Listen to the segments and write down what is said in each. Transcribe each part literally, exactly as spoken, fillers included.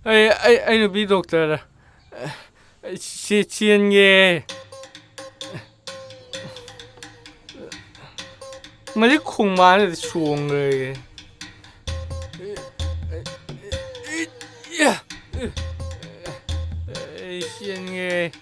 ꯑꯩ, ꯑꯩ, ꯑꯩ ꯅꯨꯄꯤ ꯗꯣꯛꯇꯔꯗ ꯆꯦ-, ꯆꯦꯟꯒꯦ꯫ ꯃꯁꯤ ꯈꯣꯡꯕꯥꯟꯗ ꯆꯣꯡꯈ꯭ꯔꯒꯦ꯫ ꯑꯩ ꯆꯦꯟꯒꯦ꯫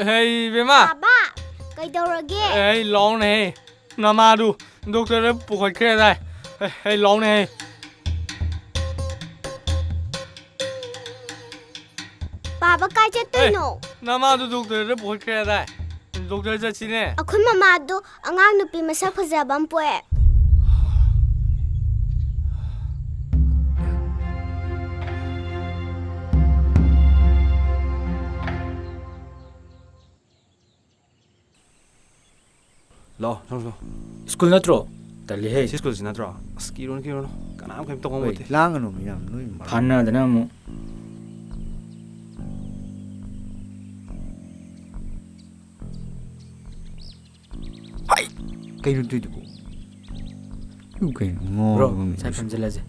ꯍꯦ ꯏꯕꯦꯝꯃ! ꯕꯥꯕꯥ, ꯀꯩꯗꯧꯔꯒꯦ? ꯍꯦ, ꯂꯥꯎꯅꯦꯍꯦ꯫ ꯅꯃꯥꯗꯨ ꯗꯣꯛꯇꯔꯗ ꯄꯨꯈꯠꯈ꯭ꯔꯦꯗꯥꯏ꯫ ꯍꯦ, ꯍꯦ, ꯂꯥꯎꯅꯦꯍꯦ꯫ ꯕꯥꯕꯥ, ꯀꯥꯏ ꯆꯠꯇꯣꯏꯅꯣ? ꯍꯦ, ꯅꯃꯥꯗꯨ ꯗꯣꯛꯇꯔꯗ ꯄꯨꯈꯠꯈ꯭ꯔꯦꯗꯥꯏ꯫ ꯗꯣꯛꯇꯔ ꯆꯠꯁꯤꯅꯦ꯫ ꯑꯩꯈꯣꯏ ꯃꯃꯥꯗꯣ ꯑꯉꯥꯡ ꯅꯨꯄꯤ ꯃꯁꯛ ꯐꯖꯕ ꯑꯃ ꯄꯣꯛꯑꯦ꯫ ꯂꯥꯛꯑꯣ, ꯆꯪꯉꯣ, ꯆꯪꯉꯣ꯫ ꯁ꯭ꯀꯨꯜ ꯅꯠꯇ꯭ꯔꯣ? ꯇꯜꯂꯤꯍꯦ꯫ ꯁꯤ ꯁ꯭ꯀꯨꯜꯁꯤ ꯅꯠꯇ꯭ꯔꯣ? ꯑꯁ, ꯀꯤꯔꯨꯅꯨ, ꯀꯤꯔꯨꯅꯨ꯫ ꯀꯅꯥꯝ ꯀꯩꯝ ꯇꯧꯕ ꯍꯣꯏ, ꯉꯝꯄꯣꯠꯇꯦ꯫ ꯂꯥꯡꯒꯅꯨ, ꯃꯌꯥꯝ ꯅꯣꯏ ꯃꯔꯛ꯫ ꯐꯥꯅꯗꯅ ꯑꯃꯨꯛ꯫ ꯍꯥꯏ! ꯀꯩꯅꯣ ꯇꯧꯏꯗꯨꯕꯨ? ꯏꯕꯨ ꯀꯩꯅꯣ ꯕ꯭ꯔꯣ, ꯉꯥꯎꯔꯕ ꯈꯪꯗꯦ ꯁꯥꯏ ꯁꯤꯕꯨ꯫ ꯐꯝꯖꯤꯜꯂꯁꯦ꯫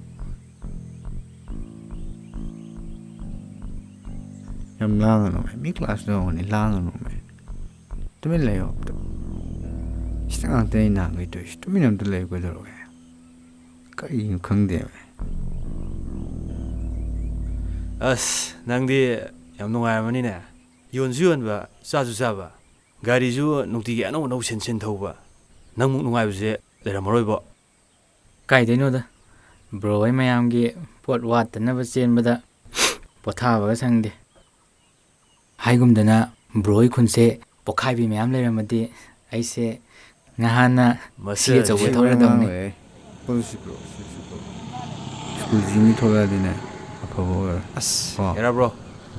ꯌꯥꯝ ꯂꯥꯡꯒꯅꯨ, ꯃꯤ ꯀ꯭ꯂꯥꯁ ꯇꯧꯔꯝꯒꯅꯤ, ꯂꯥꯡꯒꯅꯨ꯫ ꯇꯨꯃꯤꯟ ꯂꯩꯌꯣ ꯑꯝꯇ꯫ ꯁꯤꯗ ꯉꯥꯛꯇꯅꯤ ꯅꯍꯥꯟꯈꯩ ꯇꯧꯔꯤꯁꯤ꯫ ꯇꯨꯃꯤꯟ ꯑꯝꯇ ꯂꯩꯌꯨ ꯀꯩꯗꯧꯔꯒꯦ? ꯀꯔꯤꯅꯣ ꯈꯪꯗꯦꯕ꯫ ꯑꯁ, ꯅꯪꯗꯤ ꯌꯥꯝ ꯅꯨꯡꯉꯥꯏꯔꯝꯃꯅꯤꯅꯦ꯫ ꯌꯣꯟꯁꯨ ꯌꯣꯟꯕ, ꯆꯥꯁꯨ ꯆꯥꯕ꯫ ꯒꯥꯔꯤꯁꯨ ꯅꯨꯡꯇꯤꯒꯤ ꯑꯅꯧ ꯑꯅꯧ ꯁꯤꯟ ꯁꯤꯟ ꯊꯧꯕ꯫ ꯅꯪꯃꯨꯛ ꯅꯨꯡꯉꯥꯏꯕꯁꯦ ꯂꯩꯔꯝꯃꯔꯣꯏꯕꯣ꯫ ꯀꯥꯏꯗꯩꯅꯣꯗ, ꯕ꯭ꯔꯣ ꯍꯣꯏ ꯃꯌꯥꯝꯒꯤ ꯄꯣꯠ ꯋꯥꯠꯇꯅꯕ ꯆꯦꯟꯕꯗ ꯄꯣꯊꯥꯕꯒ ꯁꯪꯗꯦ꯫ ꯍꯥꯏꯒꯨꯝꯗꯅ, ꯕ꯭ꯔꯣ ꯍꯣꯏ ꯈꯨꯟꯁꯦ ꯄꯣꯛꯈꯥꯏꯕꯤ ꯃꯌꯥꯝ ꯂꯩꯔꯝꯃꯗꯤ ꯑꯩꯁꯦ ꯉꯍꯥꯟꯅ ꯃꯁꯤ ꯁꯤ ꯑꯆꯧꯕ ꯁꯤ ꯊꯧꯔꯗꯧꯅꯤ꯫ ꯉꯥꯡꯉꯣꯏ꯫ ꯄꯨꯜꯂꯨꯁꯤ ꯕ꯭ꯔꯣ, ꯁꯤꯁꯨ ꯕ꯭ꯔꯣ꯫ ꯁ꯭ꯀꯨꯜꯁꯤ ꯃꯤ ꯊꯣꯛꯂꯛꯑꯗꯤꯅꯦ, ꯑꯐꯕ ꯑꯣꯏꯔꯣꯏ꯫ ꯑꯁ, ꯀꯣ? ꯍꯦꯔꯥ ꯕ꯭ꯔꯣ,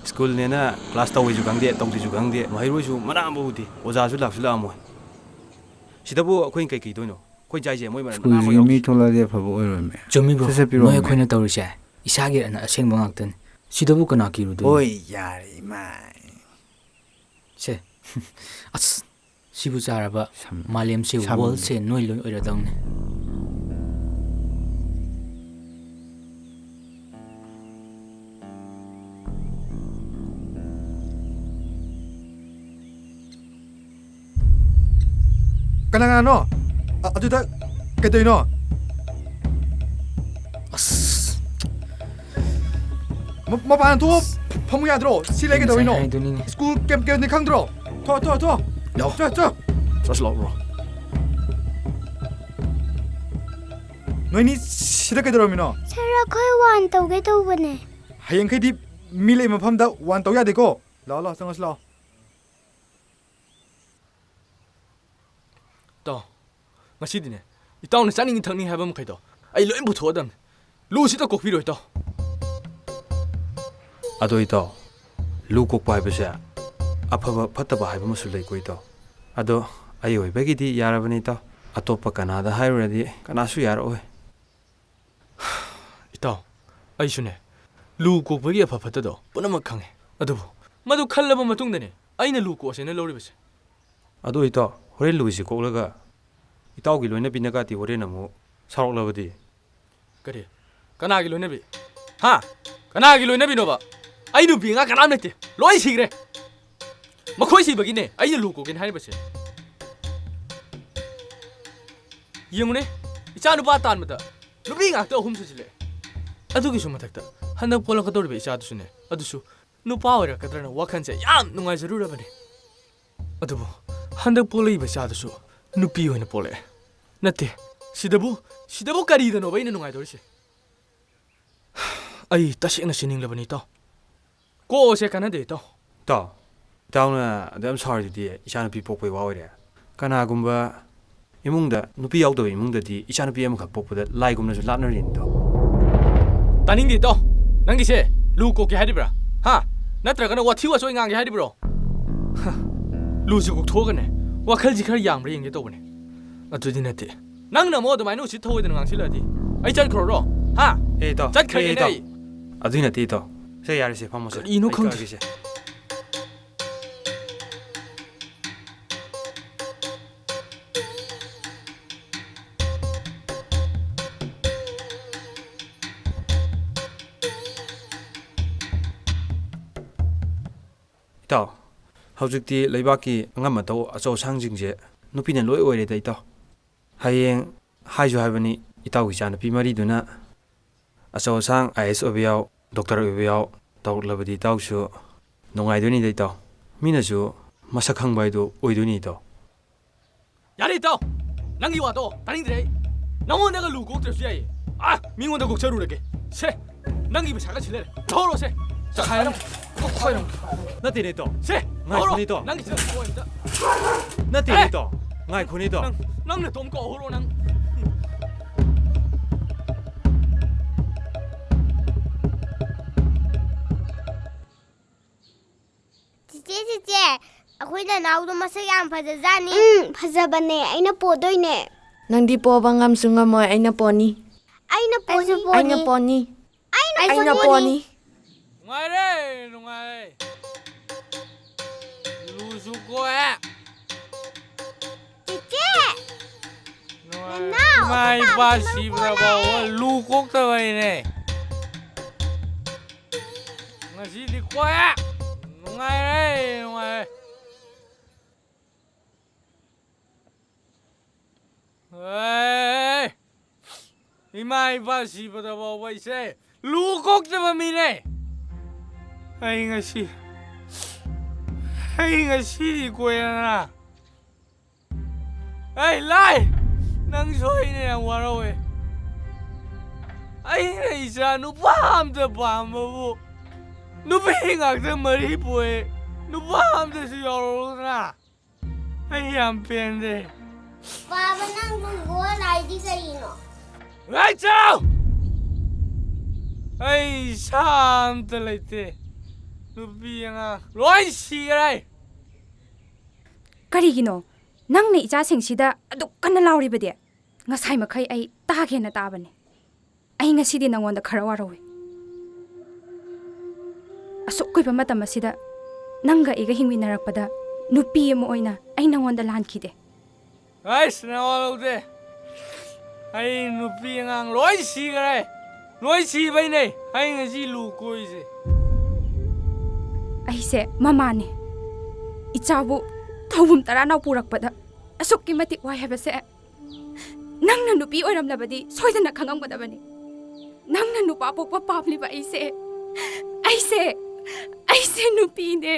ꯁ꯭ꯀꯨꯜꯅꯦꯅ ꯀ꯭ꯂꯥꯁ ꯇꯧꯋꯤꯁꯨ ꯈꯪꯗꯦ, ꯇꯧꯗꯦꯁꯨ ꯈꯪꯗꯦ, ꯃꯍꯩꯔꯣꯏꯁꯨ ꯃꯅꯥ ꯑꯃꯐꯥꯎ ꯎꯗꯦ, ꯑꯣꯖꯥꯁꯨ ꯂꯥꯛꯁꯨ ꯂꯥꯛꯑꯝꯃꯣꯏ꯫ ꯁꯤꯗꯕꯨ ꯑꯩꯈꯣꯏꯅ ꯀꯩ ꯀꯤꯗꯣꯏꯅꯣ? ꯑꯩꯈꯣꯏ ꯆꯥꯏꯁꯦ ꯃꯣꯏ ꯃꯔꯝ ꯁ꯭ꯀꯨꯜꯁꯤꯒꯤ ꯃꯤ ꯊꯣꯛꯂꯛꯑꯗꯤ ꯑꯐꯕ ꯑꯣꯏꯔꯣꯏꯃꯦ꯫ ꯆꯨꯝꯃꯤ ꯕ꯭ꯔꯣ, ꯁꯠ ꯁꯠ ꯄꯤꯔꯛꯑꯣꯃꯦ꯫ ꯅꯣꯏ ꯑꯩꯈꯣꯏꯅ ꯇꯧꯔꯤꯁꯦ ꯏꯁꯥꯒꯤ ꯑꯣꯏꯅ ꯑꯁꯦꯡꯕ ꯉꯥꯛꯇꯅꯤ꯫ ꯁꯤꯗꯕꯨ ꯀꯅꯥ ꯀꯤꯔꯨꯗꯣꯏꯅꯣ? ꯍꯣꯏ, ꯌꯥꯔꯦ ꯏꯃꯥ꯫ ꯁꯦ꯫ ꯑꯁ, ꯁꯤꯕꯨ ꯆꯥꯔꯕ ꯁꯝ- ꯃꯥꯂꯦꯝꯁꯦ ꯁꯝ- ꯋꯥꯔꯜꯁꯦ ꯅꯣꯏ ꯂꯣꯏ ꯑꯣꯏꯔꯗꯧꯅꯦ꯫ ꯀꯅꯥ ꯀꯅꯥꯅꯣ? ꯑ- ꯑꯗꯨꯗ ꯀꯩꯗꯧꯔꯤꯅꯣ? ꯑꯁ, ꯃ- ꯃꯄꯥꯟ ꯊꯣꯛꯑꯣ꯫ ꯐꯝꯃꯨ ꯌꯥꯗ꯭ꯔꯣ? ꯁꯤ ꯂꯩ ꯑꯩ ꯉꯁꯥꯏ ꯀꯩꯗꯧꯔꯤꯅꯣ? ꯍꯥꯏꯗꯨꯅꯤꯅꯦ꯫ ꯁ꯭ꯀꯨꯜ ꯀꯩ ꯀꯩꯅꯣꯗꯤ ꯈꯪꯗ꯭ꯔꯣ? ꯊꯣ ꯊꯣ ꯊꯣ꯫ ꯂꯥꯎ꯫ ꯊꯣ ꯊꯣ꯫ ꯆꯠꯁꯤ ꯂꯥꯎ, bro꯫ ꯅꯣꯏꯅꯤ ꯁꯤꯗ ꯀꯩꯗꯧꯔꯝꯃꯤꯅꯣ? ꯁꯥꯔ, ꯑꯩꯈꯣꯏ ꯋꯥꯟ ꯇꯧꯒꯦ ꯇꯧꯕꯅꯦ꯫ ꯍꯌꯦꯡꯈꯩꯗꯤ ꯃꯤ ꯂꯩ ꯃꯐꯝꯗ ꯋꯥꯟ ꯇꯧ ꯌꯥꯗꯦꯀꯣ꯫ ꯂꯥꯛꯑꯣ ꯂꯥꯛꯑꯣ, ꯆꯪꯉꯁꯤ ꯂꯥꯛꯑꯣ꯫ ꯏꯇꯥꯎ, ꯉꯁꯤꯗꯤꯅꯦ, ꯏꯇꯥꯎꯅ ꯆꯥꯅꯤꯡ ꯊꯛꯅꯤꯡ ꯍꯥꯏꯕ ꯃꯈꯩꯗꯣ ꯑꯩ ꯂꯣꯏ ꯄꯨꯊꯣꯛꯑꯗꯝꯅꯤ꯫ ꯂꯨꯁꯤꯗ ꯀꯣꯛꯄꯤꯔꯣ ꯏꯇꯥꯎ꯫ ꯑꯗꯣ ꯏꯇꯥꯎ, ꯂꯨ ꯀꯣꯛꯄ ꯍꯥꯏꯕꯁꯦ ꯑꯐꯕ ꯐꯠꯇꯕ ꯍꯥꯏꯕ ꯑꯃꯁꯨ ꯂꯩꯀꯣ ꯏꯇꯥꯎ꯫ ꯑꯗꯣ ꯑꯩ ꯑꯣꯏꯕꯒꯤꯗꯤ ꯌꯥꯔꯕꯅꯤ ꯏꯇꯥꯎ꯫ ꯑꯇꯣꯞꯄ ꯀꯅꯥꯗ ꯍꯥꯏꯔꯨꯔꯗꯤ ꯀꯅꯥꯁꯨ ꯌꯥꯔꯛꯑꯣꯏ꯫ ꯏꯇꯥꯎ, ꯑꯩꯁꯨꯅꯦ, ꯂꯨ ꯀꯣꯛꯄꯒꯤ ꯑꯐ ꯐꯠꯇꯗꯣ ꯄꯨꯝꯅꯃꯛ ꯈꯪꯉꯦ꯫ ꯑꯗꯨꯕꯨ ꯃꯗꯨ ꯈꯜꯂꯕ ꯃꯇꯨꯡꯗꯅꯦ ꯑꯩꯅ ꯂꯨ ꯀꯣꯛꯑꯁꯦꯅ ꯂꯧꯔꯤꯕꯁꯦ꯫ ꯑꯗꯣ ꯏꯇꯥꯎ, ꯍꯣꯔꯦꯟ ꯂꯨꯁꯤ ꯀꯣꯛꯂꯒ ꯏꯇꯥꯎꯒꯤ ꯂꯣꯏꯅꯕꯤꯅꯒꯥꯇꯤ ꯍꯣꯔꯦꯟ ꯑꯃꯨꯛ ꯁꯥꯎꯔꯛꯂꯕꯗꯤ? ꯀꯔꯤ? ꯀꯅꯥꯒꯤ ꯂꯣꯏꯅꯕꯤ? ꯍꯥ? ꯀꯅꯥꯒꯤ ꯂꯣꯏꯅꯕꯤꯅꯣꯕ? ꯑꯩ ꯅꯨꯄꯤ ꯑꯉꯥꯡ ꯀꯅꯥꯝ ꯂꯩꯇꯦ꯫ ꯂꯣꯏ ꯁꯤꯈ꯭ꯔꯦ꯫ ꯃꯈꯣꯏ ꯁꯤꯕꯒꯤꯅꯦ ꯑꯩꯅ ꯂꯨ ꯀꯣꯛꯀꯦꯅ ꯍꯥꯏꯔꯤꯕꯁꯦ꯫ ꯌꯦꯡꯉꯨꯅꯦ, ꯏꯆꯥ ꯅꯨꯄꯥ ꯇꯥꯟꯕꯗ ꯅꯨꯄꯤ ꯉꯥꯛꯇ ꯑꯍꯨꯝ ꯁꯨꯖꯤꯜꯂꯛꯑꯦ꯫ ꯑꯗꯨꯒꯤꯁꯨ ꯃꯊꯛꯇ ꯍꯟꯗꯛ ꯄꯣꯛꯂꯛꯀꯗꯧꯔꯤꯕ ꯏꯆꯥꯗꯨꯁꯨꯅꯦ, ꯑꯗꯨꯁꯨ ꯅꯨꯄꯥ ꯑꯣꯏꯔꯛꯀꯗ꯭ꯔꯅ ꯋꯥꯈꯜꯁꯦ ꯌꯥꯝ ꯅꯨꯡꯉꯥꯏꯖꯔꯨꯔꯕꯅꯤ꯫ ꯑꯗꯨꯕꯨ ꯍꯟꯗꯛ ꯄꯣꯛꯂꯛꯏꯕ ꯏꯆꯥꯗꯨꯁꯨ ꯅꯨꯄꯤ ꯑꯣꯏꯅ ꯄꯣꯛꯂꯛꯑꯦ꯫ ꯅꯠꯇꯦ, ꯁꯤꯗꯕꯨ, ꯁꯤꯗꯕꯨ ꯀꯔꯤꯗꯅꯣꯕ ꯑꯩꯅ ꯅꯨꯡꯉꯥꯏꯗꯧꯔꯤꯁꯦ? ꯑꯩ ꯇꯁꯦꯡꯅ ꯁꯤꯅꯤꯡꯂꯕꯅꯤ, ꯏꯇꯥꯎ꯫ ꯀꯣꯛꯑꯣꯁꯦ ꯀꯥꯟꯅꯗꯦ, ꯏꯇꯥꯎ꯫ ꯏꯇꯥꯎ, ꯏꯇꯥꯎꯅ ꯑꯗꯨ ꯌꯥꯝ ꯁꯥꯎꯔꯤꯗꯨꯗꯤ ꯏꯆꯥꯅꯨꯄꯤ ꯄꯣꯛꯄꯩ ꯋꯥ ꯑꯣꯏꯔꯦ꯫ ꯀꯅꯥꯒꯨꯝꯕ ꯏꯃꯨꯡꯗ ꯅꯨꯄꯤ ꯌꯥꯎꯗꯕ ꯏꯃꯨꯡꯗꯗꯤ ꯏꯆꯥꯅꯨꯄꯤ ꯑꯃꯈꯛ ꯄꯣꯛꯄꯗ ꯂꯥꯏꯒꯨꯝꯅꯁꯨ ꯂꯥꯠꯅꯔꯤꯅꯤꯗꯣ꯫ ꯇꯥꯅꯤꯡꯗꯦ, ꯏꯇꯥꯎ꯫ ꯅꯪꯒꯤꯁꯦ ꯂꯨ ꯀꯣꯛꯀꯦ ꯍꯥꯏꯔꯤꯕ꯭ꯔꯥ? ꯍꯥ? ꯅꯠꯇ꯭ꯔꯒꯅ ꯋꯥꯊꯤ ꯋꯥꯆꯣꯏ ꯉꯥꯡꯒꯦ ꯍꯥꯏꯔꯤꯕ꯭ꯔꯣ? ꯍ, ꯂꯨꯁꯤ ꯀꯣꯛꯊꯣꯛꯑꯒꯅꯦ, ꯋꯥꯈꯜꯁꯤ ꯈꯔ ꯌꯥꯡꯕ꯭ꯔꯥ ꯌꯦꯡꯒꯦ ꯇꯧꯕꯅꯦ꯫ ꯑꯗꯨꯗꯤ ꯅꯠꯇꯦ꯫ ꯅꯪꯅ ꯑꯃꯨꯛ ꯑꯗꯨꯃꯥꯏꯅ ꯎꯁꯤꯠ ꯊꯑꯣꯏꯗꯅ ꯉꯥꯡꯁꯤꯜꯂꯛꯑꯗꯤ ꯑꯩ ꯆꯠꯈ꯭ꯔꯣꯔꯣ? ꯍꯥ? ꯑꯦ ꯏꯇꯥꯎ, ꯆꯠꯈ꯭ꯔꯒꯦꯅꯦ ꯑꯦ ꯏꯇꯥꯎ꯫ ꯑꯩ꯫ ꯑꯗꯨꯏ ꯅꯠꯇꯦ ꯏꯇꯥꯎ꯫ ꯁꯦ, ꯌꯥꯔꯦꯁꯦ, ꯐꯝꯃꯣꯁꯦ꯫ ꯀꯔꯤꯅꯣ ꯑꯩ ꯈꯪꯗꯦ꯫ ꯀꯛꯑꯒꯦꯁꯦ꯫ ꯏꯇꯥꯎ, ꯍꯧꯖꯤꯛꯇꯤ ꯂꯩꯕꯥꯛꯀꯤ ꯑꯉꯝ ꯑꯇꯧ ꯑꯆꯧ ꯑꯁꯥꯡꯁꯤꯡꯁꯦ ꯅꯨꯄꯤꯅ ꯂꯣꯏ ꯑꯣꯏꯔꯦꯗ, ꯏꯇꯥꯎ꯫ ꯍꯌꯦꯡ ꯍꯥꯏꯁꯨ ꯍꯥꯏꯕꯅꯤ, ꯏꯇꯥꯎꯒꯤ ꯏꯆꯥꯅꯨꯄꯤ ꯃꯔꯤꯗꯨꯅ ꯑꯆꯧ ꯑꯁꯥꯡ ꯑꯥꯏ ꯑꯦꯁ ꯑꯣꯏꯕ ꯌꯥꯎ, ꯗꯣꯛꯇꯔ ꯑꯣꯏꯕ ꯌꯥꯎ ꯇꯧꯔꯛꯂꯕꯗꯤ ꯏꯇꯥꯎꯁꯨ ꯅꯨꯡꯉꯥꯏꯗꯣꯏꯅꯤꯗ, ꯏꯇꯥꯎ꯫ ꯃꯤꯅꯁꯨ ꯃꯁꯛ ꯈꯪꯕ ꯍꯥꯏꯗꯨ ꯑꯣꯏꯗꯣꯏꯅꯤ, ꯏꯇꯥꯎ꯫ ꯌꯥꯔꯦ, ꯏꯇꯥꯎ! ꯅꯪꯒꯤ ꯋꯥꯗꯣ ꯇꯥꯅꯤꯡꯗ꯭ꯔꯦ ꯑꯩ꯫ ꯅꯉꯣꯟꯗꯒ ꯂꯨ ꯀꯣꯛꯇ꯭ꯔꯁꯨ ꯌꯥꯏꯌꯦ꯫ ꯑꯥ, ꯃꯤꯉꯣꯟꯗ ꯀꯣꯛꯆꯔꯨꯔꯒꯦ꯫ ꯁꯦ, ꯅꯪꯒꯤ ꯄꯩꯁꯥꯒ ꯁꯤ ꯂꯩꯔꯦ꯫ ꯊꯧꯔꯣ ꯁꯦ꯫ ꯆꯈꯥꯏꯔꯝ-, ꯈꯣꯏꯔꯝ-, ꯅꯠꯇꯦꯅꯦ, ꯏꯇꯥꯎ꯫ ꯁꯦ, ꯉꯥꯏꯈꯣꯅꯦ, ꯊꯧꯔꯣ꯫ ꯏꯇꯥꯎ꯫ ꯅꯪꯒꯤ ꯁꯤ ꯅꯠꯇꯦꯅꯦ, ꯑꯦ! ꯏꯇꯥꯎ꯫ ꯉꯥꯏꯈꯣꯅꯦ, ꯏꯇꯥꯎ꯫ ꯅꯪ, ꯅꯪ ꯅꯇꯣꯝ ꯀꯧꯍꯧꯔꯣ, ꯅꯪ꯫ ꯆꯤꯆꯦ, ꯆꯤꯆꯦ, ꯑꯩꯈꯣꯏ ꯅꯅꯥꯎꯗꯣ ꯃꯁꯛ ꯌꯥꯝ ꯐꯖꯖꯥꯠꯅꯤ꯫ ꯎꯝ, ꯐꯖꯕꯅꯦ꯫ ꯑꯩꯅ ꯄꯣꯗꯣꯏꯅꯦ꯫ ꯅꯪꯗꯤ ꯄꯣꯕ ꯉꯝꯁꯨ ꯉꯝꯃꯣꯏ, ꯑꯩꯅ ꯄꯣꯅꯤ꯫ ꯑꯩꯅ ꯄꯣꯅꯤ꯫ ꯑꯩꯁꯨ ꯄꯣꯅꯤ꯫ ꯑꯩꯅ ꯄꯣꯅꯤ꯫ ꯑꯩꯅ ꯑꯩꯅ ꯄꯣꯅꯤ꯫ ꯄꯣꯅꯤ꯫ ꯅꯨꯡꯉꯥꯏꯔꯦ, ꯅꯨꯡꯉꯥꯏꯔꯦ꯫ ꯂꯨꯁꯨ ꯀꯣꯛꯑꯦ꯫ ꯆꯤꯆꯦ! ꯅꯨꯡꯉꯥꯏꯔꯦ꯫ ꯅꯅꯥꯎ, ꯏꯃꯥ ꯑꯩꯈꯣꯏ ꯏꯄꯥ ꯄꯥꯕꯁꯨ ꯁꯤꯕꯗ ꯃꯔꯨ ꯐꯥꯎꯕ ꯀꯣꯛꯑꯦ꯫ ꯂꯨ ꯀꯣꯛꯇꯕꯩꯅꯦ꯫ ꯉꯁꯤꯗꯤ ꯀꯣꯛꯑꯦ꯫ ꯅꯨꯡꯉꯥꯏꯔꯦ, ꯅꯨꯡꯉꯥꯏꯔꯦ꯫ ꯑꯦ! ꯏꯃꯥ ꯏꯄꯥ ꯁꯤꯕꯗ ꯐꯥꯎꯕ ꯑꯩꯁꯦ ꯂꯨ ꯀꯣꯛꯇꯕ ꯃꯤꯅꯦ꯫ ꯑꯩ ꯉꯁꯤ, ꯑꯩ ꯉꯁꯤꯗꯤ ꯀꯣꯏꯔꯅ꯫ ꯑꯩ ꯂꯥꯏ! ꯅꯪꯁꯨ ꯑꯩꯅ ꯌꯥꯝ ꯋꯥꯔꯧꯋꯦ꯫ ꯑꯩꯅ ꯏꯆꯥ ꯅꯨꯄꯥ ꯑꯝꯇ ꯄꯥꯝꯕꯕꯨ ꯅꯨꯄꯤ ꯉꯥꯛꯇ ꯃꯔꯤ ꯄꯣꯛꯑꯦ꯫ ꯅꯨꯄꯥ ꯑꯝꯇꯁꯨ ꯌꯥꯎꯔꯛꯎꯗꯅ꯫ ꯑꯩ ꯌꯥꯝ ꯄꯦꯟꯗꯦ꯫ ꯄꯥꯕ, ꯅꯪ ꯂꯣꯟ ꯍꯥꯏꯗꯤ ꯀꯔꯤꯅꯣ? ꯂꯥꯏꯆꯥꯎ! ꯑꯩ ꯏꯁꯥ ꯑꯝꯇ ꯂꯩꯇꯦ꯫ ꯅꯨꯄꯤ ꯑꯉꯥꯡ ꯂꯣꯏ ꯁꯤꯈ꯭ꯔꯦ꯫ ꯀꯔꯤꯒꯤꯅꯣ ꯅꯪꯅ ꯏꯆꯥꯁꯤꯡꯁꯤꯗ ꯑꯗꯨꯛ ꯀꯟꯅ ꯂꯥꯎꯔꯤꯕꯗꯤ? ꯉꯁꯥꯏ ꯃꯈꯩ ꯑꯩ ꯇꯥꯒꯦꯅ ꯇꯥꯕꯅꯤ꯫ ꯑꯩ ꯉꯁꯤꯗꯤ ꯅꯉꯣꯟꯗ ꯈꯔ ꯋꯥꯔꯧꯏ꯫ ꯑꯁꯨꯛ ꯀꯨꯏꯕ ꯃꯇꯝ ꯑꯁꯤꯗ ꯅꯪꯒ ꯑꯩꯒ ꯍꯤꯡꯃꯤꯟꯅꯔꯛꯄꯗ ꯅꯨꯄꯤ ꯑꯃ ꯑꯣꯏꯅ ꯑꯩ ꯅꯪꯉꯣꯟꯗ ꯂꯥꯟꯈꯤꯗꯦ꯫ ꯑꯩꯁ, ꯅꯋꯥ ꯂꯧꯗꯦ꯫ ꯑꯩ ꯅꯨꯄꯤ ꯑꯉꯥꯡ ꯂꯣꯏ ꯁꯤꯈꯔꯦ꯫ ꯂꯣꯏ ꯁꯤꯕꯩꯅꯦ ꯑꯩ ꯉꯁꯤ ꯂꯨ ꯀꯣꯏꯁꯦ꯫ ꯑꯩꯁꯦ ꯃꯃꯥꯅꯦ꯫ ꯏꯆꯥꯕꯨ ꯊꯧꯕꯨꯝ ꯇꯔꯥꯅꯥꯎ ꯄꯨꯔꯛꯄꯗ ꯑꯁꯨꯛꯀꯤ ꯃꯇꯤꯛ ꯋꯥꯏ ꯍꯥꯏꯕꯁꯦ ꯅꯪꯅ ꯅꯨꯄꯤ ꯑꯣꯏꯔꯝꯂꯕꯗꯤ ꯁꯣꯏꯗꯅ ꯈꯪꯉꯝꯒꯗꯕꯅꯤ꯫ ꯅꯪꯅ ꯅꯨꯄꯥ ꯄꯣꯛꯄ ꯄꯥꯝꯂꯤꯕ ꯑꯩꯁꯦ, ꯑꯩꯁꯦ, ꯑꯩꯁꯦ ꯅꯨꯄꯤꯅꯦ꯫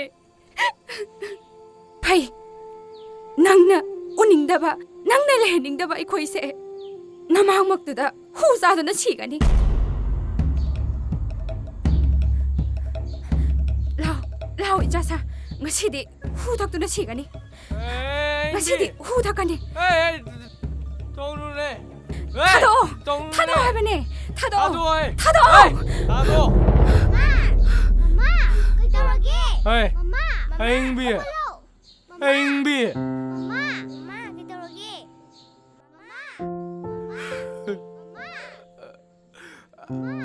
ꯐꯩ, ꯅꯪꯅ ꯎꯅꯤꯡꯗꯕ, ꯅꯪꯅ ꯂꯩꯍꯟꯅꯤꯡꯗꯕ ꯑꯩꯈꯣꯏꯁꯦ ꯅꯃꯥꯡꯃꯛꯇꯨꯗ ꯍꯨ ꯆꯥꯗꯨꯅ ꯁꯤꯒꯅꯤ꯫ ꯂꯥꯎ, ꯂꯥꯎ, ꯏꯆꯥꯁꯥ, ꯉꯁꯤꯗꯤ ꯍꯨ ꯊꯛꯇꯨꯅ ꯁꯤꯒꯅꯤ꯫ ꯑꯦ, ꯉꯁꯤꯗꯤ ꯍꯨ ꯊꯛꯀꯅꯤ꯫ ꯑꯦ, ꯑꯦ, ꯇꯧꯅꯨꯅꯦ꯫ ꯑꯦ, ꯊꯥꯗꯣꯛꯑꯣ! ꯇꯧꯅꯨꯅꯦ꯫ ꯊꯥꯗꯣꯛꯑꯣ ꯍꯥꯏꯕꯅꯦ! ꯊꯥꯗꯣꯛꯑꯣ! ꯊꯥꯗꯣꯛꯑꯣ! ꯑꯦ, ꯊꯥꯗꯣꯛꯑꯣ! ꯊꯥꯗꯣꯛꯑꯣ! ꯃꯃꯥ! ꯃꯃꯥ! ꯀꯩꯗꯧꯔꯒꯦ? ꯑꯦ, ꯃꯃꯥ! ꯃꯃꯥ! ꯑꯌꯤꯡꯕꯤ! ꯍꯧꯒꯠꯂꯣ! ꯃꯃꯥ! ꯑꯌꯤꯡꯕꯤ! ꯃꯃꯥ! ꯃꯃꯥ! ꯀꯩꯗꯧꯔꯒꯦ? ꯃꯃꯥ! ꯃꯃꯥ! ꯃꯃꯥ!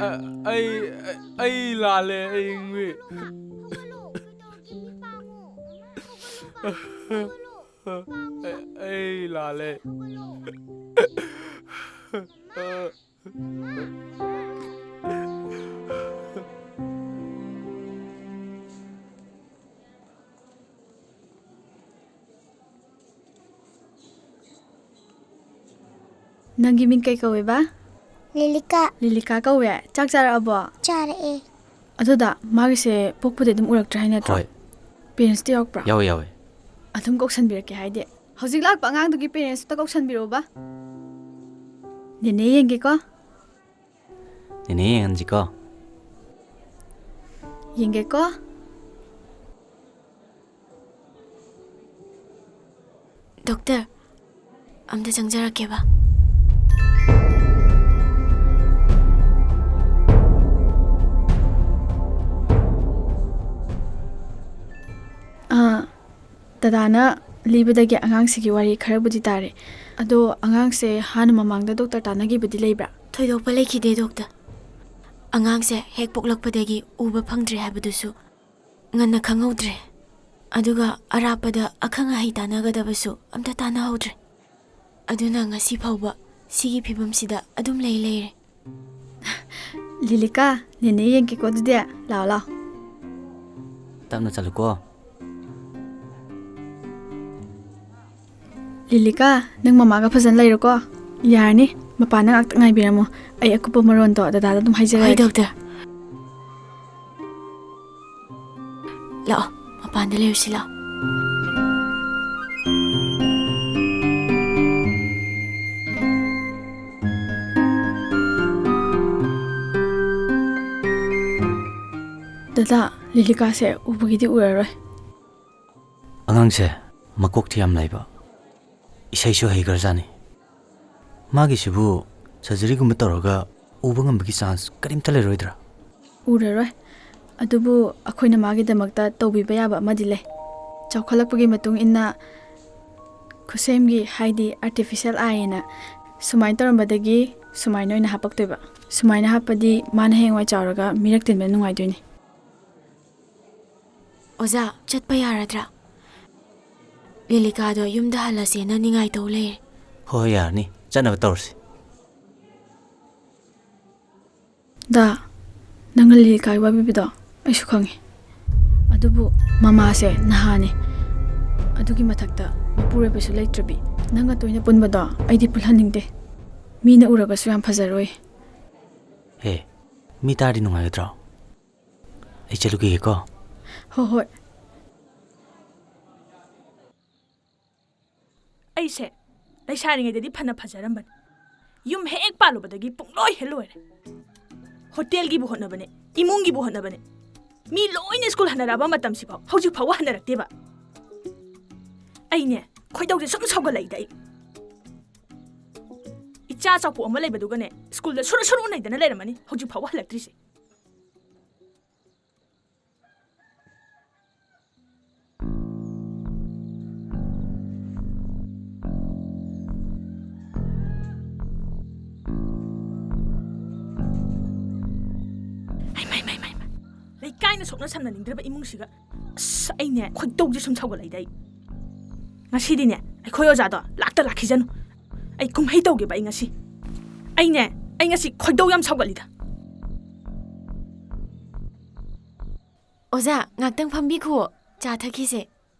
ꯑ-, ꯑꯩ, ꯑꯩ ꯂꯥꯜꯂꯦ, ꯑꯌꯤꯡꯕꯤ꯫ ꯍꯧꯒꯠꯂꯣ, ꯀꯩꯗꯧꯔꯒꯦ? ꯃꯤꯠ ꯄꯥꯡꯉꯣ꯫ ꯃꯃꯥ, ꯍꯧꯒꯠꯂꯣꯕ, ꯍꯧꯒꯠꯂꯣ꯫ ꯃꯤꯠ ꯄꯥꯡꯉꯣ꯫ ꯑꯩ, ꯑꯩ ꯂꯥꯜꯂꯦ꯫ ꯍꯧꯒꯠꯂꯣ꯫ ꯃꯃꯥ, ꯃꯃꯥ, ꯃꯃꯥ꯫ ꯅꯪꯒꯤ ꯃꯤꯡ ꯀꯩ ꯀꯧꯋꯦꯕ? ꯂꯤꯂꯤꯀꯥ꯫ ꯂꯤꯂꯤꯀꯥ ꯀꯧꯋꯦ꯫ ꯆꯥꯛ ꯆꯥꯔꯛꯑꯕꯣ? ꯆꯥꯔꯛꯑꯦ꯫ ꯑꯗꯨꯗ ꯃꯥꯒꯤꯁꯦ ꯄꯣꯛꯄꯗꯤ ꯑꯗꯨꯝ ꯎꯔꯛꯇ꯭ꯔꯦ ꯍꯥꯏ ꯅꯠꯇ꯭ꯔꯣ? ꯍꯣꯏ꯫ Parents ꯇꯤ ꯌꯥꯎꯔꯛꯄ꯭ꯔꯥ? ꯌꯥꯎꯋꯦ, ꯌꯥꯎꯋꯦ꯫ ꯑꯗꯨꯝ ꯀꯧꯁꯟꯕꯤꯔꯛꯀꯦ ꯍꯥꯏꯗꯤ꯫ ꯍꯧꯖꯤꯛ ꯂꯥꯛꯄ ꯑꯉꯥꯡꯗꯨꯒꯤ parents ꯇ ꯀꯧꯁꯟꯕꯤꯔꯛꯎꯕ꯫ ꯅꯦꯅꯦ ꯌꯦꯡꯒꯦꯀꯣ꯫ ꯅꯦꯅꯦ ꯌꯦꯡꯍꯟꯁꯤꯀꯣ꯫ ꯌꯦꯡꯒꯦꯀꯣ꯫ ꯗꯣꯛꯇꯔ, ꯑꯝꯇ ꯆꯪꯖꯔꯛꯀꯦꯕ꯫ ꯑꯥ, ꯗꯗꯥꯅ ꯂꯤꯕꯗꯒꯤ ꯑꯉꯥꯡꯁꯤꯒꯤ ꯋꯥꯔꯤ ꯈꯔꯕꯨꯗꯤ ꯇꯥꯔꯦ꯫ ꯑꯗꯣ ꯑꯉꯥꯡꯁꯦ ꯍꯥꯟꯅ ꯃꯃꯥꯡꯗ ꯗꯣꯛꯇꯔ ꯇꯥꯟꯅꯈꯤꯕꯗꯤ ꯂꯩꯕ꯭ꯔꯥ? ꯊꯣꯏꯗꯣꯛꯄ ꯂꯩꯈꯤꯗꯦ, ꯗꯣꯛꯇꯔ꯫ ꯑꯉꯥꯡꯁꯦ ꯍꯦꯛ ꯄꯣꯛꯂꯛꯄꯗꯒꯤ ꯎꯕ ꯐꯪꯗ꯭ꯔꯦ ꯍꯥꯏꯕꯗꯨꯁꯨ ꯉꯟꯅ ꯈꯪꯍꯧꯗ꯭ꯔꯦ꯫ ꯑꯗꯨꯒ ꯑꯔꯥꯞꯄꯗ ꯑꯈꯪ ꯑꯍꯩ ꯇꯥꯟꯅꯒꯗꯕꯁꯨ ꯑꯝꯇ ꯇꯥꯟꯅꯍꯧꯗ꯭ꯔꯦ꯫ ꯑꯗꯨꯅ ꯉꯁꯤ ꯐꯥꯎꯕ ꯁꯤꯒꯤ ꯐꯤꯕꯝꯁꯤꯗ ꯑꯗꯨꯝ ꯂꯩ ꯂꯩꯔꯦ꯫ ꯂꯤꯂꯤꯀꯥ, ꯅꯦꯅꯦ ꯌꯦꯡꯒꯦꯀꯣ ꯑꯗꯨꯗꯤ꯫ ꯂꯥꯛꯑꯣ, ꯂꯥꯛꯑꯣ꯫ ꯇꯞꯅ ꯆꯠꯂꯨꯀꯣ꯫ ꯂꯤꯂꯤꯀꯥ, ꯅꯪ ꯃꯃꯥꯒ ꯐꯖꯅ ꯂꯩꯔꯣꯀꯣ꯫ ꯌꯥꯔꯅꯤ, ꯃꯄꯥꯟꯗ ꯉꯥꯛꯇ ꯉꯥꯏꯕꯤꯔꯝꯃꯣ꯫ ꯑꯩ ꯑꯀꯨꯞꯄ ꯃꯔꯣꯟꯗꯣ ꯗꯗꯥꯗ ꯑꯗꯨꯝ ꯍꯥꯏꯖꯔꯛꯑꯒꯦ꯫ ꯍꯣꯏ, ꯗꯣꯛꯇꯔ꯫ ꯂꯥꯛꯑꯣ, ꯃꯄꯥꯟꯗ ꯂꯩꯔꯨꯁꯤ ꯂꯥꯛꯑꯣ꯫ ꯗꯗꯥ, ꯂꯤꯂꯤꯀꯥꯁꯦ ꯎꯕꯒꯤꯗꯤ ꯎꯔꯔꯣꯏ꯫ ꯑꯉꯥꯡꯁꯦ ꯃꯀꯣꯛꯇꯤ ꯌꯥꯝ ꯂꯩꯕ, ꯏꯁꯩꯁꯨ ꯍꯩꯈ꯭ꯔꯖꯥꯠꯅꯤ꯫ ꯃꯥꯒꯤꯁꯤꯕꯨ ꯁꯔꯖꯔꯤꯒꯨꯝꯕ ꯇꯧꯔꯒ ꯎꯕ ꯉꯝꯕꯒꯤ ꯆꯥꯟꯁ ꯀꯔꯤꯝꯇ ꯂꯩꯔꯣꯏꯗ꯭ꯔꯥ? ꯎꯔꯔꯣꯏ꯫ ꯑꯗꯨꯕꯨ ꯑꯩꯈꯣꯏꯅ ꯃꯥꯒꯤꯗꯃꯛꯇ ꯇꯧꯕꯤꯕ ꯌꯥꯕ ꯑꯃꯗꯤ ꯂꯩ꯫ ꯆꯥꯎꯈꯠꯂꯛꯄꯒꯤ ꯃꯇꯨꯡ ꯏꯟꯅ ꯈꯨꯠꯁꯦꯝꯒꯤ, ꯍꯥꯏꯗꯤ ꯑꯥꯔꯇꯤꯐꯤꯁꯦꯜ ꯑꯥꯏ ꯑꯅ ꯁꯨꯃꯥꯏꯅ ꯇꯧꯔꯝꯕꯗꯒꯤ ꯁꯨꯃꯥꯏꯅ ꯑꯣꯏꯅ ꯍꯥꯄꯛꯇꯣꯏꯕ꯫ ꯁꯨꯃꯥꯏꯅ ꯍꯥꯞꯄꯗꯤ ꯃꯥꯅ ꯍꯌꯦꯡꯋꯥꯏ ꯆꯥꯎꯔꯒ ꯃꯤꯔꯛ ꯇꯤꯟꯕ ꯅꯨꯡꯉꯥꯏꯗꯣꯏꯅꯤ꯫ ꯑꯣꯖꯥ, ꯆꯠꯄ ꯌꯥꯔꯗ꯭ꯔꯥ? ꯂꯤꯂꯤꯀꯥꯗꯣ ꯌꯨꯝꯗ ꯍꯜꯂꯁꯦꯅ ꯅꯤꯡꯉꯥꯏ ꯇꯧ ꯂꯩꯔꯦ꯫ ꯍꯣꯏ, ꯍꯣꯏ, ꯌꯥꯔꯅꯤ꯫ ꯆꯠꯅꯕ ꯇꯧꯔꯁꯤ꯫ ꯗꯥ, ꯅꯪꯅ ꯂꯤꯂꯤꯀꯥꯒꯤ ꯋꯥꯕꯤꯕꯗꯣ ꯑꯩꯁꯨ ꯈꯪꯉꯤ꯫ ꯑꯗꯨꯕꯨ ꯃꯃꯥꯁꯦ ꯅꯍꯥꯅꯦ꯫ ꯑꯗꯨꯒꯤ ꯃꯊꯛꯇ ꯃꯄꯨꯔꯣꯏꯕꯁꯨ ꯂꯩꯇ꯭ꯔꯕꯤ꯫ ꯅꯪꯒ ꯇꯣꯏꯅ ꯄꯨꯟꯕꯗꯣ ꯑꯩꯗꯤ ꯄꯨꯜꯍꯟꯅꯤꯡꯗꯦ꯫ ꯃꯤꯅ ꯎꯔꯒꯁꯨ ꯌꯥꯝ ꯐꯖꯔꯣꯏ꯫ ꯍꯦ, ꯃꯤ ꯇꯥꯔꯗꯤ ꯅꯨꯡꯉꯥꯏꯒꯗ꯭ꯔꯣ? ꯑꯩ ꯆꯠꯂꯨꯈꯤꯒꯦꯀꯣ꯫ ꯍꯣꯏ, ꯍꯣꯏ꯫ ꯑꯩꯁꯦ ꯂꯩꯁꯥꯔꯤꯉꯩꯗꯗꯤ ꯐꯅ ꯐꯖꯔꯝꯕꯅꯤ꯫ ꯌꯨꯝ ꯍꯦꯛ ꯄꯥꯜꯂꯨꯕꯗꯒꯤ ꯄꯨꯡꯂꯣꯏ ꯍꯦꯛ ꯂꯣꯏꯔꯦ꯫ ꯍꯣꯇꯦꯜꯒꯤꯕꯨ ꯍꯣꯠꯅꯕꯅꯦ, ꯏꯃꯨꯡꯒꯤꯕꯨ ꯍꯣꯠꯅꯕꯅꯦ꯫ ꯃꯤ ꯂꯣꯏꯅ ꯁ꯭ꯀꯨꯜ ꯍꯟꯅꯔꯛꯑꯕ ꯃꯇꯝꯁꯤꯐꯥꯎ ꯍꯧꯖꯤꯛ ꯐꯥꯎꯕ ꯍꯟꯅꯔꯛꯇꯦꯕ꯫ ꯑꯩꯅꯦ, ꯈꯣꯏꯗꯧꯁꯦ ꯁꯨꯝ ꯁꯥꯎꯒꯠꯂꯛꯏꯗ ꯑꯩ꯫ ꯏꯆꯥ ꯆꯥꯎꯄꯣꯛ ꯑꯃ ꯂꯩꯕꯗꯨꯒꯅꯦ, ꯁ꯭ꯀꯨꯜꯗ ꯁꯨꯔꯨ ꯁꯨꯔꯨ ꯅꯩꯗꯅ ꯂꯩꯔꯝꯃꯅꯤ, ꯍꯧꯖꯤꯛ ꯐꯥꯎꯕ ꯍꯜꯂꯛꯇ꯭ꯔꯤꯁꯦ꯫ ꯁꯣꯛꯅ ꯁꯝꯅꯅꯤꯡꯗ꯭ꯔꯕ ꯏꯃꯨꯡꯁꯤꯒ꯫ ꯑꯁ, ꯑꯩꯅꯦ ꯈꯣꯏꯗꯧꯁꯦ ꯁꯨꯝ ꯁꯧꯒꯠꯂꯛꯏꯗ ꯑꯩ꯫ ꯉꯁꯤꯗꯤꯅꯦ ꯑꯩꯈꯣꯏ ꯑꯣꯖꯥꯗꯣ ꯂꯥꯛꯇ ꯂꯥꯛꯈꯤꯁꯅꯨ꯫ ꯑꯩ ꯀꯨꯝꯍꯩ ꯇꯧꯒꯦꯕ ꯑꯩ ꯉꯁꯤ꯫ ꯑꯩꯅꯦ, ꯑꯩ ꯉꯁꯤ ꯈꯣꯏꯗꯧ ꯌꯥꯝ ꯁꯧꯒꯠꯂꯤꯗ꯫ ꯑꯣꯖꯥ, ꯉꯥꯛꯇꯪ ꯐꯝꯕꯤꯈꯨꯋꯣ, ꯆꯥ ꯊꯛꯈꯤꯁꯦ꯫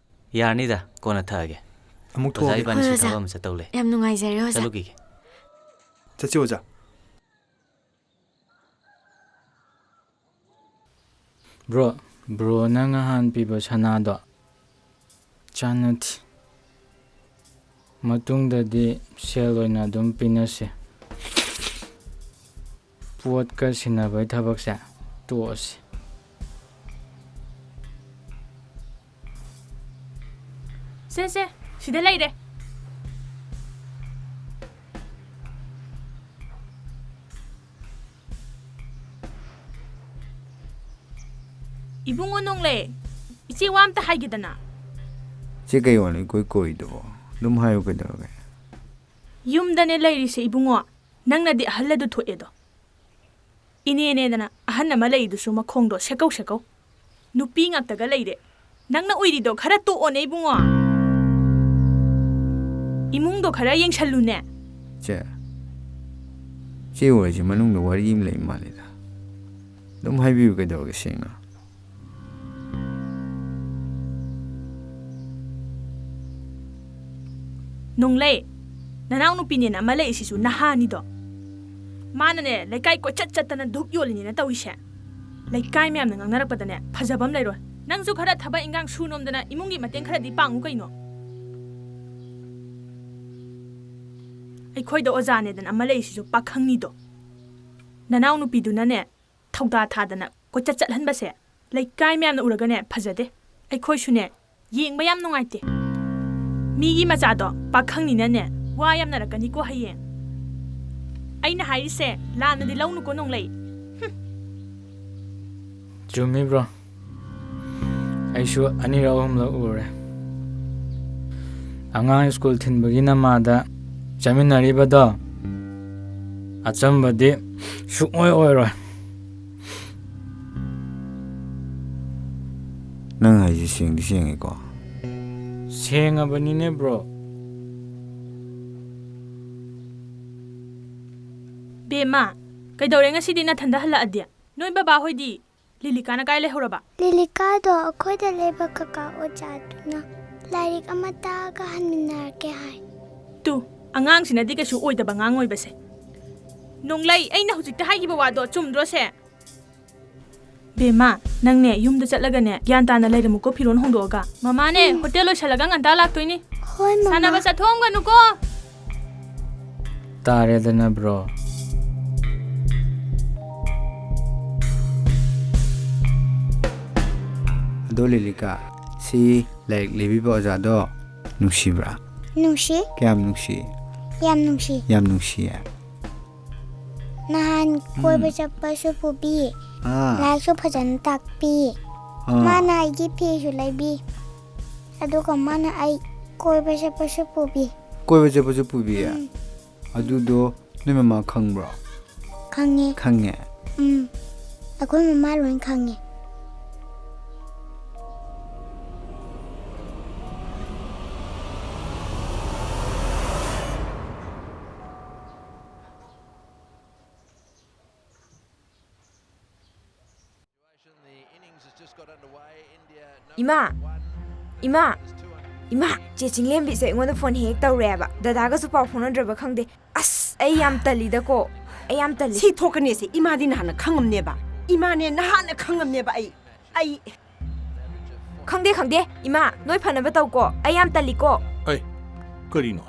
ꯌꯥꯔꯅꯤꯗ, ꯀꯣꯟꯅ ꯊꯛꯑꯒꯦ꯫ ꯑꯃꯨꯛ ꯑꯣꯖꯥ ꯊꯣꯛꯑꯒꯦ꯫ ꯏꯕꯥꯅꯤꯁꯨ ꯍꯣꯏ, ꯑꯣꯖꯥ꯫ ꯊꯕꯛ ꯑꯃ ꯆꯠꯇꯧ ꯂꯩ꯫ ꯌꯥꯝ ꯅꯨꯡꯉꯥꯏꯖꯔꯦ, ꯑꯣꯖꯥ꯫ ꯆꯠꯂꯨꯈꯤꯒꯦ꯫ ꯆꯠꯁꯤ, ꯑꯣꯖꯥ꯫ ꯕ꯭ꯔꯣ, ꯕ꯭ꯔꯣꯅ ꯉꯍꯥꯟ ꯄꯤꯕ ꯁꯅꯥꯗꯣ ꯆꯥꯟꯅꯗꯦ꯫ ꯃꯇꯨꯡꯗꯗꯤ ꯁꯦꯜ ꯑꯣꯏꯅ ꯑꯗꯨꯝ ꯄꯤꯅꯁꯦ꯫ ꯄꯣꯠꯀ ꯁꯤꯟꯅꯕꯒꯤ ꯊꯕꯛꯁꯦ ꯇꯣꯛꯑꯁꯤ꯫ ꯁꯦ, ꯁꯦ, ꯁꯤꯗ ꯂꯩꯔꯦ꯫ ꯏꯕꯨꯡꯉꯣ ꯅꯣꯡꯂꯩ, ꯏꯆꯦ ꯋꯥ ꯑꯝꯇ ꯍꯥꯏꯒꯦꯗꯅ꯫ ꯆꯦ, ꯀꯩ ꯋꯥꯅꯣ ꯏꯀꯣꯏ ꯀꯣꯏꯗꯨꯕꯣ? ꯑꯗꯨꯝ ꯍꯥꯏꯌꯨ, ꯀꯩꯗꯧꯔꯒꯦ? ꯌꯨꯝꯗꯅꯦ ꯂꯩꯔꯤꯁꯦ ꯏꯕꯨꯡꯉꯣ, ꯅꯪꯅꯗꯤ ꯑꯍꯜ ꯑꯗꯨ ꯊꯣꯛꯑꯦꯗꯣ꯫ ꯏꯅꯦꯅꯦꯗꯅ ꯑꯍꯟ ꯑꯃ ꯂꯩꯗꯨꯁꯨ ꯃꯈꯣꯡꯗꯣ ꯁꯦꯀꯧ ꯁꯦꯀꯧ꯫ ꯅꯨꯄꯤ ꯉꯥꯛꯇꯒ ꯂꯩꯔꯦ꯫ ꯅꯪꯅ ꯎꯏꯔꯤꯗꯣ ꯈꯔ ꯇꯣꯛꯑꯣꯅꯦ ꯏꯕꯨꯡꯉꯣ꯫ ꯏꯃꯨꯡꯗꯣ ꯈꯔ ꯌꯦꯡꯁꯜꯂꯨꯅꯦ꯫ ꯆꯦ, ꯆꯦ ꯍꯣꯏꯁꯦ ꯃꯅꯨꯡꯗ ꯋꯥꯔꯤ ꯑꯃ ꯂꯩ ꯃꯥꯜꯂꯦꯗ꯫ ꯑꯗꯨꯝ ꯍꯥꯏꯕꯤꯌꯨ, ꯀꯩꯗꯧꯔꯒꯦ, ꯁꯦꯡꯅ꯫ ꯅꯣꯡꯂꯩ, ꯅꯅꯥꯎꯅꯨꯄꯤꯅꯦꯅ ꯑꯃ ꯂꯩꯔꯤꯁꯤꯁꯨ ꯅꯍꯥꯅꯤꯗꯣ꯫ ꯃꯥꯅꯅꯦ ꯂꯩꯀꯥꯏ ꯀꯣꯏꯆꯠ ꯆꯠꯇꯅ ꯙꯨꯞ ꯌꯣꯜꯂꯤꯅꯦꯅ ꯇꯧꯔꯤꯁꯦ꯫ ꯂꯩꯀꯥꯏ ꯃꯌꯥꯝꯅ ꯉꯥꯡꯅꯔꯛꯄꯗꯅꯦ ꯐꯖꯕ ꯑꯃ ꯂꯩꯔꯣꯏ꯫ ꯅꯪꯁꯨ ꯈꯔ ꯊꯕꯛ ꯏꯟꯈꯥꯡ ꯁꯨ ꯅꯣꯝꯗꯅ ꯏꯃꯨꯡꯒꯤ ꯃꯇꯦꯡ ꯈꯔꯗꯤ ꯄꯥꯡꯉꯨ ꯀꯩꯅꯣ꯫ ꯑꯩꯈꯣꯏꯗ ꯑꯣꯖꯥꯅꯦꯗꯅ ꯑꯃ ꯂꯩꯔꯤꯁꯤꯁꯨ ꯄꯥꯈꯪꯅꯤꯗꯣ꯫ ꯅꯅꯥꯎꯅꯨꯄꯤꯗꯨꯅꯅꯦ ꯊꯧꯗꯥ ꯊꯥꯗꯅ ꯀꯣꯏꯆꯠ ꯆꯠꯍꯟꯕꯁꯦ ꯂꯩꯀꯥꯏ ꯃꯌꯥꯝꯅ ꯎꯔꯒꯅꯦ ꯐꯖꯗꯦ꯫ ꯑꯩꯈꯣꯏꯁꯨꯅꯦ ꯌꯦꯡꯕ ꯌꯥꯝ ꯅꯨꯡꯉꯥꯏꯇꯦ꯫ ꯃꯤꯒꯤ ꯃꯆꯥꯗꯣ ꯄꯥꯈꯪꯅꯤꯅꯅꯦ ꯋꯥ ꯌꯥꯝꯅꯔꯛꯀꯅꯤꯀꯣ ꯍꯌꯦꯡ꯫ ꯑꯩꯅ ꯍꯥꯏꯔꯤꯁꯦ ꯂꯥꯟꯅꯗꯤ ꯂꯧꯅꯨꯀꯣ ꯅꯣꯡꯂꯩ꯫ ꯍꯨꯝ꯫ ꯆꯨꯝꯃꯤ ꯕ꯭ꯔꯣ꯫ ꯑꯩꯁꯨ ꯑꯅꯤꯔꯛ ꯑꯍꯨꯝꯂꯛ ꯎꯔꯦ꯫ ꯑꯉꯥꯡ ꯁ꯭ꯀꯨꯜ ꯊꯤꯟꯕꯒꯤ ꯅꯃꯥꯗ ꯆꯠꯃꯤꯟꯅꯔꯤꯕꯗꯣ ꯑꯆꯝꯕꯗꯤ ꯁꯨꯛꯑꯣꯏ ꯑꯣꯏꯔꯣꯏ꯫ ꯅꯪ ꯍꯥꯏꯁꯦ ꯁꯦꯡꯗꯤ ꯁꯦꯡꯉꯦꯀꯣ? ꯁꯦꯡꯉꯕꯅꯤꯅꯦ, bro꯫ ꯕꯦꯝꯃ, ꯀꯩꯗꯧꯔꯦ ꯉꯁꯤꯗꯤ ꯅꯊꯟꯗ ꯍꯜꯂꯛꯑꯗꯤ? ꯅꯣꯏ ꯕꯕꯥ ꯍꯣꯏꯗꯤ? ꯂꯤꯂꯤꯀꯥꯅ ꯀꯥꯏ ꯂꯩꯍꯧꯔꯕ? ꯂꯤꯂꯤꯀꯥꯗꯣ ꯑꯩꯈꯣꯏꯗ ꯂꯩꯕ ꯀꯀꯥ ꯑꯣꯖꯥꯗꯨꯅ ꯂꯥꯏꯔꯤꯛ ꯑꯃ ꯇꯥꯛꯑꯒ ꯍꯟꯃꯤꯟꯅꯔꯛꯀꯦ ꯍꯥꯏ꯫ ꯇꯨ, ꯑꯉꯥꯡꯁꯤꯅꯗꯤ ꯀꯩꯁꯨ ꯑꯣꯏꯗꯕ ꯉꯥꯡꯉꯣꯏꯕꯁꯦ꯫ ꯅꯣꯡꯂꯩ, ꯑꯩꯅ ꯍꯧꯖꯤꯛꯇ ꯍꯥꯏꯈꯤꯕ ꯋꯥꯗꯣ ꯆꯨꯝꯗ꯭ꯔꯣꯁꯦ? ꯕꯦꯝꯃ, ꯅꯪꯅꯦ ꯌꯨꯝꯗ ꯆꯠꯂꯒꯅꯦ ꯒ꯭ꯌꯥꯟ ꯇꯥꯅ ꯂꯩꯔꯝꯃꯨꯀꯣ, ꯐꯤꯔꯣꯜ ꯍꯣꯡꯗꯣꯛꯑꯒ꯫ ꯃꯃꯥꯅꯦ, ꯎꯝ꯫ ꯍꯣꯇꯦꯜ ꯂꯣꯏꯁꯜꯂꯒ ꯉꯟꯇꯥ ꯂꯥꯛꯇꯣꯏꯅꯤ꯫ ꯍꯣꯏ, ꯃꯃꯥ꯫ ꯁꯥꯟꯅꯕ ꯆꯠꯊꯣꯛꯑꯝꯒꯅꯨꯀꯣ꯫ ꯇꯥꯔꯦꯗꯅ, bro꯫ ꯑꯗꯣ ꯂꯤꯂꯤꯀꯥ, ꯁꯤ ꯂꯥꯏꯔꯤꯛ ꯂꯩꯕꯤꯕ ꯑꯣꯖꯥꯗꯣ ꯅꯨꯡꯁꯤꯕ꯭ꯔꯥ? ꯅꯨꯡꯁꯤ꯫ ꯀꯌꯥꯝ ꯅꯨꯡꯁꯤ? ꯌꯥꯝ ꯅꯨꯡꯁꯤ꯫ ꯌꯥꯝ ꯅꯨꯡꯁꯤꯌꯦ꯫ ꯅꯍꯥꯟ ꯀꯣꯏꯕ ꯎꯝ꯫ ꯆꯠꯄꯁꯨ ꯄꯨꯕꯤ꯫ ꯑꯥ꯫ ꯂꯥꯏꯔꯤꯛꯁꯨ ꯐꯖꯅ ꯇꯥꯛꯄꯤ꯫ ꯑꯥ꯫ ꯃꯥꯅ ꯑꯩꯒꯤ ꯐꯤꯁꯨ ꯂꯩꯕꯤ꯫ ꯑꯗꯨꯒ ꯃꯥꯅ ꯑꯩ ꯀꯣꯏꯕ ꯆꯠꯄꯁꯨ ꯄꯨꯕꯤ꯫ ꯀꯣꯏꯕ ꯆꯠꯄꯁꯨ ꯄꯨꯕꯤ? ꯎꯝ꯫ ꯑꯗꯨꯗꯣ ꯅꯣꯏ ꯃꯃꯥ ꯈꯪꯕ꯭ꯔꯣ? ꯈꯪꯉꯦ꯫ ꯈꯪꯉꯦ? ꯎꯝ꯫ ꯑꯩꯈꯣꯏ ꯃꯃꯥ ꯂꯣꯏ ꯈꯪꯉꯦ꯫ ꯏꯃꯥ! ꯏꯃꯥ! ꯏꯃꯥ! ꯆꯦ ꯆꯤꯡꯂꯦꯝꯕꯤꯁꯦ ꯑꯩꯉꯣꯟꯗ ꯐꯣꯟ ꯍꯦꯛ ꯍꯦꯛ ꯇꯧꯔꯦ ꯍꯥꯏꯕ꯫ ꯗꯗꯥꯒꯁꯨ ꯄꯥꯎ ꯐꯥꯎꯅꯗ꯭ꯔꯕ ꯈꯪꯗꯦ꯫ ꯑꯁ, ꯑꯩ ꯌꯥꯝ ꯇꯜꯂꯤꯗꯀꯣ꯫ ꯑꯩ ꯌꯥꯝ ꯇꯜꯂꯤ꯫ ꯁꯤ ꯊꯣꯛꯀꯅꯦꯁꯦ ꯏꯃꯥꯗꯤ ꯅꯍꯥꯟꯅ ꯈꯪꯉꯝꯅꯦꯕ꯫ ꯏꯃꯥꯅꯦ ꯅꯍꯥꯟꯅ ꯈꯪꯉꯝꯅꯦꯕ ꯑꯩ꯫ ꯑꯩ ꯈꯪꯗꯦ, ꯈꯪꯗꯦ꯫ ꯏꯃꯥ, ꯅꯣꯏ ꯐꯅꯕ ꯇꯧꯀꯣ꯫ ꯑꯩ ꯌꯥꯝ ꯇꯜꯂꯤꯀꯣ꯫ ꯑꯩ, ꯀꯔꯤꯅꯣ?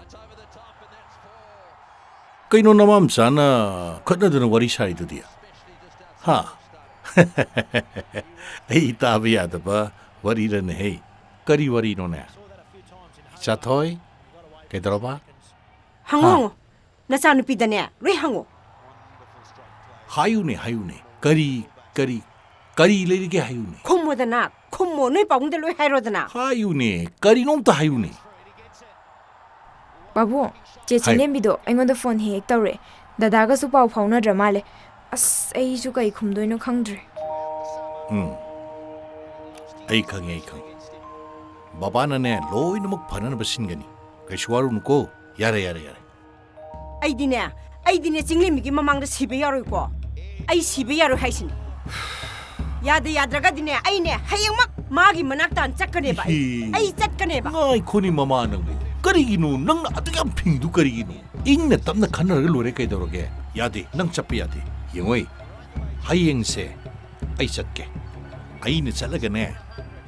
ꯀꯩꯅꯣ ꯅꯃꯥ ꯃꯆꯥꯅ ꯈꯠꯅꯗꯅ ꯋꯥꯔꯤ ꯁꯥꯔꯤꯗꯨꯗꯤ? ꯍꯥ? ꯑꯩ ꯇꯥꯕ ꯌꯥꯗꯕ ꯋꯥꯔꯤꯔꯅꯦꯍꯦ꯫ ꯀꯔꯤ ꯋꯥꯔꯤꯅꯣꯅꯦ? ꯏꯆꯥꯊꯣꯏ, ꯀꯩꯗꯧꯔꯕ? ꯍꯪꯉꯣ, ꯍꯥ? ꯍꯪꯉꯣ꯫ ꯅꯆꯥꯅꯨꯄꯤꯗꯅꯦ, ꯂꯣꯏ ꯍꯪꯉꯣ꯫ ꯍꯥꯏꯌꯨꯅꯦ, ꯍꯥꯏꯌꯨꯅꯦ꯫ ꯀꯔꯤ, ꯀꯔꯤ, ꯀꯔꯤ ꯂꯩꯔꯤꯒꯦ ꯍꯥꯏꯌꯨꯅꯦ꯫ ꯈꯨꯝꯃꯣꯗꯅ, ꯈꯨꯝꯃꯣ꯫ ꯅꯣꯏ ꯄꯥꯕꯨꯡꯗ ꯂꯣꯏ ꯍꯥꯏꯔꯣꯗꯅ꯫ ꯍꯥꯏꯌꯨꯅꯦ, ꯀꯔꯤꯅꯣꯝꯇ ꯍꯥꯏꯌꯨꯅꯦ꯫ ꯄꯥꯕꯨꯡ, ꯆꯦ ꯍꯥꯏ꯫ ꯆꯤꯡꯂꯦꯝꯕꯤꯗꯣ ꯑꯩꯉꯣꯟꯗ ꯐꯣꯟ ꯍꯦꯛ ꯍꯦꯛ ꯇꯧꯔꯛꯑꯦ꯫ ꯗꯗꯥꯒꯁꯨ ꯄꯥꯎ ꯐꯥꯎꯅꯗ꯭ꯔ ꯃꯥꯜꯂꯦ꯫ ꯑꯁ, ꯑꯩꯁꯨ ꯀꯩ ꯈꯨꯝꯗꯣꯏꯅꯣ ꯈꯪꯗ꯭ꯔꯦ꯫ ꯎꯝ꯫ ꯑꯩ ꯈꯪꯉꯦ, ꯑꯩ ꯈꯪꯉꯦ꯫ ꯕꯕꯥꯅꯅꯦ ꯂꯣꯏꯅꯃꯛ ꯐꯅꯅꯕ ꯁꯤꯟꯒꯅꯤ꯫ ꯀꯩꯁꯨ ꯋꯥꯔꯨꯅꯨꯀꯣ꯫ ꯌꯥꯔꯦ, ꯌꯥꯔꯦ, ꯌꯥꯔꯦ꯫ ꯑꯩꯗꯤꯅꯦ, ꯑꯩꯗꯤꯅꯦ ꯆꯤꯡꯂꯦꯝꯕꯤꯒꯤ ꯃꯃꯥꯡꯗ ꯁꯤꯕ ꯌꯥꯔꯣꯏꯀꯣ꯫ ꯑꯩ ꯁꯤꯕ ꯌꯥꯔꯣꯏ ꯍꯥꯏꯁꯤꯅꯤ꯫ ꯌꯥꯗ ꯌꯥꯗ꯭ꯔꯒꯗꯤꯅꯦ, ꯑꯩꯅꯦ ꯍꯌꯦꯡꯃꯛ ꯃꯥꯒꯤ ꯃꯅꯥꯛꯇ ꯆꯠꯀꯅꯦꯕ꯫ ꯑꯩ, ꯏꯍꯤ꯫ ꯑꯩ ꯆꯠꯀꯅꯦꯕ꯫ ꯉꯥꯏꯈꯣꯅꯤ ꯃꯃꯥ ꯅꯪꯕꯨ꯫ ꯀꯔꯤꯒꯤꯅꯣ ꯅꯪꯅ ꯑꯗꯨꯛ ꯌꯥꯝ ꯐꯤꯡꯉꯤꯗꯨ ꯀꯔꯤꯒꯤꯅꯣ? ꯏꯪꯅ ꯇꯞꯅ ꯈꯟꯅꯔꯒ ꯂꯣꯏꯔꯦ ꯀꯩꯗꯧꯔꯒꯦ? ꯌꯥꯗꯦ, ꯅꯪ ꯆꯠꯄ ꯌꯥꯗꯦ꯫ ꯌꯦꯡꯉꯣꯏ, ꯍꯌꯦꯡꯁꯦ ꯑꯩ ꯆꯠꯀꯦ꯫ ꯑꯩꯅ ꯆꯠꯂꯒꯅꯦ,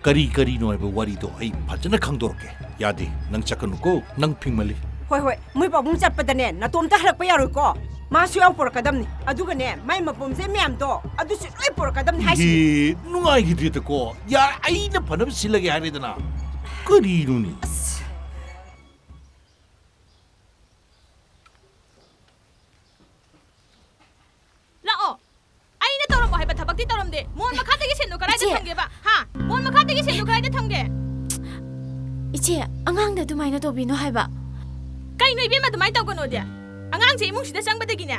ꯀꯔꯤ ꯀꯔꯤꯅꯣ ꯍꯥꯏꯕ ꯋꯥꯔꯤꯗꯣ ꯑꯩ ꯐꯖꯅ ꯈꯪꯗꯣꯔꯛꯀꯦ꯫ ꯌꯥꯗꯦ, ꯅꯪ ꯆꯠꯀꯅꯨꯀꯣ, ꯅꯪ ꯐꯤꯡꯃꯜꯂꯤ꯫ ꯍꯣꯏ, ꯍꯣꯏ, ꯃꯣꯏ ꯄꯥꯕꯨꯡ ꯆꯠꯄꯗꯅꯦ, ꯅꯇꯣꯝꯇ ꯍꯜꯂꯛꯄ ꯌꯥꯔꯣꯏꯀꯣ꯫ ꯃꯥꯁꯨ ꯌꯥꯎ ꯄꯨꯔꯛꯀꯗꯕꯅꯤ꯫ ꯑꯗꯨꯒꯅꯦ, ꯃꯥꯏ ꯃꯄꯣꯝꯆꯩ ꯃꯌꯥꯝꯗꯣ, ꯑꯗꯨꯁꯨ ꯂꯣꯏ ꯄꯨꯔꯛꯀꯗꯕꯅꯤ ꯍꯥꯏꯁꯤꯅꯤ꯫ ꯏꯍꯦ, ꯅꯨꯡꯉꯥꯏꯈꯤꯗ꯭ꯔꯦꯗꯀꯣ꯫ ꯌꯥꯔꯦ, ꯑꯩꯅ ꯐꯅꯕ ꯁꯤꯜꯂꯒꯦ ꯍꯥꯏꯔꯦꯗꯅ꯫ ꯀꯔꯤꯅꯣꯅꯦ? ꯑꯁ꯫ ꯂꯥꯛꯑꯣ꯫ ꯑꯩꯅ ꯇꯧꯔꯝꯃꯣ ꯍꯥꯏꯕ ꯊꯕꯛꯇꯤ ꯇꯧꯔꯝꯗꯦ꯫ ꯃꯣꯟ ꯃꯈꯥꯗꯒꯤ ꯁꯦꯟꯗꯣ ꯀꯗꯥꯏꯗ ꯏꯆꯦ! ꯊꯝꯒꯦꯕ? ꯍꯥ? ꯃꯣꯟ ꯃꯈꯥꯗꯒꯤ ꯁꯦꯟꯗꯣ ꯀꯗꯥꯏꯗ ꯊꯝꯒꯦ? ꯏꯆꯦ, ꯑꯉꯥꯡꯗ ꯑꯗꯨꯃꯥꯏꯅ ꯇꯧꯕꯤꯅꯣ ꯍꯥꯏꯕ꯫ ꯀꯩꯅꯣ ꯏꯕꯦꯝꯃ, ꯑꯗꯨꯃꯥꯏꯅ ꯇꯧꯒꯅꯣꯗꯤ? ꯑꯉꯥꯡꯁꯦ ꯏꯃꯨꯡꯁꯤꯗ ꯆꯪꯕꯗꯒꯤꯅꯦ,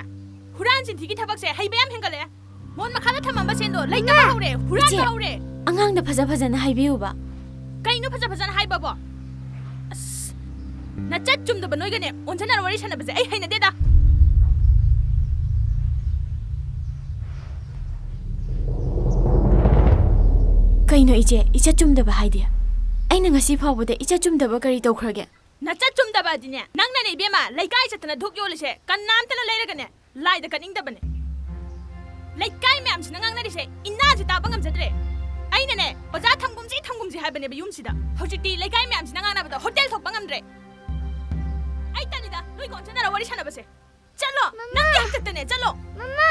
ꯍꯨꯔꯥꯟ ꯆꯤꯟꯊꯤꯒꯤ ꯊꯕꯛꯁꯦ ꯍꯩꯕ ꯌꯥꯝ ꯍꯦꯟꯒꯠꯂꯛꯑꯦ꯫ ꯃꯣꯟ ꯃꯈꯥꯗ ꯊꯝꯃꯝꯕ ꯁꯦꯟꯗꯣ ꯂꯩꯇꯕ ꯏꯃꯥ! ꯍꯧꯔꯦ, ꯍꯨꯔꯥꯟꯕ ꯏꯆꯦ! ꯍꯧꯔꯦ꯫ ꯑꯉꯥꯡꯗ ꯐꯖ ꯐꯖꯅ ꯍꯥꯏꯕꯤꯌꯨꯕ꯫ ꯀꯩꯅꯣ ꯐꯖ ꯐꯖꯅ ꯍꯥꯏꯕꯕꯣ? ꯑꯁ, ꯅꯆꯠ ꯆꯨꯝꯗꯕ ꯅꯣꯏꯒꯅꯦ ꯑꯣꯟꯁꯤꯟꯅꯔ ꯋꯥꯔꯤ ꯁꯥꯟꯅꯕꯁꯦ ꯑꯩ ꯍꯩꯅꯗꯦꯗ꯫ ꯀꯩꯅꯣ ꯏꯆꯦ, ꯏꯆꯠ ꯆꯨꯝꯗꯕ ꯍꯥꯏꯗꯤ? ꯑꯩꯅ ꯉꯁꯤ ꯐꯥꯎꯕꯗ ꯏꯆꯠ ꯆꯨꯝꯗꯕ ꯀꯔꯤ ꯇꯧꯈ꯭ꯔꯒꯦ? ꯅꯆꯠ ꯆꯨꯝꯗꯕ ꯑꯗꯤꯅꯦ, ꯅꯪꯅꯅꯦ ꯏꯕꯦꯝꯃ, ꯂꯩꯀꯥꯏ ꯆꯠꯇꯅ ꯙꯨꯞ ꯌꯣꯜꯂꯤꯁꯦ ꯀꯅꯥꯝꯇꯅ ꯂꯩꯔꯒꯅꯦ, ꯂꯥꯏꯗ ꯀꯠꯅꯤꯡꯗꯕꯅꯦ꯫ ꯂꯩꯀꯥꯏ ꯃꯌꯥꯝꯁꯤꯅ ꯉꯥꯡꯅꯔꯤꯁꯦ ꯏꯅꯥꯁꯦ ꯇꯥꯕ ꯉꯝꯖꯗ꯭ꯔꯦ꯫ ꯑꯩꯅꯅꯦ, ꯑꯣꯖꯥ ꯊꯝꯒꯨꯝꯁꯤ, ꯊꯝꯒꯨꯝꯁꯤ ꯍꯥꯏꯕꯅꯦꯕ ꯌꯨꯝꯁꯤꯗ꯫ ꯍꯧꯖꯤꯛꯇꯤ ꯂꯩꯀꯥꯏ ꯃꯌꯥꯝꯁꯤꯅ ꯉꯥꯡꯅꯕꯗ ꯍꯣꯇꯦꯜ ꯊꯣꯛꯄ ꯉꯝꯗ꯭ꯔꯦ꯫ ꯑꯩ ꯇꯜꯂꯤꯗ, ꯅꯣꯏꯒ ꯑꯣꯟꯁꯤꯟꯅꯔ ꯋꯥꯔꯤ ꯁꯥꯟꯅꯕꯁꯦ꯫ ꯆꯠꯂꯣ! ꯃꯃꯥ! ꯅꯪꯒꯤ ꯍꯥꯛꯇꯛꯇꯅꯦ, ꯆꯠꯂꯣ! ꯃꯃꯥ!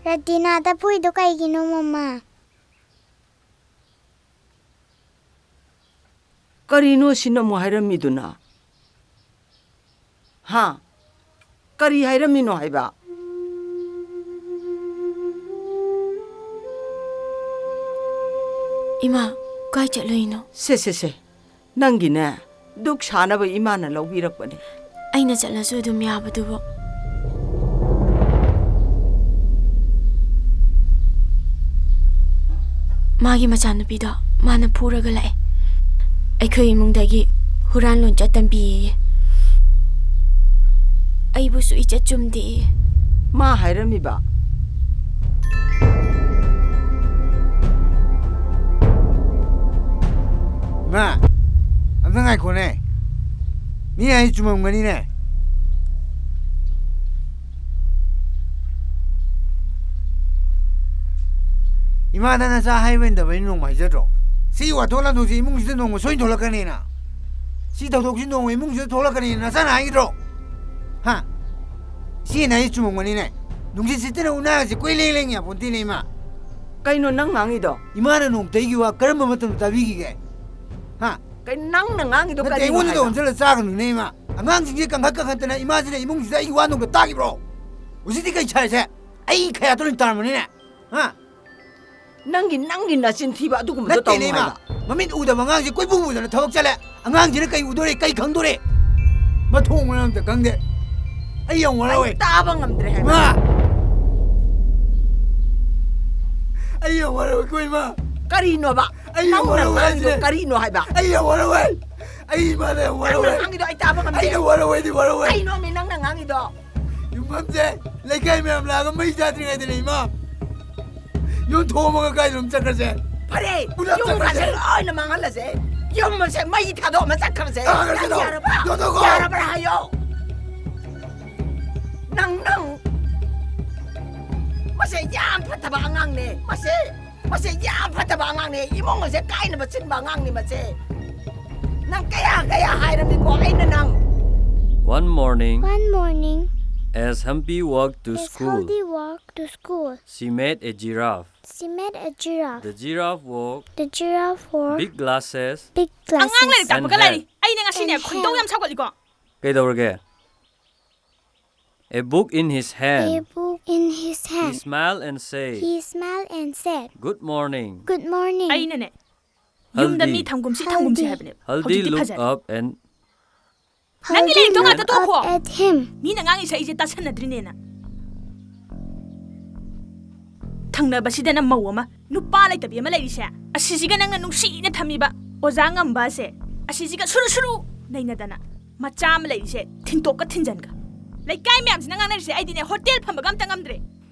ꯔꯇꯤꯅꯥꯗ ꯐꯨꯏꯗꯣ ꯀꯩꯒꯤꯅꯣ, ꯃꯃꯥ? ꯀꯔꯤꯅꯣ ꯁꯤꯅ ꯑꯃꯨꯛ ꯍꯥꯏꯔꯝꯃꯤꯗꯨꯅ? ꯍꯥ? ꯀꯔꯤ ꯍꯥꯏꯔꯝꯃꯤꯅꯣ ꯍꯥꯏꯕ? ꯏꯃꯥ, ꯀꯥꯏ ꯆꯠꯂꯨꯏꯅꯣ? ꯁꯦ, ꯁꯦ, ꯁꯦ꯫ ꯅꯪꯒꯤꯅꯦ, ꯗꯨꯛ ꯁꯥꯅꯕ ꯏꯃꯥꯅ ꯂꯧꯕꯤꯔꯛꯄꯅꯦ꯫ ꯑꯩꯅ ꯆꯠꯂꯁꯨ ꯑꯗꯨꯝ ꯌꯥꯕꯗꯨꯕꯨ꯫ ꯃꯥꯒꯤ ꯃꯆꯥꯅꯨꯄꯤꯗꯣ ꯃꯥꯅ ꯐꯨꯔꯒ ꯂꯥꯛꯑꯦ꯫ ꯑꯩꯈꯣꯏ ꯏꯃꯨꯡꯗꯒꯤ ꯍꯨꯔꯥꯟ ꯂꯣꯟꯆꯠ ꯇꯝꯕꯤꯌꯦ꯫ ꯑꯩꯕꯨꯁꯨ ꯏꯆꯠ ꯆꯨꯝꯗꯦ꯫ ꯃꯥ ꯍꯥꯏꯔꯝꯃꯤꯕ? ꯏꯃꯥ, ꯑꯝꯇ ꯉꯥꯏꯈꯣꯅꯦ꯫ ꯃꯤ ꯍꯥꯏ ꯆꯨꯝꯃꯝꯒꯅꯤꯅꯦ꯫ ꯏꯃꯥꯗ ꯅꯆꯥ ꯍꯥꯏꯕ ꯏꯟꯗꯕꯅꯤ ꯅꯣꯡꯃ ꯍꯥꯏꯖꯗ꯭ꯔꯣ? ꯁꯤ ꯋꯥꯊꯣꯛ ꯂꯥꯟꯊꯣꯛꯁꯤ ꯏꯃꯨꯡꯁꯤꯗ ꯅꯣꯡꯃ ꯁꯣꯏꯅ ꯊꯣꯛꯂꯛꯀꯅꯤꯅ꯫ ꯁꯤ ꯊꯧꯗꯣꯛꯁꯤ ꯅꯣꯡꯃ ꯏꯃꯨꯡꯁꯤꯗ ꯊꯣꯛꯂꯛꯀꯅꯤꯅ ꯅꯆꯥꯅ ꯍꯥꯏꯒꯗ꯭ꯔꯣ? ꯍꯥ? ꯁꯤ ꯅꯥꯏ ꯆꯨꯝꯃꯝꯒꯅꯤꯅꯦ꯫ ꯅꯨꯡꯁꯤꯠ ꯁꯤꯠꯇꯅ ꯎꯅꯥꯁꯦ ꯀꯣꯏ ꯂꯦꯡ ꯂꯦꯡ ꯌꯥꯄꯣꯟꯇꯦꯅꯦ, ꯏꯃꯥ꯫ ꯀꯩꯅꯣ ꯅꯪ ꯉꯥꯡꯉꯤꯗꯣ? ꯏꯃꯥꯅ ꯅꯣꯡꯃꯇ ꯑꯩꯒꯤ ꯋꯥ ꯀꯔꯝꯕ ꯃꯇꯝꯗ ꯇꯥꯕꯤꯈꯤꯒꯦ? ꯍꯥ? ꯀꯩ ꯅꯪꯅ ꯉꯥꯡꯉꯤꯗꯣ ꯅꯠꯇꯦ, ꯀꯔꯤꯅꯣ ꯑꯩꯉꯣꯟꯗ ꯍꯥꯏꯕ? ꯑꯣꯟꯁꯤꯜꯂ ꯆꯥꯒꯅꯨꯅꯦ, ꯏꯃꯥ꯫ ꯑꯉꯥꯡꯁꯤꯡꯁꯦ ꯀꯟꯈꯠ ꯀꯟꯈꯠꯇꯅ ꯏꯃꯥꯁꯤꯅ ꯏꯃꯨꯡꯁꯤꯗ ꯑꯩꯒꯤ ꯋꯥ ꯅꯣꯡꯃꯇ ꯇꯥꯈꯤꯕ꯭ꯔꯣ? ꯍꯧꯖꯤꯛꯇꯤ ꯀꯩ ꯁꯥꯔꯤꯁꯦ? ꯑꯩ ꯈꯌꯥꯠꯇ ꯂꯣꯏ ꯇꯥꯔꯝꯃꯅꯤꯅꯦ꯫ ꯍꯥ? ꯅꯪꯒꯤ, ꯅꯪꯒꯤ ꯅꯆꯤꯟ ꯊꯤꯕ ꯑꯗꯨꯒꯨꯝꯕꯗꯣ ꯅꯠꯇꯦꯅꯦ, ꯇꯧꯅꯨ ꯏꯃꯥ꯫ ꯍꯥꯏꯕ꯫ ꯃꯃꯤꯠ ꯎꯗꯕ ꯑꯉꯥꯡꯁꯦ ꯀꯣꯏꯄꯨ ꯄꯨꯗꯅ ꯊꯕꯛ ꯆꯠꯂꯦ꯫ ꯑꯉꯥꯡꯁꯤꯅ ꯀꯩ ꯎꯗꯣꯔꯦ, ꯀꯩ ꯈꯪꯗꯣꯔꯦ? ꯃꯊꯣꯡ ꯃꯔꯝ ꯑꯝꯇ ꯈꯪꯗꯦ꯫ ꯑꯩ ꯌꯥꯝ ꯋꯥꯔꯧꯋꯦ꯫ ꯑꯩ ꯇꯥꯕ ꯉꯝꯗ꯭ꯔꯦ ꯍꯥꯏꯕ꯫ ꯏꯃꯥ! ꯑꯩ ꯌꯥꯝ ꯋꯥꯔꯧꯋꯦꯀꯣ, ꯏꯃꯥ꯫ ꯀꯔꯤꯅꯣꯕ? ꯑꯩ ꯌꯥꯝ ꯅꯪꯅ ꯋꯥꯔꯧꯋꯦ ꯉꯥꯡꯉꯤꯗꯣ ꯍꯥꯏꯁꯤꯅꯦ꯫ ꯀꯔꯤꯅꯣ ꯍꯥꯏꯕ? ꯑꯩ ꯌꯥꯝ ꯋꯥꯔꯧꯋꯦ꯫ ꯑꯩ ꯏꯃꯥꯗ ꯌꯥꯝ ꯅꯪꯅ ꯋꯥꯔꯧꯋꯦ꯫ ꯉꯥꯡꯉꯤꯗꯣ ꯑꯩ ꯇꯥꯕ ꯉꯝꯗꯦ꯫ ꯑꯩꯅ ꯋꯥꯔꯧꯋꯦꯗꯤ ꯋꯥꯔꯧꯋꯦ꯫ ꯀꯩꯅꯣꯃꯤ ꯅꯪꯅ ꯉꯥꯡꯉꯤꯗꯣ? ꯌꯨꯝꯐꯝꯁꯦ ꯂꯩꯀꯥꯏ ꯃꯌꯥꯝ ꯂꯥꯛꯑꯒ ꯃꯩ ꯆꯥꯗ꯭ꯔꯤꯉꯩꯗꯅꯦ, ꯏꯃꯥ꯫ ꯌꯨꯝ ꯊꯣꯡ ꯑꯃꯒ ꯀꯥꯏꯗꯅꯣꯝ ꯆꯠꯈ꯭ꯔꯁꯦ꯫ ꯐꯔꯦ, ꯄꯨꯂꯞ ꯌꯨꯝ ꯆꯠꯈ꯭ꯔꯁꯦ꯫ ꯀꯥꯁꯦ ꯂꯣꯏꯅ ꯃꯥꯡꯍꯜꯂꯁꯦ꯫ ꯌꯨꯝ ꯑꯁꯦ ꯃꯩ ꯊꯥꯗꯣꯛꯑꯃ ꯆꯠꯈ꯭ꯔꯁꯦ꯫ ꯊꯥꯈ꯭ꯔꯁꯦ ꯅꯪ ꯑꯗꯣ꯫ ꯌꯥꯔꯕ? ꯌꯣꯟꯊꯣꯛꯈꯣ꯫ ꯌꯥꯔꯕ꯭ꯔꯥ ꯍꯥꯏꯌꯣ? ꯅꯪ, ꯅꯪ꯫ ꯃꯁꯦ ꯌꯥꯝ ꯐꯠꯇꯕ ꯑꯉꯥꯡꯅꯦ꯫ ꯃꯁꯦ, ꯃꯁꯦ ꯌꯥꯝ ꯐꯠꯇꯕ ꯑꯉꯥꯡꯅꯦ꯫ ꯏꯃꯨꯡ ꯑꯁꯦ ꯀꯥꯏꯅꯕ ꯁꯤꯟꯕ ꯑꯉꯥꯡꯅꯤ ꯃꯁꯦ꯫ ꯅꯪ ꯀꯌꯥ, ꯀꯌꯥ ꯍꯥꯏꯔꯝꯃꯤꯀꯣ ꯑꯩꯅ ꯅꯪ? One morning, One morning, as Hampi walked to as school, Hampi walked to school, she met a giraffe. She met a giraffe. The giraffe wore, the giraffe wore, big glasses, big glasses, ꯑꯉꯥꯡ ꯂꯥꯏꯔꯤꯛ ꯇꯥꯛꯄꯒ ꯂꯥꯏꯔꯤ꯫ ꯑꯩꯅ ꯉꯁꯤꯅꯦ ꯈꯣꯏꯗꯧ ꯌꯥꯝ ꯁꯥꯎꯒꯠꯂꯤꯀꯣ꯫ ꯀꯩꯗꯧꯔꯒꯦ? A book in his hand. A book in his He hand. Smiled and said, He smiled and said, "Good morning." "Good morning." ꯑꯩꯅꯅꯦ, ꯌꯨꯝꯗ ꯃꯤ ꯊꯝꯒꯨꯝꯁꯤ, ꯊꯝꯒꯨꯝꯁꯤ ꯍꯥꯏꯕꯅꯦꯕ꯫ Haldi looked up and ꯅꯪꯒꯤ ꯂꯥꯏꯔꯤꯛꯇꯣ ꯉꯥꯛꯇ ꯇꯣꯛꯈꯣ꯫ At him. ꯃꯤꯅ ꯉꯥꯡꯉꯤꯁꯦ ꯑꯩꯁꯦ ꯇꯥꯁꯟꯅꯗ꯭ꯔꯤꯅꯦꯅ꯫ ꯊꯪꯅꯕꯁꯤꯗꯅ ꯃꯧ ꯑꯃ, ꯅꯨꯄꯥ ꯂꯩꯇꯕꯤ ꯑꯃ ꯂꯩꯔꯤꯁꯦ, ꯑꯁꯤꯁꯤꯒ ꯅꯪꯅ ꯅꯨꯡꯁꯤꯅ ꯊꯝꯃꯤꯕ ꯑꯣꯖꯥ ꯉꯝꯕꯁꯦ, ꯑꯁꯤꯁꯤꯒ ꯁꯨꯔꯨ ꯁꯨꯔꯨ ꯅꯩꯅꯗꯅ ꯃꯆꯥ ꯑꯃ ꯂꯩꯔꯤꯁꯦ, ꯊꯤꯟꯇꯣꯛꯀ ꯊꯤꯟꯖꯟꯒ꯫ ꯂꯩꯀꯥꯏ ꯃꯌꯥꯝꯁꯤꯅ ꯉꯥꯡꯅꯔꯤꯁꯦ, ꯑꯩꯗꯤꯅꯦ, ꯍꯣꯇꯦꯜ ꯐꯝꯕꯒ ꯑꯝꯇ ꯉꯝꯗ꯭ꯔꯦ꯫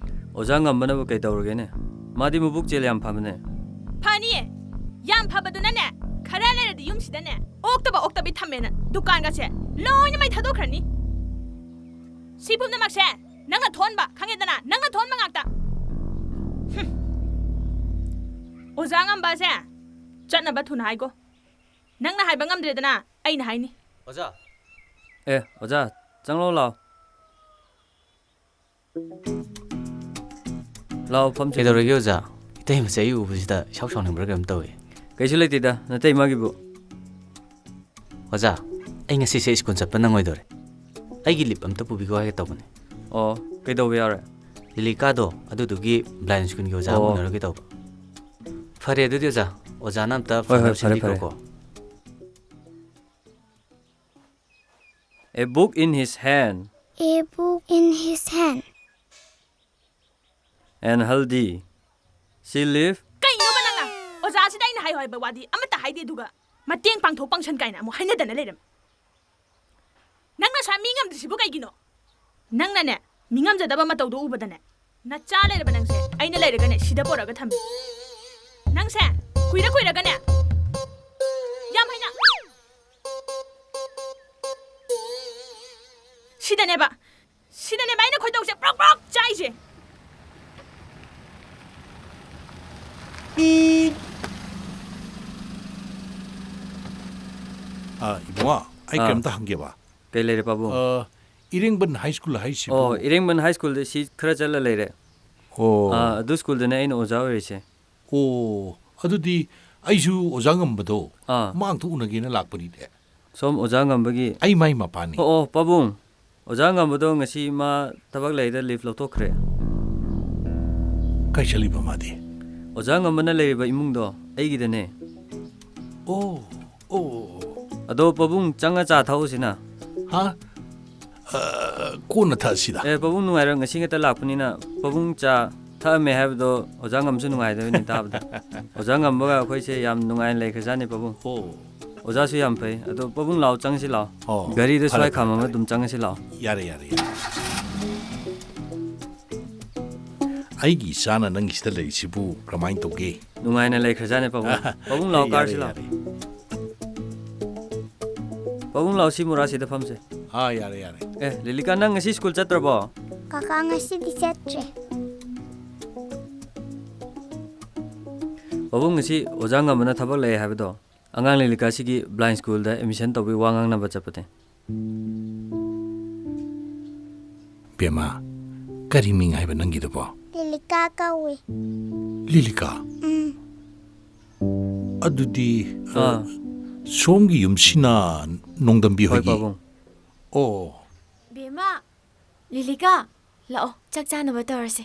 ꯑꯣꯖꯥ ꯉꯝꯕꯅꯕꯨ ꯀꯩ ꯇꯧꯔꯒꯦꯅꯦ? ꯃꯥꯗꯤ ꯃꯕꯨꯛ ꯆꯦꯜ ꯌꯥꯝ ꯐꯕꯅꯦ꯫ ꯐꯅꯤꯌꯦ꯫ ꯌꯥꯝ ꯐꯕꯗꯨꯅꯅꯦ, ꯈꯔ ꯂꯩꯔꯗꯤ ꯌꯨꯝꯁꯤꯗꯅꯦ, ꯑꯣꯛꯇꯕ ꯑꯣꯛꯇꯕꯤ ꯊꯝꯃꯦꯅ ꯗꯨꯀꯥꯟꯒꯁꯦ ꯂꯣꯏꯅ ꯃꯩ ꯊꯥꯗꯣꯛꯈ꯭ꯔꯅꯤ꯫ ꯁꯤ ꯄꯨꯝꯅꯃꯛꯁꯦ ꯅꯪꯅ ꯊꯣꯛꯍꯟꯕ, ꯈꯪꯉꯦꯗꯅ? ꯅꯪꯅ ꯊꯣꯛꯍꯟꯕ ꯉꯥꯛꯇ꯫ ꯍꯨꯝ꯫ ꯑꯣꯖꯥ ꯉꯝꯕꯁꯦ, ꯆꯠꯅꯕ ꯊꯨꯅ ꯍꯥꯏꯒꯣ꯫ ꯅꯪꯅ ꯍꯥꯏꯕ ꯉꯝꯗ꯭ꯔꯦꯗꯅ, ꯑꯩꯅ ꯍꯥꯏꯅꯤ꯫ ꯑꯣꯖꯥ꯫ ꯑꯦ, ꯑꯣꯖꯥ, ꯆꯪꯂꯛꯑꯣ ꯂꯥꯛꯑꯣ꯫ ꯂꯥꯛꯑꯣ, ꯐꯝꯁꯦ꯫ ꯀꯩꯗꯧꯔꯒꯦ ꯑꯣꯖꯥ? ꯏꯇꯩꯃꯁꯦ ꯑꯩ ꯎꯕꯁꯤꯗ ꯏꯁꯥꯎ ꯁꯥꯎꯅꯤꯡꯕ꯭ꯔꯥ ꯀꯩꯅꯣꯝ ꯇꯧꯏ꯫ ꯀꯩꯁꯨ ꯂꯩꯇꯦꯗ, ꯅꯇꯩꯃꯒꯤꯕꯨ꯫ ꯑꯣꯖꯥ, ꯑꯩ ꯉꯁꯤꯁꯦ ꯁ꯭ꯀꯨꯜ ꯆꯠꯄ ꯅꯪꯉꯣꯏꯗꯧꯔꯦ꯫ ꯑꯩꯒꯤ ꯂꯤꯞ ꯑꯝꯇ ꯄꯨꯕꯤꯈꯣ ꯍꯥꯏꯒꯦ ꯇꯧꯕꯅꯦ꯫ ꯑꯣ, ꯀꯩꯗꯧꯕ ꯌꯥꯎꯔꯦ? ꯂꯤꯂꯤꯀꯥꯗꯣ, ꯑꯗꯨꯗꯨꯒꯤ ꯕ꯭ꯂꯥꯏꯟ ꯁ꯭ꯀꯨꯜꯒꯤ ꯑꯣꯖꯥ ꯑꯃ ꯑꯣ꯫ ꯎꯅꯔꯨꯒꯦ ꯇꯧꯕ꯫ ꯐꯔꯦ ꯑꯗꯨꯗꯤ ꯑꯣꯖꯥ, ꯑꯣꯖꯥꯅ ꯑꯝꯇ ꯍꯣꯏ, ꯍꯣꯏ, ꯐꯅꯕ ꯐꯔꯦ, ꯐꯔꯦ꯫ ꯁꯤꯟꯕꯤꯈ꯭ꯔꯣꯀꯣ꯫ A book in his hand. A book in his hand. And Haldi. She live. ꯀꯩꯅꯣꯕ ꯅꯪꯅ? ꯑꯣꯖꯥꯁꯤꯗ ꯑꯩꯅ ꯍꯥꯏꯌꯣ ꯍꯥꯏꯕ ꯋꯥꯗꯤ ꯑꯃꯠꯇ ꯍꯥꯏꯗꯦ, ꯑꯗꯨꯒ ꯃꯇꯦꯡ ꯄꯥꯡꯊꯣꯛ ꯄꯥꯡꯁꯟ ꯀꯥꯏꯅ ꯑꯃꯨꯛ ꯍꯥꯏꯅꯗꯅ ꯂꯩꯔꯝꯃꯤ꯫ ꯅꯪꯅ ꯁ꯭ꯋꯥꯏ ꯃꯤ ꯉꯝꯗ꯭ꯔꯤꯁꯤꯕꯨ ꯀꯩꯒꯤꯅꯣ? ꯅꯪꯅꯅꯦ, ꯃꯤ ꯉꯝꯖꯗꯕ ꯃꯇꯧꯗꯣ ꯎꯕꯗꯅꯦ, ꯅꯆꯥ ꯂꯩꯔꯕ ꯅꯪꯁꯦ ꯑꯩꯅ ꯂꯩꯔꯒꯅꯦ ꯁꯤꯗ ꯄꯣꯔꯛꯑꯒ ꯊꯝꯃꯤ꯫ ꯅꯪꯁꯦ ꯀꯨꯏꯔ ꯀꯨꯏꯔꯒꯅꯦ, ꯌꯥꯝ ꯍꯩꯅ, ꯁꯤꯗꯅꯦꯕ, ꯁꯤꯗꯅꯦꯕ ꯑꯩꯅ ꯈꯣꯏꯗꯧꯁꯦ ꯄ꯭ꯔꯣꯛ ꯄ꯭ꯔꯣꯛ ꯆꯥꯛꯏꯁꯦ꯫ ꯑ, ꯏꯕꯨꯡꯉꯣ, ꯑꯩ ꯑꯥ꯫ ꯀꯩꯝꯇ ꯍꯪꯒꯦꯕ꯫ ꯀꯩ ꯂꯩꯔꯦ, ꯄꯥꯕꯨꯡ? ꯑ, ꯏꯔꯦꯡꯕꯟ ꯍꯥꯏ ꯁ꯭ꯀꯨꯜ ꯍꯥꯏꯁꯤꯕꯨ? ꯑꯣ, ꯏꯔꯦꯡꯕꯟ ꯍꯥꯏ ꯁ꯭ꯀꯨꯜꯗ ꯁꯤ ꯈꯔ ꯆꯠꯂ ꯂꯩꯔꯦ꯫ ꯑꯣ꯫ ꯑꯥ, ꯑꯗꯨ ꯁ꯭ꯀꯨꯜꯗꯅꯦ ꯑꯩꯅ ꯑꯣꯖꯥ ꯑꯣꯏꯔꯤꯁꯦ꯫ ꯑꯣ, ꯑꯗꯨꯗꯤ ꯑꯩꯁꯨ ꯑꯣꯖꯥ ꯉꯝꯕꯗꯣ ꯑꯥ꯫ ꯃꯥ ꯑꯝꯇ ꯎꯅꯒꯦꯅ ꯂꯥꯛꯄꯅꯤꯅꯦ꯫ ꯁꯣꯝ ꯑꯣꯖꯥ ꯉꯝꯕꯒꯤ ꯑꯩ ꯃꯥꯏ ꯃꯄꯥꯅꯤ꯫ ꯑꯣ, ꯑꯣ, ꯄꯥꯕꯨꯡ꯫ ꯑꯣꯖꯥ ꯉꯝꯕꯗꯣ ꯉꯁꯤ ꯃꯥ ꯊꯕꯛ ꯂꯩꯗ ꯂꯤꯐ ꯂꯧꯊꯣꯛꯈ꯭ꯔꯦ꯫ ꯀꯥꯏ ꯆꯠꯂꯤꯕ ꯃꯥꯗꯤ? ꯑꯣꯖꯥ ꯉꯝꯕꯅ ꯂꯩꯔꯤꯕ ꯏꯃꯨꯡꯗꯣ ꯑꯩꯒꯤꯗꯅꯦ꯫ ꯑꯣ ꯑꯣ꯫ ꯑꯗꯣ ꯄꯥꯕꯨꯡ, ꯆꯪꯉ ꯆꯥ ꯊꯛꯎꯁꯤꯅ꯫ ꯍꯥ? ꯑ, ꯀꯣꯟꯅ ꯊꯛꯑꯁꯤꯗ꯫ ꯑꯦ, ꯄꯥꯕꯨꯡ ꯅꯨꯡꯉꯥꯏꯔꯣꯏ, ꯉꯁꯤ ꯉꯥꯛꯇ ꯂꯥꯛꯄꯅꯤꯅ꯫ ꯄꯥꯕꯨꯡ ꯆꯥ ꯊꯛꯑꯝꯃꯦ ꯍꯥꯏꯕꯗꯣ ꯑꯣꯖꯥ ꯉꯝꯕꯁꯨ ꯅꯨꯡꯉꯥꯏꯗꯣꯏꯅꯤ ꯇꯥꯕꯗ꯫ ꯑꯣꯖꯥ ꯉꯝꯕꯒ ꯑꯩꯈꯣꯏꯁꯦ ꯌꯥꯝ ꯅꯨꯡꯉꯥꯏꯅ ꯂꯩꯈ꯭ꯔꯖꯥꯠꯅꯤ ꯄꯥꯕꯨꯡ꯫ ꯑꯣ꯫ ꯑꯣꯖꯥꯁꯨ ꯌꯥꯝ ꯐꯩ꯫ ꯑꯗꯣ ꯄꯥꯕꯨꯡ ꯂꯥꯛꯑꯣ, ꯆꯪꯉꯁꯤ ꯂꯥꯛꯑꯣ꯫ ꯑꯣ, ꯒꯥꯔꯤꯗ ꯐꯔꯦ, ꯁ꯭ꯋꯥꯏ ꯐꯔꯦ, ꯈꯥꯝꯃꯒ ꯐꯔꯦ꯫ ꯑꯗꯨꯝ ꯆꯪꯉꯁꯤ ꯂꯥꯛꯑꯣ꯫ ꯌꯥꯔꯦ, ꯌꯥꯔꯦ, ꯌꯥꯔꯦ꯫ ꯑꯩꯒꯤ ꯏꯆꯥꯅ ꯅꯪꯒꯤꯁꯤꯗ ꯂꯩꯔꯤꯁꯤꯕꯨ ꯀꯔꯝꯍꯥꯏꯅ ꯇꯧꯒꯦ? ꯅꯨꯡꯉꯥꯏꯅ ꯂꯩꯈ꯭ꯔꯖꯥꯠꯅꯤ ꯄꯥꯕꯨꯡ꯫ ꯄꯥꯕꯨꯡ ꯂꯥꯛꯑꯣ, ꯌꯥꯔꯦ, ꯀꯥꯔꯁꯤ ꯂꯥꯛꯑꯣ꯫ ꯌꯥꯔꯦ꯫ ꯄꯥꯕꯨꯡ ꯂꯥꯛꯑꯣ, ꯁꯤ ꯃꯣꯔꯥꯁꯤꯗ ꯐꯝꯁꯦ꯫ ꯑꯥ, ꯌꯥꯔꯦ, ꯌꯥꯔꯦ꯫ ꯑꯦ, ꯂꯤꯂꯤꯀꯥ, ꯅꯪ ꯉꯁꯤ ꯁ꯭ꯀꯨꯜ ꯆꯠꯇ꯭ꯔꯕꯣ? ꯀꯀꯥ, ꯉꯁꯤꯗꯤ ꯆꯠꯇ꯭ꯔꯦ꯫ ꯄꯥꯕꯨꯡ, ꯉꯁꯤ ꯑꯣꯖꯥ ꯉꯝꯕꯅ ꯊꯕꯛ ꯂꯩ ꯍꯥꯏꯕꯗꯣ, ꯑꯉꯥꯡ ꯂꯤꯂꯤꯀꯥꯁꯤꯒꯤ ꯕ꯭ꯂꯥꯏꯟ ꯁ꯭ꯀꯨꯜꯗ ꯑꯦꯗꯃꯤꯁꯟ ꯇꯧꯕꯒꯤ ꯋꯥ ꯉꯥꯡꯅꯕ ꯆꯠꯄꯅꯦ꯫ ꯕꯦꯝꯃ, ꯀꯔꯤ ꯃꯤꯡ ꯍꯥꯏꯕ ꯅꯪꯒꯤꯗꯨꯕꯣ? ꯂꯤꯂꯤꯀꯥ ꯀꯧꯏ꯫ ꯂꯤꯂꯤꯀꯥ? ꯎꯝ꯫ ꯑꯗꯨꯗꯤ, ꯑ, ꯑꯥ꯫ ꯁꯣꯝꯒꯤ ꯌꯨꯝꯁꯤꯅ ꯅꯣꯡꯗꯝꯕꯤ ꯍꯣꯏ, ꯍꯣꯏꯒꯤ? ꯄꯥꯕꯨꯡ꯫ ꯑꯣ꯫ ꯕꯦꯝꯃ, ꯂꯤꯂꯤꯀꯥ, ꯂꯥꯛꯑꯣ, ꯆꯥꯛ ꯆꯥꯅꯕ ꯇꯧꯔꯁꯦ꯫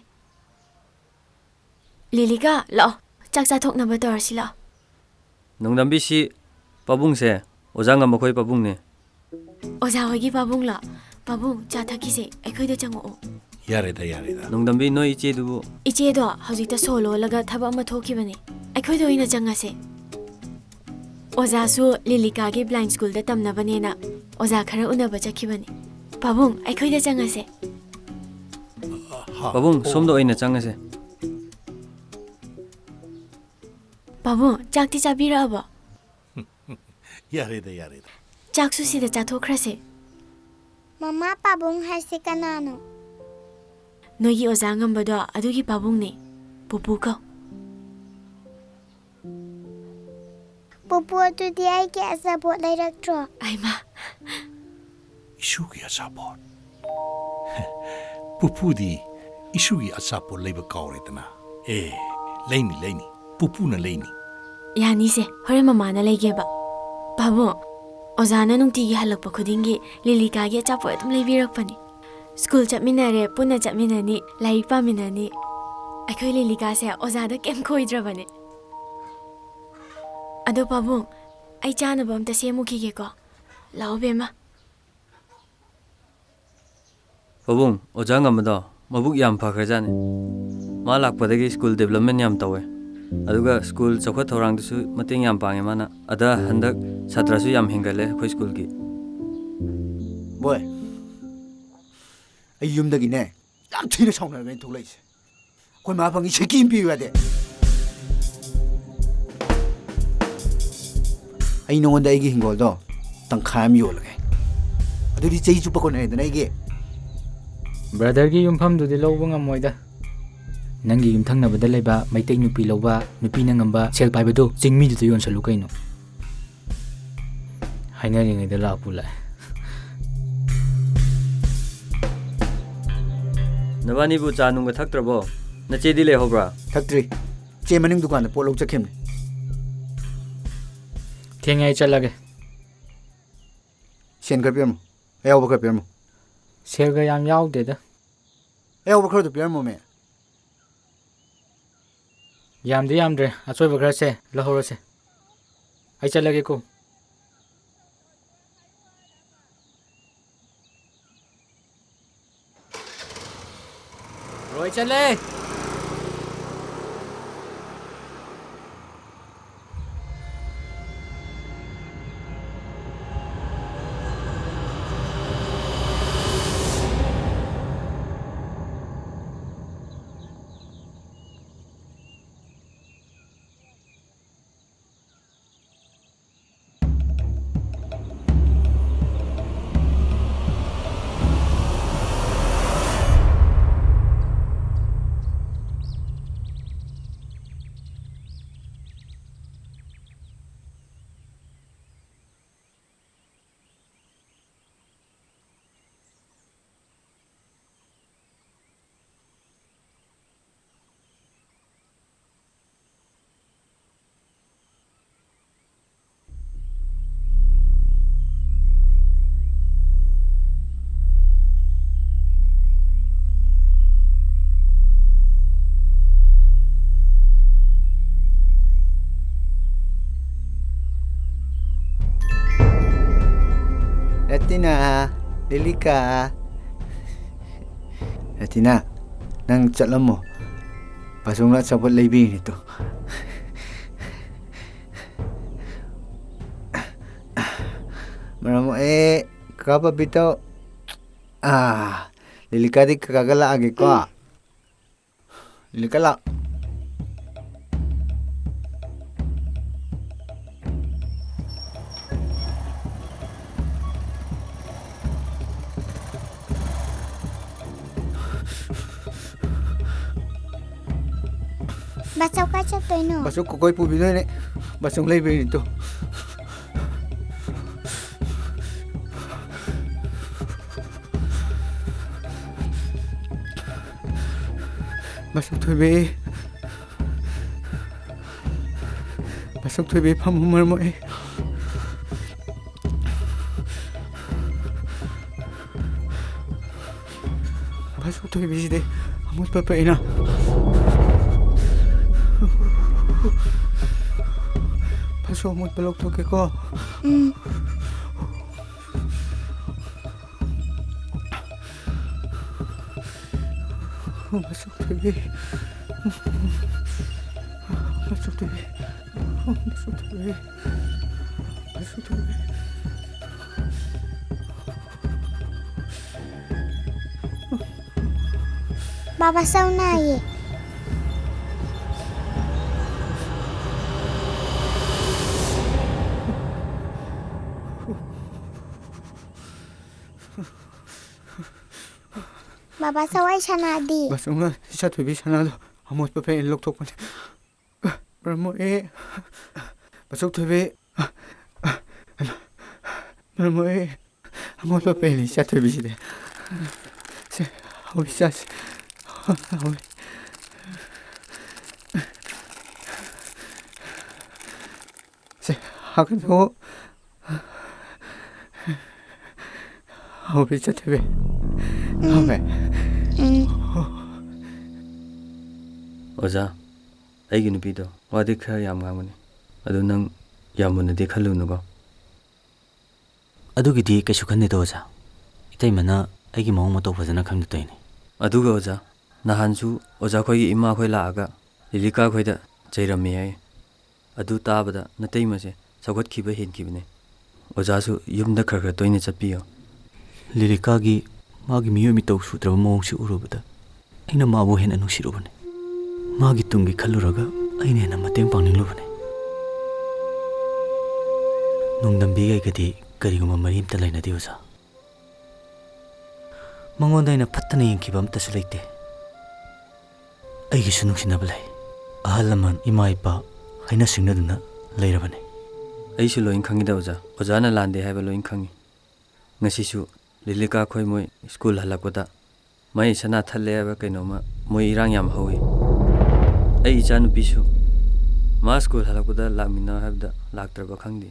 ꯂꯤꯂꯤꯀꯥ, ꯂꯥꯛꯑꯣ, ꯆꯥꯛ ꯆꯥꯊꯣꯛꯅꯕ ꯇꯧꯔꯁꯤ ꯂꯥꯛꯑꯣ꯫ ꯅꯣꯡꯗꯝꯕꯤꯁꯤ ꯄꯥꯕꯨꯡꯁꯦ ꯑꯣꯖꯥ ꯉꯝꯕꯈꯣꯏ ꯄꯥꯕꯨꯡꯅꯦ꯫ ꯑꯣꯖꯥ ꯍꯣꯏꯒꯤ ꯄꯥꯕꯨꯡꯂꯣ? ꯄꯥꯕꯨꯡ, ꯆꯥ ꯊꯛꯈꯤꯁꯦ, ꯑꯩꯈꯣꯏꯗ ꯆꯪꯉꯛꯑꯣ꯫ ꯌꯥꯔꯦꯗ, ꯌꯥꯔꯦꯗ꯫ ꯅꯣꯡꯗꯝꯕꯤ, ꯅꯣꯏ ꯏꯆꯦꯗꯨꯕꯨ? ꯏꯆꯦꯗꯣ ꯍꯧꯖꯤꯛꯇ ꯁꯣ ꯂꯣꯜꯂꯒ ꯊꯕꯛ ꯑꯃ ꯊꯣꯛꯈꯤꯕꯅꯦ꯫ ꯑꯩꯈꯣꯏꯗ ꯑꯣꯏꯅ ꯆꯪꯉꯁꯦ꯫ ꯑꯣꯖꯥꯁꯨ ꯂꯤꯂꯤꯀꯥꯒꯤ ꯕ꯭ꯂꯥꯏꯟ ꯁ꯭ꯀꯨꯜꯗ ꯇꯝꯅꯕꯅꯦꯅ ꯑꯣꯖꯥ ꯈꯔ ꯎꯅꯕ ꯆꯠꯈꯤꯕꯅꯦ꯫ ꯄꯥꯕꯨꯡ, ꯑꯩꯈꯣꯏꯗ ꯆꯪꯉꯁꯦ꯫ ꯍꯥ? ꯄꯥꯕꯨꯡ, ꯑꯣ꯫ ꯁꯣꯝꯗ ꯑꯣꯏꯅ ꯆꯪꯉꯁꯦ꯫ ꯄꯥꯕꯨꯡ, ꯆꯥꯛꯇꯤ ꯆꯥꯕꯤꯔꯛꯑꯕꯣ? ꯌꯥꯔꯦꯗ, ꯌꯥꯔꯦꯗ꯫ ꯆꯥꯛꯁꯨ ꯁꯤꯗ ꯆꯥꯊꯣꯛꯈ꯭ꯔꯁꯦ꯫ ꯃꯃꯥ, ꯄꯥꯕꯨꯡ ꯍꯥꯏꯁꯦ ꯀꯅꯥꯅꯣ? ꯅꯣꯏꯒꯤ ꯑꯣꯖꯥ ꯉꯝꯕꯗꯣ ꯑꯗꯨꯒꯤ ꯄꯥꯕꯨꯡꯅꯦ꯫ ꯄꯨꯄꯨ ꯀꯧ꯫ ꯄꯨꯄꯨ, ꯑꯗꯨꯗꯤ ꯑꯩꯒꯤ ꯑꯆꯥꯄꯣꯠ ꯂꯩꯔꯛꯇ꯭ꯔꯣ? ꯑꯩꯃ, ꯏꯁꯨꯒꯤ ꯑꯆꯥꯄꯣꯠ? ꯄꯨꯄꯨꯗꯤ ꯏꯁꯨꯒꯤ ꯑꯆꯥꯄꯣꯠ ꯂꯩꯕ ꯀꯥꯎꯔꯦꯗꯅ꯫ ꯑꯦ, ꯂꯩꯅꯤ, ꯂꯩꯅꯤ꯫ ꯄꯨꯄꯨꯅ ꯂꯩꯅꯤ꯫ ꯌꯥꯅꯤꯁꯦ, ꯍꯣꯔꯦꯟ ꯃꯃꯥꯅ ꯂꯩꯒꯦꯕ꯫ ꯄꯥꯕꯨꯡ, ꯑꯣꯖꯥꯅ ꯅꯨꯡꯇꯤꯒꯤ ꯍꯜꯂꯛꯄ ꯈꯨꯗꯤꯡꯒꯤ ꯂꯤꯂꯤꯀꯥꯒꯤ ꯑꯆꯥꯄꯣꯠ ꯑꯗꯨꯝ ꯂꯩꯕꯤꯔꯛꯄꯅꯤ꯫ ꯁ꯭ꯀꯨꯜ ꯆꯠꯃꯤꯟꯅꯔꯦ, ꯄꯨꯟꯅ ꯆꯠꯃꯤꯟꯅꯅꯤ, ꯂꯥꯏꯔꯤꯛ ꯄꯥꯃꯤꯟꯅꯅꯤ꯫ ꯑꯩꯈꯣꯏ ꯂꯤꯂꯤꯀꯥꯁꯦ ꯑꯣꯖꯥꯗ ꯀꯩꯝ ꯈꯣꯏꯗ꯭ꯔꯕꯅꯦ꯫ ꯑꯗꯣ ꯄꯥꯕꯨꯡ, ꯑꯩ ꯆꯥꯅꯕ ꯑꯝꯇ ꯁꯦꯝꯃꯨꯈꯤꯒꯦꯀꯣ꯫ ꯂꯥꯛꯑꯣ ꯕꯦꯝꯃ꯫ ꯄꯥꯕꯨꯡ, ꯑꯣꯖꯥ ꯉꯝꯕꯗꯣ ꯃꯕꯨꯛ ꯌꯥꯝ ꯐꯈ꯭ꯔꯖꯥꯠꯅꯤ꯫ ꯃꯥ ꯂꯥꯛꯄꯗꯒꯤ ꯁ꯭ꯀꯨꯜ ꯗꯤꯕ꯭ꯂꯞꯃꯦꯟ ꯌꯥꯝ ꯇꯧꯋꯦ꯫ ꯑꯗꯨꯒ ꯁ꯭ꯀꯨꯜ ꯆꯥꯎꯈꯠ ꯊꯧꯔꯥꯡꯗꯁꯨ ꯃꯇꯦꯡ ꯌꯥꯝ ꯄꯥꯡꯉꯦ ꯃꯥꯅ꯫ ꯑꯗ ꯍꯟꯗꯛ ꯁꯥꯇ꯭ꯔꯁꯨ ꯌꯥꯝ ꯍꯦꯟꯒꯠꯂꯦ ꯑꯩꯈꯣꯏ ꯁ꯭ꯀꯨꯜꯒꯤ꯫ ꯕꯣꯏ, ꯑꯩ ꯌꯨꯝꯗꯒꯤꯅꯦ ꯌꯥꯝ ꯊꯤꯅ ꯁꯥꯎꯅꯔꯒ ꯑꯩꯅ ꯊꯣꯛꯂꯛꯏꯁꯦ꯫ ꯑꯩꯈꯣꯏ ꯃꯥ ꯐꯪꯉꯤ ꯁꯦꯀꯤ ꯑꯃ ꯄꯤꯌꯨ ꯌꯥꯗꯦ꯫ ꯑꯩ ꯅꯉꯣꯟꯗ ꯑꯩꯒꯤ ꯍꯤꯡꯒꯣꯜꯗꯣ ꯇꯪꯈꯥꯏ ꯑꯃ ꯌꯣꯜꯂꯒꯦ꯫ ꯑꯗꯨꯗꯤ ꯆꯍꯤ ꯆꯨꯞꯄ ꯀꯣꯟꯅꯔꯦꯗꯅ ꯑꯩꯒꯤ꯫ ꯕ꯭ꯔꯗꯔꯒꯤ ꯌꯨꯝꯐꯝꯗꯨꯗꯤ ꯂꯧꯕ ꯉꯝꯃꯣꯏꯗ꯫ ꯅꯪꯒꯤ ꯌꯨꯝꯊꯪꯅꯕꯗ ꯂꯩꯕ ꯃꯩꯇꯩ ꯅꯨꯄꯤ ꯂꯧꯕ, ꯅꯨꯄꯤꯅ ꯉꯝꯕ ꯁꯦꯜ ꯄꯥꯏꯕꯗꯨ ꯆꯤꯡꯃꯤꯗꯨꯗ ꯌꯣꯟꯁꯜꯂꯨ ꯀꯩꯅꯣ꯫ ꯍꯥꯏꯅꯔꯤꯉꯩꯗ ꯂꯥꯛꯄꯨ ꯂꯥꯛꯑꯦ꯫ ꯅꯕꯥꯅꯤꯕꯨ ꯆꯥ ꯅꯨꯡꯒ ꯊꯛꯇ꯭ꯔꯕꯣ? ꯅꯆꯦꯗꯤ ꯂꯩꯍꯧꯕ꯭ꯔꯥ? ꯊꯛꯇ꯭ꯔꯤ꯫ ꯆꯦ ꯃꯅꯤꯡ ꯗꯨꯀꯥꯟꯗ ꯄꯣꯠ ꯂꯧ ꯆꯠꯈꯤꯕꯅꯤ꯫ ꯊꯦꯡꯉꯦ, ꯑꯩ ꯆꯠꯂꯒꯦ꯫ ꯁꯦꯟ ꯈꯔ ꯄꯤꯔꯝꯃꯣ꯫ ꯑꯌꯥꯎꯕ ꯈꯔ ꯄꯤꯔꯝꯃꯣ꯫ ꯁꯦꯜꯒ ꯌꯥꯝ ꯌꯥꯎꯗꯦꯗ꯫ ꯑꯌꯥꯎꯕ ꯈꯔꯗꯨ ꯄꯤꯔꯝꯃꯣꯃꯦ꯫ ꯌꯥꯝꯗꯤ ꯌꯥꯝꯗ꯭ꯔꯦ, ꯑꯆꯣꯏꯕ ꯈꯔꯁꯦ ꯂꯧꯍꯧꯔꯁꯦ꯫ ꯑꯩ ꯆꯠꯂꯒꯦꯀꯣ꯫ ꯔꯣꯏ ꯆꯠꯂꯦ꯫ ꯔꯇꯤꯅꯥ, ꯂꯤꯂꯤꯀꯥ꯫ ꯔꯇꯤꯅꯥ, ꯅꯪ ꯆꯠꯂꯝꯃꯣ꯫ ꯕꯥꯆꯧꯅ ꯑꯆꯥꯄꯣꯠ ꯂꯩꯕꯤꯔꯤꯅꯤ ꯇꯨ꯫ ꯃꯔꯝ ꯃꯣꯛꯑꯦ, ꯀꯀꯥ ꯄꯕꯤꯇꯣ꯫ ꯑꯥ, ꯂꯤꯂꯤꯀꯥꯗꯤ ꯀꯀꯥꯒ ꯂꯥꯛꯑꯒꯦꯀꯣ꯫ ꯎꯝ꯫ ꯂꯤꯂꯤꯀꯥ ꯂꯥꯛ꯫ ꯕꯥꯆꯧ ꯀꯥꯏ ꯆꯠꯇꯣꯏꯅꯣ? ꯕꯥꯆꯧ ꯀꯣꯀꯣꯏ ꯄꯨꯕꯤꯗꯣꯏꯅꯦ꯫ ꯕꯥꯆꯧ ꯂꯩꯕꯩꯅꯤ ꯇꯨ꯫ ꯕꯥꯆꯧ ꯊꯣꯏꯕꯤ꯫ ꯕꯥꯆꯧ ꯊꯣꯏꯕꯤ, ꯐꯝꯃꯨ ꯃꯔꯝ ꯃꯣꯛꯑꯦ꯫ ꯕꯥꯆꯧ ꯊꯣꯏꯕꯤꯁꯤꯗꯤ ꯑꯃꯣꯠꯄ ꯄꯛꯏꯅ꯫ ꯕꯥꯆꯧ, ꯑꯃꯣꯠꯄ ꯂꯧꯊꯣꯛꯀꯦꯀꯣ꯫ ꯎꯝ꯫ ꯕꯥꯆꯧ ꯊꯣꯏꯕꯤ꯫ ꯕꯥꯆꯧ ꯊꯣꯏꯕꯤ꯫ ꯕꯥꯆꯧ ꯊꯣꯏꯕꯤ꯫ ꯕꯥꯆꯧ ꯊꯣꯏꯕꯤ꯫ ꯕꯥꯕꯥꯆꯧ ꯅꯥꯏꯌꯦ꯫ ꯕꯥꯕꯥꯆꯧ, ꯑꯩ ꯁꯅꯥꯗꯤ? ꯕꯥꯆꯧꯅ ꯏꯆꯥ ꯊꯣꯏꯕꯤ ꯁꯅꯥꯗꯣ ꯑꯃꯣꯠꯄ ꯄꯛꯏꯅ ꯂꯧꯊꯣꯛꯄꯅꯦ꯫ ꯃꯔꯝ ꯃꯣꯛꯑꯦ꯫ ꯕꯥꯆꯧ ꯊꯣꯏꯕꯤ꯫ ꯃꯔꯝ ꯃꯣꯛꯑꯦ꯫ ꯑꯃꯣꯠꯄ ꯄꯛꯏꯅ ꯏꯆꯥ ꯊꯣꯏꯕꯤꯁꯤꯗꯤ꯫ ꯁꯦ, ꯍꯧꯏ ꯆꯥꯁꯤ꯫ ꯍꯧꯏ꯫ ꯁꯦ, ꯍꯥꯒꯠꯆꯧ꯫ ꯍꯧꯏ ꯆꯠꯇꯕꯤ꯫ ꯎꯝ꯫ ꯍꯧꯏ꯫ ꯎꯝ꯫ ꯑꯣꯖꯥ, ꯑꯩꯒꯤ ꯅꯨꯄꯤꯗꯣ ꯋꯥꯗꯤ ꯈꯔ ꯌꯥꯝ ꯉꯥꯡꯕꯅꯤ꯫ ꯑꯗꯨ ꯅꯪ ꯌꯥꯝ ꯃꯨꯟꯅꯗꯤ ꯈꯜꯂꯨꯅꯨꯀꯣ꯫ ꯑꯗꯨꯒꯤꯗꯤ ꯀꯩꯁꯨ ꯈꯟꯗꯦꯗ ꯑꯣꯖꯥ꯫ ꯏꯇꯩꯃꯅ ꯑꯩꯒꯤ ꯃꯑꯣꯡ ꯃꯇꯧ ꯐꯖꯅ ꯈꯪꯗ ꯇꯧꯔꯤꯅꯤ꯫ ꯑꯗꯨꯒ ꯑꯣꯖꯥ, ꯅꯍꯥꯟꯁꯨ ꯑꯣꯖꯥ ꯈꯣꯏꯒꯤ ꯏꯃꯥ ꯈꯣꯏ ꯂꯥꯛꯑꯒ ꯂꯤꯂꯤꯀꯥ ꯈꯣꯏꯗ ꯆꯩꯔꯝꯃꯦ ꯍꯥꯏ꯫ ꯑꯗꯨ ꯇꯥꯕꯗ ꯅꯇꯩꯃꯁꯦ ꯁꯧꯒꯠꯈꯤꯕ ꯍꯦꯟꯈꯤꯕꯅꯦ꯫ ꯑꯣꯖꯥꯁꯨ ꯌꯨꯝꯗ ꯈꯔ ꯈꯔ ꯇꯣꯏꯅ ꯆꯠꯄꯤꯌꯨ꯫ ꯂꯤꯂꯤꯀꯥꯒꯤ ꯃꯥꯒꯤ ꯃꯤꯑꯣꯏ ꯃꯤꯇꯧ ꯁꯨꯗ꯭ꯔꯕ ꯃꯑꯣꯡꯁꯤ ꯎꯔꯨꯕꯗ ꯑꯩꯅ ꯃꯥꯕꯨ ꯍꯦꯟꯅ ꯅꯨꯡꯁꯤꯔꯨꯕꯅꯤ꯫ ꯃꯥꯒꯤ ꯇꯨꯡꯒꯤ ꯈꯜꯂꯨꯔꯒ ꯑꯩꯅ ꯍꯦꯟꯅ ꯃꯇꯦꯡ ꯄꯥꯡꯅꯤꯡꯂꯨꯕꯅꯤ꯫ ꯅꯣꯡꯗꯝꯕꯤꯒ ꯑꯩꯒꯗꯤ ꯀꯔꯤꯒꯨꯝꯕ ꯃꯔꯤ ꯑꯝꯇ ꯂꯩꯅꯗꯦ ꯑꯣꯖꯥ꯫ ꯃꯉꯣꯟꯗ ꯑꯩꯅ ꯐꯠꯇꯅ ꯌꯦꯡꯈꯤꯕ ꯑꯝꯇꯁꯨ ꯂꯩꯇꯦ꯫ ꯑꯩꯒꯤꯁꯨ ꯅꯨꯡꯁꯤꯅꯕ ꯂꯩ꯫ ꯑꯍꯜ ꯂꯃꯟ, ꯏꯃꯥ ꯏꯄꯥ ꯍꯥꯏꯅ ꯁꯤꯡꯅꯗꯨꯅ ꯂꯩꯔꯕꯅꯤ꯫ ꯑꯩꯁꯨ ꯂꯣꯏ ꯈꯪꯉꯤꯗ ꯑꯣꯖꯥ꯫ ꯑꯣꯖꯥꯅ ꯂꯥꯟꯗꯦ ꯍꯥꯏꯕ ꯂꯣꯏ ꯈꯪꯉꯤ꯫ ꯉꯁꯤꯁꯨ ꯂꯤꯂꯤꯀꯥ ꯈꯣꯏ ꯃꯣꯏ ꯁ꯭ꯀꯨꯜ ꯍꯜꯂꯛꯄꯗ ꯃꯩ ꯁꯅꯥ ꯊꯠꯂꯦ ꯍꯥꯏꯕ ꯀꯩꯅꯣꯝꯃ ꯃꯣꯏ ꯏꯔꯥꯡ ꯌꯥꯝ ꯍꯧꯋꯤ꯫ ꯑꯩ ꯏꯆꯥꯅꯨꯄꯤꯁꯨ ꯃꯥ ꯁ꯭ꯀꯨꯜ ꯍꯜꯂꯛꯄꯗ ꯂꯥꯛꯃꯤꯟꯅꯧ ꯍꯥꯏꯕꯗ ꯂꯥꯛꯇ꯭ꯔꯕ ꯈꯪꯗꯦ꯫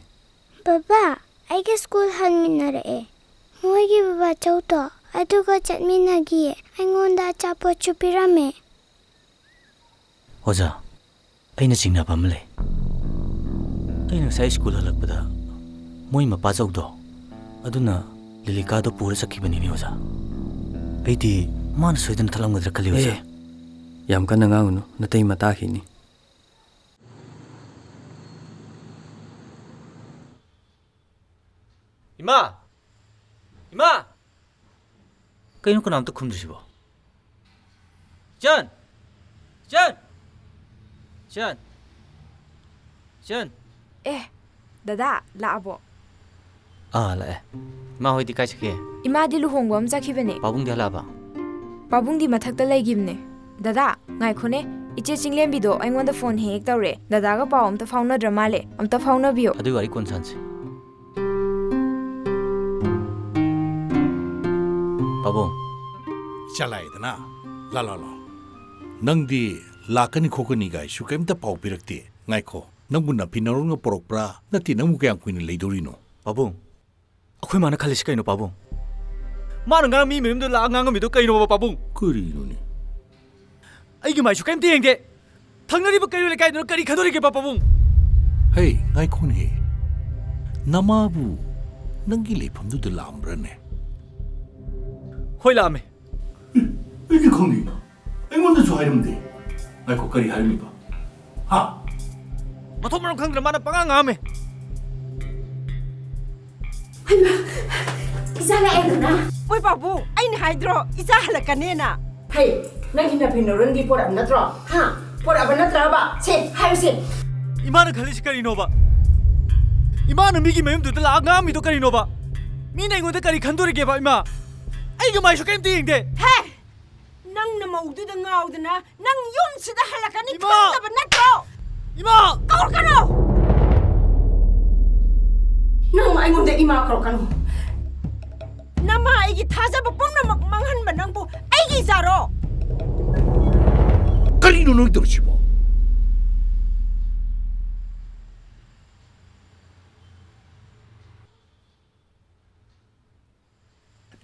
ꯕꯕꯥ, ꯑꯩꯒ ꯁ꯭ꯀꯨꯜ ꯍꯟꯃꯤꯟꯅꯔꯛꯑꯦ꯫ ꯃꯣꯏꯒꯤ ꯕꯕꯥ ꯆꯧꯗꯣ ꯑꯗꯨꯒ ꯆꯠꯃꯤꯟꯅꯈꯤꯌꯦ꯫ ꯑꯩꯉꯣꯟꯗ ꯑꯆꯥꯄꯣꯠꯁꯨ ꯄꯤꯔꯝꯃꯦ꯫ ꯑꯣꯖꯥ, ꯑꯩꯅ ꯆꯤꯡꯅꯕ ꯑꯃ ꯂꯩ꯫ ꯑꯩꯅ ꯉꯁꯥꯏ ꯁ꯭ꯀꯨꯜ ꯍꯜꯂꯛꯄꯗ ꯃꯣꯏ ꯃꯄꯥ ꯆꯧꯗꯣ ꯑꯗꯨꯅ ꯂꯤꯂꯤꯀꯥꯗꯣ ꯄꯨꯔ ꯆꯠꯈꯤꯕꯅꯤꯅꯦ ꯑꯣꯖꯥ꯫ ꯑꯩꯗꯤ ꯃꯥꯅ ꯁꯣꯏꯗꯅ ꯊꯠꯂꯝꯒꯗ꯭ꯔꯥ ꯈꯜꯂꯤ ꯑꯣꯖꯥ꯫ ꯑꯦ, ꯌꯥꯝ ꯀꯟꯅ ꯉꯥꯡꯒꯅꯨ, ꯅꯇꯩ ꯃꯇꯥꯈꯤꯅꯤ꯫ ꯏꯃꯥ! ꯏꯃꯥ! ꯀꯩꯅꯣ ꯀꯅꯥꯝꯇ ꯈꯨꯝꯗ꯭ꯔꯤꯁꯤꯕꯣ? ꯆꯟ! ꯆꯟ! ꯆꯟ! ꯆꯟ! ꯑꯦ, ꯗꯗꯥ, ꯂꯥꯛꯑꯕꯣ? ꯑꯥ, ꯂꯥꯛꯑꯦ꯫ ꯏꯃꯥ ꯍꯣꯏꯗꯤ ꯀꯥꯏ ꯆꯠꯀꯦ? ꯏꯃꯥꯗꯤ ꯂꯨꯍꯣꯡꯕ ꯑꯃ ꯆꯠꯈꯤꯕꯅꯦ꯫ ꯄꯥꯕꯨꯡꯗꯤ ꯍꯜꯂꯛꯑꯕ? ꯄꯥꯕꯨꯡꯗꯤ ꯃꯊꯛꯇ ꯂꯩꯈꯤꯕꯅꯦ꯫ ꯗꯗꯥ, ꯉꯥꯏꯈꯣꯅꯦ꯫ ꯏꯆꯦ ꯆꯤꯡꯂꯦꯝꯕꯤꯗꯣ ꯑꯩꯉꯣꯟꯗ ꯐꯣꯟ ꯍꯦꯛ ꯍꯦꯛ ꯇꯧꯔꯦ꯫ ꯗꯗꯥꯒ ꯄꯥꯎ ꯑꯝꯇ ꯐꯥꯎꯅꯗ꯭ꯔ ꯃꯥꯜꯂꯦ꯫ ꯑꯝꯇ ꯐꯥꯎꯅꯕꯤꯌꯣ꯫ ꯑꯗꯨꯒꯤ ꯋꯥꯔꯤ ꯀꯣꯟ ꯁꯥꯟꯁꯤ꯫ ꯄꯥꯕꯨꯡ꯫ ꯆꯂꯥꯏꯗꯅ꯫ ꯂꯥ, ꯂꯥ, ꯂꯥ꯫ ꯅꯪꯗꯤ ꯂꯥꯛꯀꯅꯤ ꯈꯣꯠꯀꯅꯤ ꯒꯥꯏꯁꯨ ꯀꯩꯝꯇ ꯄꯥꯎ ꯄꯤꯔꯛꯇꯦ꯫ ꯉꯥꯏꯈꯣ, ꯅꯪꯕꯨ ꯅꯐꯤ ꯅꯔꯣꯟꯒ ꯄꯣꯔꯛꯄ꯭ꯔꯥ? ꯅꯠꯇꯦ, ꯅꯪꯕꯨ ꯀꯌꯥꯝ ꯀꯨꯏꯅ ꯂꯩꯗꯧꯔꯤꯅꯣ? ꯄꯥꯕꯨꯡ, ꯑꯩꯈꯣꯏ ꯃꯥꯅ ꯈꯜꯂꯤꯁꯤ ꯀꯩꯅꯣ, ꯄꯥꯕꯨꯡ? ꯃꯥꯅ ꯉꯔꯥꯡ ꯃꯤ ꯃꯌꯨꯝꯗ ꯂꯥꯛꯑ ꯉꯥꯡꯉꯝꯃꯤꯗꯣ ꯀꯩꯅꯣꯕ, ꯄꯥꯕꯨꯡ? ꯀꯔꯤꯅꯣꯅꯦ? ꯑꯩꯒꯤ ꯃꯥꯏꯁꯨ ꯀꯩꯝꯇ ꯌꯦꯡꯗꯦ꯫ ꯊꯪꯅꯔꯤꯕ ꯀꯩꯔꯣꯜ ꯂꯩꯀꯥꯏꯗꯨꯅ ꯀꯔꯤ ꯈꯟꯗꯣꯔꯤꯒꯦꯕ, ꯄꯥꯕꯨꯡ? ꯍꯦ, ꯉꯥꯏꯈꯣꯅꯦꯍꯦ꯫ ꯅꯃꯥꯕꯨ ꯅꯪꯒꯤ ꯂꯩꯐꯝꯗꯨꯗ ꯂꯥꯛꯑꯝꯕ꯭ꯔꯅꯦ? ꯍꯣꯏ, ꯂꯥꯛꯑꯝꯃꯦ꯫ ꯑꯦ, ꯑꯩꯗꯤ ꯈꯪꯗꯦ꯫ ꯑꯩꯉꯣꯟꯗꯁꯨ ꯍꯥꯏꯔꯝꯗꯦ꯫ ꯉꯥꯏꯈꯣ, ꯀꯔꯤ ꯍꯥꯏꯔꯝꯃꯤꯕ? ꯍꯥ? ꯃꯊꯣꯡ ꯃꯔꯝ ꯈꯪꯗ꯭ꯔ ꯃꯥꯅ ꯄꯉꯥꯡ ꯉꯥꯡꯉꯝꯃꯦ꯫ ꯍꯩꯃꯥ, ꯏꯆꯥ ꯂꯥꯛꯑꯦꯗꯅ꯫ ꯃꯣꯏ ꯄꯥꯕꯨ, ꯑꯩꯅ ꯍꯥꯏꯗ꯭ꯔꯣ ꯏꯆꯥ ꯍꯜꯂꯛꯀꯅꯦꯅ? ꯍꯩ, ꯅꯪꯒꯤ ꯅꯐꯤ ꯅꯔꯣꯟꯗꯤ ꯄꯣꯔꯛꯑꯕ ꯅꯠꯇ꯭ꯔꯣ? ꯍꯥ? ꯄꯣꯔꯛꯑꯕ ꯅꯠꯇ꯭ꯔꯕ? ꯁꯦ, ꯍꯥꯏꯌꯨꯁꯦ꯫ ꯏꯃꯥꯅ ꯈꯜꯂꯤꯁꯤ ꯀꯔꯤꯅꯣꯕ? ꯏꯃꯥꯅ ꯃꯤꯒꯤ ꯃꯌꯨꯝꯗꯨꯗ ꯂꯥꯛꯑ ꯉꯥꯡꯉꯝꯃꯤꯗꯣ ꯀꯔꯤꯅꯣꯕ? ꯃꯤꯅ ꯑꯩꯉꯣꯟꯗ ꯀꯔꯤ ꯈꯟꯗꯣꯔꯤꯒꯦꯕ, ꯏꯃꯥ? ꯑꯩꯒꯤ ꯃꯥꯏꯁꯨ ꯀꯔꯤꯝꯇ ꯌꯦꯡꯗꯦ꯫ ꯍꯦ! ꯅꯪ ꯅꯃꯧꯗꯨꯗ ꯉꯥꯎꯗꯅ ꯅꯪ ꯌꯨꯝꯁꯤꯗ ꯍꯜꯂꯛꯀꯅꯤ ꯏꯃꯥ! ꯈꯪꯗꯕ ꯅꯠꯇ꯭ꯔꯣ? ꯏꯃꯥ! ꯀꯧꯔꯛꯀꯅꯨ! ꯅꯪ ꯑꯩꯉꯣꯟꯗ ꯏꯃꯥ ꯀꯧꯔꯛꯀꯅꯨ꯫ ꯅꯃꯥ ꯑꯩꯒꯤ ꯊꯥꯖꯕ ꯄꯨꯝꯅꯃꯛ ꯃꯥꯡꯍꯟꯕ ꯅꯪꯕꯨ ꯑꯩꯒꯤ ꯏꯆꯥꯔꯣ? ꯀꯔꯤꯅꯣ ꯅꯣꯏ ꯇꯧꯔꯤꯁꯤꯕꯣ?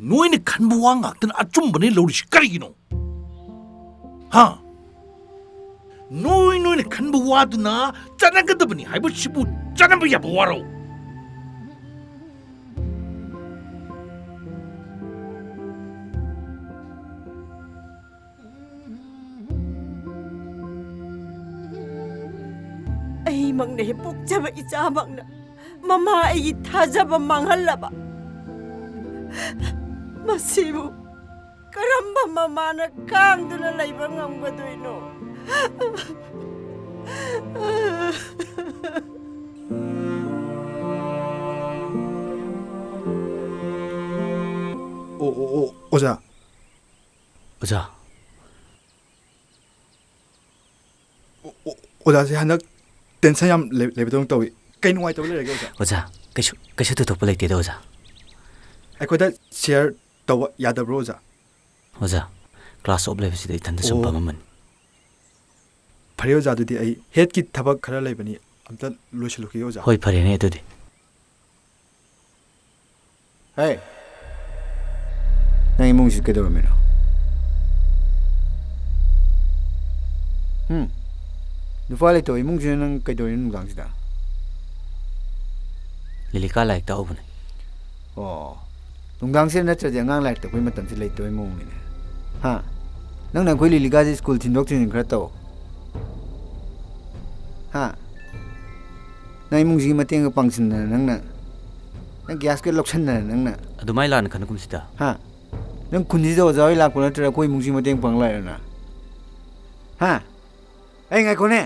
ꯅꯣꯏꯅ ꯈꯟꯕ ꯋꯥ ꯉꯥꯛꯇꯅ ꯑꯆꯨꯝꯕꯅꯦ ꯂꯧꯔꯤꯁꯤ ꯀꯔꯤꯒꯤꯅꯣ? ꯍꯥ? ꯅꯣꯏ, ꯅꯣꯏꯅ ꯈꯟꯕ ꯋꯥꯗꯨꯅ ꯆꯠꯅꯒꯗꯕꯅꯤ ꯍꯥꯏꯕꯁꯤꯕꯨ ꯆꯠꯅꯕ ꯌꯥꯕ ꯋꯥꯔꯣ? ꯑꯩꯃꯛꯅ ꯍꯦꯛ ꯄꯣꯛꯆꯕ ꯏꯆꯥꯃꯛꯅ ꯃꯃꯥ ꯑꯩꯒꯤ ꯊꯥꯖꯕ ꯃꯥꯡꯍꯜꯂꯕ꯫ ꯃꯁꯤꯕꯨ ꯀꯔꯝꯕ ꯃꯃꯥꯅ ꯈꯥꯡꯗꯨꯅ ꯂꯩꯕ ꯉꯝꯒꯗꯣꯏꯅꯣ? ꯑꯣ, ꯑꯣ, ꯑꯣ, ꯑꯣꯖꯥ꯫ ꯑꯣꯖꯥ꯫ ꯑꯣ, ꯑꯣ, ꯑꯣꯖꯥꯁꯦ ꯍꯟꯗꯛ tension ꯌꯥꯝ ꯂꯩ-, ꯂꯩꯕꯗꯧꯅ ꯇꯧꯏ꯫ ꯀꯩ ꯅꯨꯡꯉꯥꯏꯇꯕ ꯂꯩꯔꯒꯦ, ꯑꯣꯖꯥ? ꯑꯣꯖꯥ, ꯀꯩꯁꯨ, ꯀꯩꯁꯨ ꯊꯣꯏꯗꯣꯛꯄ ꯂꯩꯇꯦꯗ, ꯑꯣꯖꯥ꯫ ꯑꯩꯈꯣꯏꯗ share ꯇꯧꯕ ꯌꯥꯗꯕ꯭ꯔꯣ, ꯑꯣꯖꯥ? ꯑꯣꯖꯥ, class off ꯂꯩꯕꯁꯤꯗ ꯏꯊꯟꯇ ꯁꯨꯝ ꯑꯣ꯫ ꯐꯝꯃꯝꯕꯅꯤ꯫ ꯐꯔꯦ, ꯑꯣꯖꯥ, ꯑꯗꯨꯗꯤ ꯑꯩ headꯀꯤ ꯊꯕꯛ ꯈꯔ ꯂꯩꯕꯅꯤ, ꯑꯝꯇ ꯂꯣꯏꯁꯤꯜꯂꯨꯈꯤꯒꯦ, ꯑꯣꯖꯥ꯫ ꯍꯣꯏ, ꯐꯔꯦꯅꯦ ꯑꯗꯨꯗꯤ꯫ ꯍꯦ! ꯅꯪ ꯏꯃꯨꯡꯁꯤ ꯀꯩꯗꯧꯔꯝꯃꯤꯅꯣ? ꯍꯨꯝ? ꯅꯨꯄꯥ ꯂꯩꯇꯕ ꯏꯃꯨꯡꯁꯤꯗ ꯅꯪ ꯀꯩꯗꯧꯔꯤꯅꯣ ꯅꯨꯡꯗꯥꯡꯁꯤꯗ? ꯂꯤꯂꯤꯀꯥ ꯂꯥꯏꯔꯤꯛ ꯇꯥꯛꯎꯕꯅꯦ꯫ ꯑꯣ, ꯅꯨꯡꯗꯥꯡꯁꯤꯗ ꯅꯠꯇ꯭ꯔꯗꯤ ꯑꯉꯥꯡ ꯂꯥꯏꯔꯤꯛ ꯇꯥꯛꯄꯩ ꯃꯇꯝꯁꯤ ꯂꯩꯇꯕꯩ ꯃꯑꯣꯡꯅꯤꯅꯦ꯫ ꯍꯥ? ꯅꯪꯅ ꯑꯩꯈꯣꯏ ꯂꯤꯂꯤꯀꯥꯁꯦ ꯁ꯭ꯀꯨꯜ ꯊꯤꯟꯗꯣꯛ ꯊꯤꯟꯖꯤꯟ ꯈꯔ ꯇꯧ꯫ ꯍꯥ? ꯅꯪ ꯏꯃꯨꯡꯁꯤꯒꯤ ꯃꯇꯦꯡꯒ ꯄꯥꯡꯁꯤꯟꯗꯅ ꯅꯪꯅ, ꯅꯪ ꯒ꯭ꯌꯥꯁꯀ ꯂꯧꯁꯟꯗꯅ ꯅꯪꯅ꯫ ꯑꯗꯨꯃꯥꯏ ꯂꯥꯟꯅ ꯈꯟꯅꯒꯨꯝꯁꯤꯗ꯫ ꯍꯥ? ꯅꯪ ꯈꯨꯟꯁꯤꯗ ꯑꯣꯖꯥ ꯍꯣꯏ ꯂꯥꯛꯄ ꯅꯠꯇ꯭ꯔꯒ ꯑꯩꯈꯣꯏ ꯏꯃꯨꯡꯁꯤ ꯃꯇꯦꯡ ꯄꯥꯡ ꯂꯥꯛꯏꯔꯣ ꯅꯪ? ꯍꯥ? ꯑꯩ ꯉꯥꯏꯈꯣꯅꯦ꯫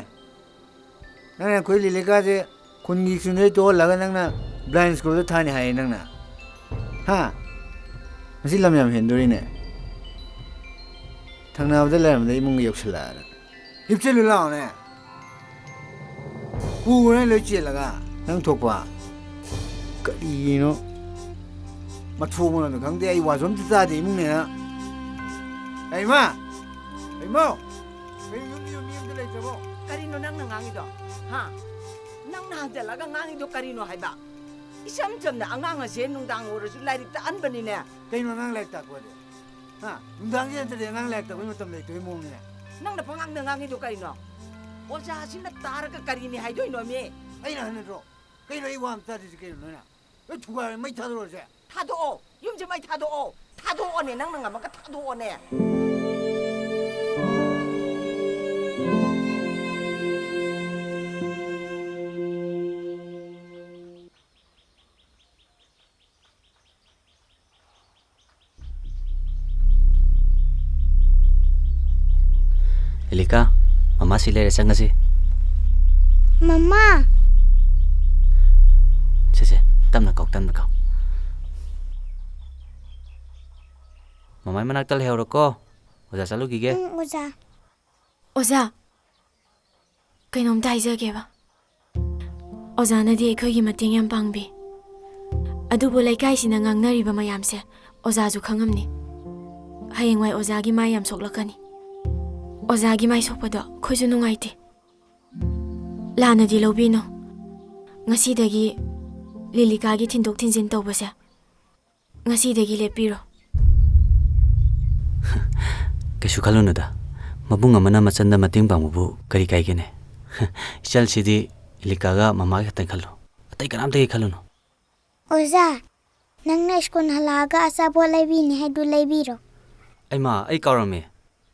ꯅꯪꯅ ꯑꯩꯈꯣꯏ ꯂꯤꯂꯤꯀꯥꯁꯦ ꯈꯨꯟꯒꯤ ꯁ꯭ꯀꯨꯜꯗꯩ ꯇꯣꯛꯍꯜꯂꯒ ꯅꯪꯅ blind ꯁ꯭ꯀꯨꯜꯗ ꯊꯥꯅꯤ ꯍꯥꯏꯌꯦ ꯅꯪꯅ꯫ ꯍꯥ? ꯃꯁꯤ ꯂꯝ ꯌꯥꯝ ꯍꯦꯟꯗꯣꯔꯤꯅꯦ꯫ ꯊꯪꯅꯕꯗ ꯂꯩꯔꯝꯕꯗ ꯏꯃꯨꯡꯒ ꯌꯧꯁꯤꯜꯂꯛꯑꯅ꯫ ꯍꯤꯞꯆꯤꯜꯂꯨ ꯂꯥꯛꯑꯣꯅꯦ꯫ ꯄꯨꯈ꯭ꯔꯣꯅꯦ ꯂꯣꯏ ꯆꯦꯜꯂꯒ꯫ ꯅꯪ ꯊꯣꯛꯄ꯫ ꯀꯔꯤꯅꯣ? ꯃꯊꯣꯡ ꯃꯔꯝꯗ ꯈꯪꯗꯦ, ꯑꯩ ꯋꯥꯁꯨ ꯑꯝꯇ ꯇꯥꯗꯦ ꯏꯃꯨꯡꯅꯦꯅ꯫ ꯀꯩꯃ? ꯀꯩꯃ? ꯀꯩꯅꯣ ꯌꯨꯝꯗ ꯌꯨꯝ ꯃꯤ ꯑꯝꯇ ꯂꯩꯇ꯭ꯔꯕꯣ? ꯀꯔꯤꯅꯣ ꯅꯪꯅ ꯉꯥꯡꯉꯤꯗꯣ? ꯍꯥ? ꯅꯪꯅ ꯍꯟꯖꯜꯂꯒ ꯉꯥꯡꯉꯤꯗꯣ ꯀꯔꯤꯅꯣ ꯍꯥꯏꯕ? ꯏꯆꯝ ꯆꯝꯅ ꯑꯉꯥꯡ ꯑꯁꯦ ꯅꯨꯡꯗꯥꯡ ꯑꯣꯏꯔꯁꯨ ꯂꯥꯏꯔꯤꯛ ꯇꯥꯛꯍꯟꯕꯅꯤꯅꯦ꯫ ꯀꯩꯅꯣ ꯑꯉꯥꯡ ꯂꯥꯏꯔꯤꯛ ꯇꯥꯛꯄꯗꯤ? ꯍꯥ? ꯅꯨꯡꯗꯥꯡꯁꯤ ꯅꯠꯇ꯭ꯔꯗꯤ ꯑꯉꯥꯡ ꯂꯥꯏꯔꯤꯛ ꯇꯥꯛꯄꯒꯤ ꯃꯇꯝ ꯂꯩꯇꯕꯒꯤ ꯃꯑꯣꯡꯅꯤꯅꯦ꯫ ꯅꯪꯅ ꯄꯉꯥꯡꯗ ꯉꯥꯡꯉꯤꯗꯣ ꯀꯔꯤꯅꯣ? ꯑꯣꯖꯥꯁꯤꯅ ꯇꯥꯔꯒ ꯀꯔꯤꯅꯤ ꯍꯥꯏꯗꯣꯏꯅꯣ ꯃꯤ? ꯑꯩꯅ ꯍꯥꯏ ꯅꯠꯇ꯭ꯔꯣ? ꯀꯩꯅꯣ ꯑꯩ ꯋꯥ ꯑꯝꯇ ꯇꯥꯗ꯭ꯔꯤꯁꯦ ꯀꯩꯅꯣ ꯅꯣꯏꯅ? ꯂꯣꯏ ꯊꯨꯒꯥꯏꯔꯦ, ꯃꯩ ꯊꯥꯗꯣꯔꯛꯑꯣꯁꯦ꯫ ꯊꯥꯗꯣꯛꯑꯣ, ꯌꯨꯝꯁꯦ ꯃꯩ ꯊꯥꯗꯣꯛꯑꯣ, ꯊꯥꯗꯣꯛꯑꯣꯅꯦ, ꯅꯪꯅ ꯉꯝꯃꯒ ꯊꯥꯗꯣꯛꯑꯣꯅꯦ꯫ ꯂꯤꯂꯤꯀꯥ, ꯃꯃꯥ ꯁꯤ ꯂꯩꯔꯦ, ꯆꯪꯉꯁꯤ꯫ ꯃꯃꯥ! ꯁꯦ, ꯁꯦ, ꯇꯞꯅ ꯀꯥꯎ, ꯇꯞꯅ ꯀꯥꯎ꯫ ꯃꯃꯥꯏ ꯃꯅꯥꯛꯇ ꯂꯩꯍꯧꯔꯣꯀꯣ꯫ ꯑꯣꯖꯥ ꯆꯠꯂꯨꯈꯤꯒꯦ꯫ ꯎꯝ, ꯑꯣꯖꯥ꯫ ꯑꯣꯖꯥ, ꯀꯩꯅꯣꯝꯇ ꯍꯥꯏꯖꯒꯦꯕ꯫ ꯑꯣꯖꯥꯅꯗꯤ ꯑꯩꯈꯣꯏꯒꯤ ꯃꯇꯦꯡ ꯌꯥꯝ ꯄꯥꯡꯕꯤ꯫ ꯑꯗꯨꯕꯨ ꯂꯩꯀꯥꯏꯁꯤꯅ ꯉꯥꯡꯅꯔꯤꯕ ꯃꯌꯥꯝꯁꯦ ꯑꯣꯖꯥꯁꯨ ꯈꯪꯉꯝꯅꯤ꯫ ꯍꯌꯦꯡꯋꯥꯏ ꯑꯣꯖꯥꯒꯤ ꯃꯥꯏ ꯌꯥꯝ ꯁꯣꯛꯂꯛꯀꯅꯤ꯫ ꯑꯣꯖꯥꯒꯤ ꯃꯥꯏ ꯁꯣꯛꯄꯗꯣ ꯑꯩꯈꯣꯏꯁꯨ ꯅꯨꯡꯉꯥꯏꯇꯦ꯫ ꯂꯥꯟꯅꯗꯤ ꯂꯧꯕꯤꯅꯨ꯫ ꯉꯁꯤꯗꯒꯤ ꯂꯤꯂꯤꯀꯥꯒꯤ ꯊꯤꯟꯗꯣꯛ ꯊꯤꯟꯖꯤꯟ ꯇꯧꯕꯁꯦ ꯉꯁꯤꯗꯒꯤ ꯂꯦꯞꯄꯤꯔꯣ꯫ ꯀꯩꯁꯨ ꯈꯜꯂꯨꯅꯨꯗ꯫ ꯃꯕꯨꯡ ꯑꯃꯅ ꯃꯆꯟꯗ ꯃꯇꯦꯡ ꯄꯥꯡꯕꯕꯨ ꯀꯔꯤ ꯀꯥꯏꯒꯦꯅꯦ? ꯏꯆꯜꯁꯤꯗꯤ ꯂꯤꯂꯤꯀꯥꯒ ꯃꯃꯥꯒꯤ ꯈꯛꯇꯪ ꯈꯜꯂꯨ꯫ ꯑꯇꯩ ꯀꯅꯥꯝꯇꯒꯤ ꯈꯜꯂꯨꯅꯨ꯫ ꯑꯣꯖꯥ, ꯅꯪꯅ ꯁ꯭ꯀꯨꯜ ꯍꯜꯂꯛꯑꯒ ꯑꯆꯥꯄꯣꯠ ꯂꯩꯕꯤꯅꯤ ꯍꯥꯏꯗꯨ ꯂꯩꯕꯤꯔꯣ꯫ ꯑꯩꯃ, ꯑꯩ ꯀꯥꯎꯔꯝꯃꯦ꯫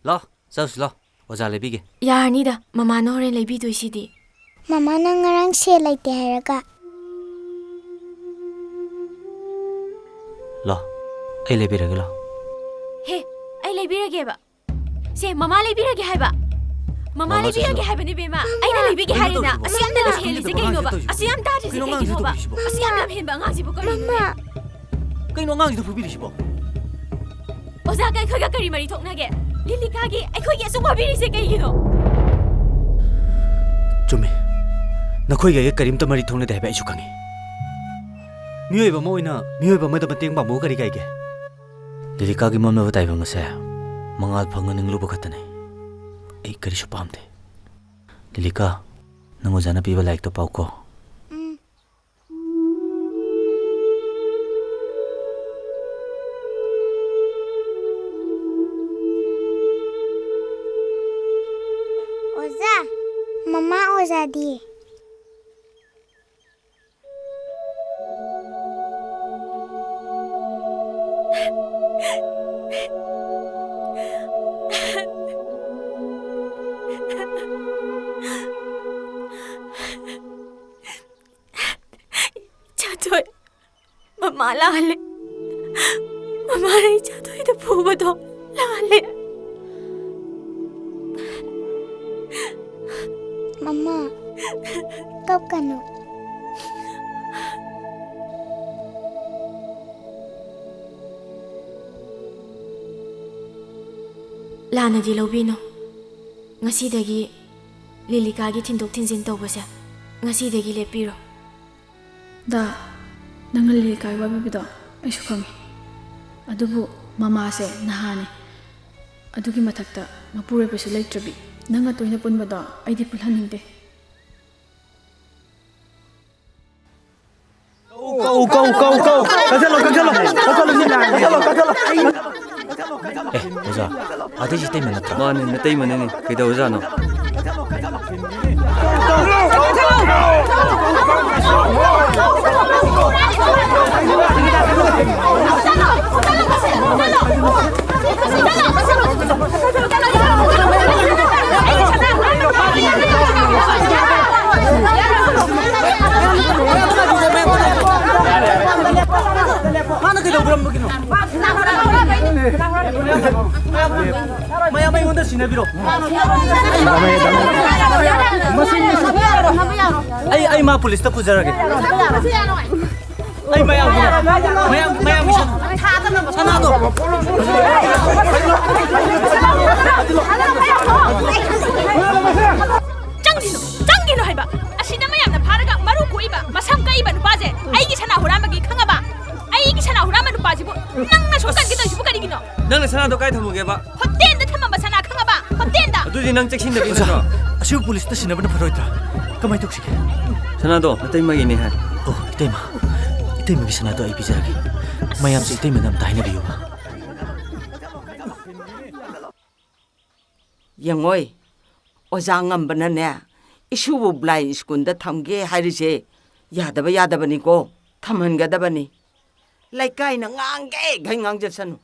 ꯂꯥꯎ, ꯆꯧꯁꯤ ꯂꯥꯎ꯫ ꯑꯣꯖꯥ ꯂꯩꯕꯤꯒꯦ꯫ ꯌꯥꯔꯅꯤꯗ, ꯃꯃꯥꯅ ꯍꯣꯔꯦꯟ ꯂꯩꯕꯤꯗꯣꯏꯁꯤꯗꯤ꯫ ꯃꯃꯥ, ꯅꯪ ꯉꯔꯥꯡ ꯁꯦꯜ ꯂꯩꯇꯦ ꯍꯥꯏꯔꯒ꯫ ꯂꯥꯎ, ꯑꯩ ꯂꯩꯕꯤꯔꯒꯦ, ꯂꯥꯎ꯫ ꯍꯦ, ꯑꯩ ꯂꯩꯕꯤꯔꯒꯦꯕ꯫ ꯁꯦ, ꯃꯃꯥ ꯂꯩꯕꯤꯔꯒꯦ ꯍꯥꯏꯕ꯫ ꯃꯃꯥ ꯂꯩꯕꯤꯔꯒꯦ ꯍꯥꯏꯕꯅꯦꯕ, ꯏꯕꯦꯝꯃ꯫ ꯑꯩꯅ ꯂꯩꯕꯤꯒꯦ ꯍꯥꯏꯔꯦꯅ꯫ ꯑꯁꯤ ꯌꯥꯝꯅ ꯂꯝꯍꯦꯜꯂꯤꯁꯦ ꯀꯩꯅꯣꯕ? ꯑꯁꯤ ꯌꯥꯝ ꯇꯥꯗ꯭ꯔꯤꯁꯦ ꯀꯩꯒꯤꯅꯣꯕ? ꯑꯁꯤ ꯌꯥꯝ ꯂꯝꯍꯦꯟꯕ ꯑꯉꯥꯡꯁꯤꯕꯨ ꯀꯔꯤꯅꯣꯅꯦ? ꯀꯩꯅꯣ ꯑꯉꯥꯡꯁꯤꯗ ꯐꯨꯕꯤꯔꯤꯁꯤꯕꯣ? ꯑꯣꯖꯥꯒ ꯑꯩꯈꯣꯏꯒ ꯀꯔꯤ ꯃꯔꯤ ꯊꯣꯛꯅꯒꯦ? ꯂꯤꯂꯤꯀꯥꯒꯤ ꯑꯩꯈꯣꯏꯒꯤ ꯑꯁꯨꯛ ꯋꯥꯕꯤꯔꯤꯁꯦ ꯀꯩꯒꯤꯅꯣ? ꯆꯨꯝꯃꯤ꯫ ꯅꯈꯣꯏꯒ ꯑꯩꯒ ꯀꯔꯤꯝꯇ ꯃꯔꯤ ꯊꯣꯛꯅꯗꯦ ꯍꯥꯏꯕ ꯑꯩꯁꯨ ꯈꯪꯉꯤ꯫ ꯃꯤꯑꯣꯏꯕ ꯑꯃ ꯑꯣꯏꯅ ꯃꯤꯑꯣꯏꯕ ꯑꯃꯗ ꯃꯇꯦꯡ ꯄꯥꯡꯕꯕꯨ ꯀꯔꯤ ꯀꯥꯏꯒꯦ? ꯂꯤꯂꯤꯀꯥꯒꯤ ꯃꯝꯂꯕ ꯇꯥꯏꯕꯪ ꯑꯁꯦ ꯃꯉꯥꯜ ꯐꯪꯅ ꯅꯤꯡꯂꯨꯕ ꯈꯛꯇꯅꯤ꯫ ꯑꯩ ꯀꯔꯤꯁꯨ ꯄꯥꯝꯗꯦ꯫ ꯂꯤꯂꯤꯀꯥ, ꯅꯪ ꯑꯣꯖꯥꯅ ꯄꯤꯕ ꯂꯥꯏꯔꯤꯛꯇꯣ ꯄꯥꯎꯀꯣ꯫ ꯎꯝ꯫ ꯑꯣꯖꯥ, ꯃꯃꯥ ꯑꯣꯖꯥꯗꯤ? ꯏꯆꯥꯊꯣꯏ, ꯃꯃꯥ ꯂꯥꯜꯂꯦ꯫ ꯃꯃꯥꯅ ꯏꯆꯥꯊꯣꯏꯗ ꯐꯨꯕꯗꯣ ꯂꯥꯜꯂꯦ꯫ ꯃꯃꯥ, ꯀꯞꯀꯅꯨ꯫ ꯂꯥꯟꯅꯗꯤ ꯂꯧꯕꯤꯅꯨ꯫ ꯉꯁꯤꯗꯒꯤ ꯂꯤꯂꯤꯀꯥꯒꯤ ꯊꯤꯟꯗꯣꯛ ꯊꯤꯟꯖꯤꯟ ꯇꯧꯕꯁꯦ ꯉꯁꯤꯗꯒꯤ ꯂꯦꯞꯄꯤꯔꯣ꯫ ꯗꯥ, ꯅꯪꯅ ꯂꯤꯂꯤꯀꯥꯒꯤ ꯋꯥꯕꯤꯕꯗꯣ ꯑꯩꯁꯨ ꯈꯪꯉꯤ꯫ ꯑꯗꯨꯕꯨ ꯃꯃꯥꯁꯦ ꯅꯍꯥꯅꯤ꯫ ꯑꯗꯨꯒꯤ ꯃꯊꯛꯇ ꯃꯄꯨꯔꯣꯏꯕꯁꯨ ꯂꯩꯇ꯭ꯔꯕꯤ꯫ ꯅꯪꯒ ꯇꯣꯏꯅ ꯄꯨꯟꯕꯗꯣ ꯑꯩꯗꯤ ꯄꯨꯜꯍꯟꯅꯤꯡꯗꯦ꯫ ꯀꯧ, ꯀꯧ, ꯀꯧ, ꯀꯧ, ꯀꯧ꯫ ꯀꯛꯊꯠꯂꯣ, ꯀꯛꯊꯠꯂꯣ, ꯀꯛꯊꯠꯂꯣ, ꯁꯤ ꯂꯥꯡꯉꯦ꯫ ꯀꯛꯊꯠꯂꯣ, ꯀꯛꯊꯠꯂꯣ꯫ ꯑꯦ, ꯑꯣꯖꯥ, ꯑꯗꯩꯁꯤ ꯇꯩꯃ ꯅꯠꯇ꯭ꯔꯣ? ꯃꯥꯅꯦ, ꯅꯇꯩꯃꯅꯤꯅꯦ꯫ ꯀꯩꯗꯧꯔꯖꯥꯠꯅꯣ? ꯄꯨꯔꯝꯕꯒꯤꯅꯣ? ꯃꯌꯥꯝ ꯑꯩꯉꯣꯟꯗ ꯁꯤꯟꯅꯕꯤꯔꯣ꯫ ꯑꯩ, ꯑꯩ ꯃꯥ ꯄꯨꯂꯤꯁꯇ ꯄꯨꯖꯔꯒꯦ꯫ ꯑꯩ ꯃꯌꯥꯝꯒꯤꯅꯦ꯫ ꯃꯌꯥꯝ, ꯃꯌꯥꯝꯒꯤ ꯁꯅꯥ-, ꯁꯅꯥꯗꯣ꯫ ꯆꯪꯈꯤꯅꯨ, ꯆꯪꯈꯤꯅꯨ ꯍꯥꯏꯕ꯫ ꯑꯁꯤꯗ ꯃꯌꯥꯝꯅ ꯐꯥꯔꯒ ꯃꯔꯨ ꯀꯣꯛꯏꯕ, ꯃꯁꯝ ꯀꯛꯏꯕ ꯅꯨꯄꯥꯁꯦ ꯑꯩꯒꯤ ꯁꯅꯥ ꯍꯨꯔꯥꯟꯕꯒꯤ, ꯈꯪꯉꯕ? ꯑꯩꯒꯤ ꯁꯅꯥ ꯍꯨꯔꯥꯟꯕ ꯅꯨꯄꯥꯁꯤꯕꯨ ꯅꯪꯅ ꯁꯨꯝ ꯀꯟꯒꯦ ꯇꯧꯔꯤꯁꯤꯕꯨ ꯀꯔꯤꯒꯤꯅꯣ? ꯅꯪꯅ ꯁꯅꯥꯗꯣ ꯀꯥꯏ ꯊꯝꯃꯨꯒꯦꯕ? ꯍꯣꯇꯦꯜꯗ ꯊꯝꯃꯝꯕ ꯁꯅꯥ, ꯈꯪꯉꯕ? ꯍꯣꯇꯦꯜꯗ꯫ ꯑꯗꯨꯗꯤ ꯅꯪ ꯆꯦꯛꯁꯤꯟꯗꯕꯤ ꯑꯣꯖꯥ, ꯅꯠꯇ꯭ꯔꯣ? ꯑꯁꯤꯕꯨ ꯄꯨꯂꯤꯁꯇ ꯁꯤꯟꯅꯕꯅ ꯐꯔꯣꯏꯗ꯭ꯔꯥ? ꯀꯃꯥꯏꯅ ꯇꯧꯁꯤꯒꯦ? ꯁꯅꯥꯗꯣ ꯅꯇꯩꯃꯒꯤꯅꯦ ꯍꯥꯏ꯫ ꯑꯣ, ꯏꯇꯩꯃ꯫ ꯏꯇꯩꯃꯒꯤ ꯁꯅꯥꯗꯣ ꯑꯩ ꯄꯤꯖꯔꯒꯦ꯫ ꯃꯌꯥꯝꯁꯦ ꯏꯇꯩꯃꯗ ꯑꯝꯇ ꯍꯥꯏꯅꯕꯤꯌꯨꯕ꯫ ꯌꯦꯡꯉꯣꯏ, ꯑꯣꯖꯥ ꯉꯝꯕꯅꯅꯦ, ꯏꯁꯨꯕꯨ ꯕ꯭ꯂꯥꯏꯟ ꯁ꯭ꯀꯨꯜꯗ ꯊꯝꯒꯦ ꯍꯥꯏꯔꯤꯁꯦ ꯌꯥꯗꯕ ꯌꯥꯗꯕꯅꯤꯀꯣ, ꯊꯝꯍꯟꯒꯗꯕꯅꯤ꯫ ꯂꯩꯀꯥꯏꯅ ꯉꯥꯡꯒꯦ ꯈꯩ ꯉꯥꯡꯖꯁꯅꯨ,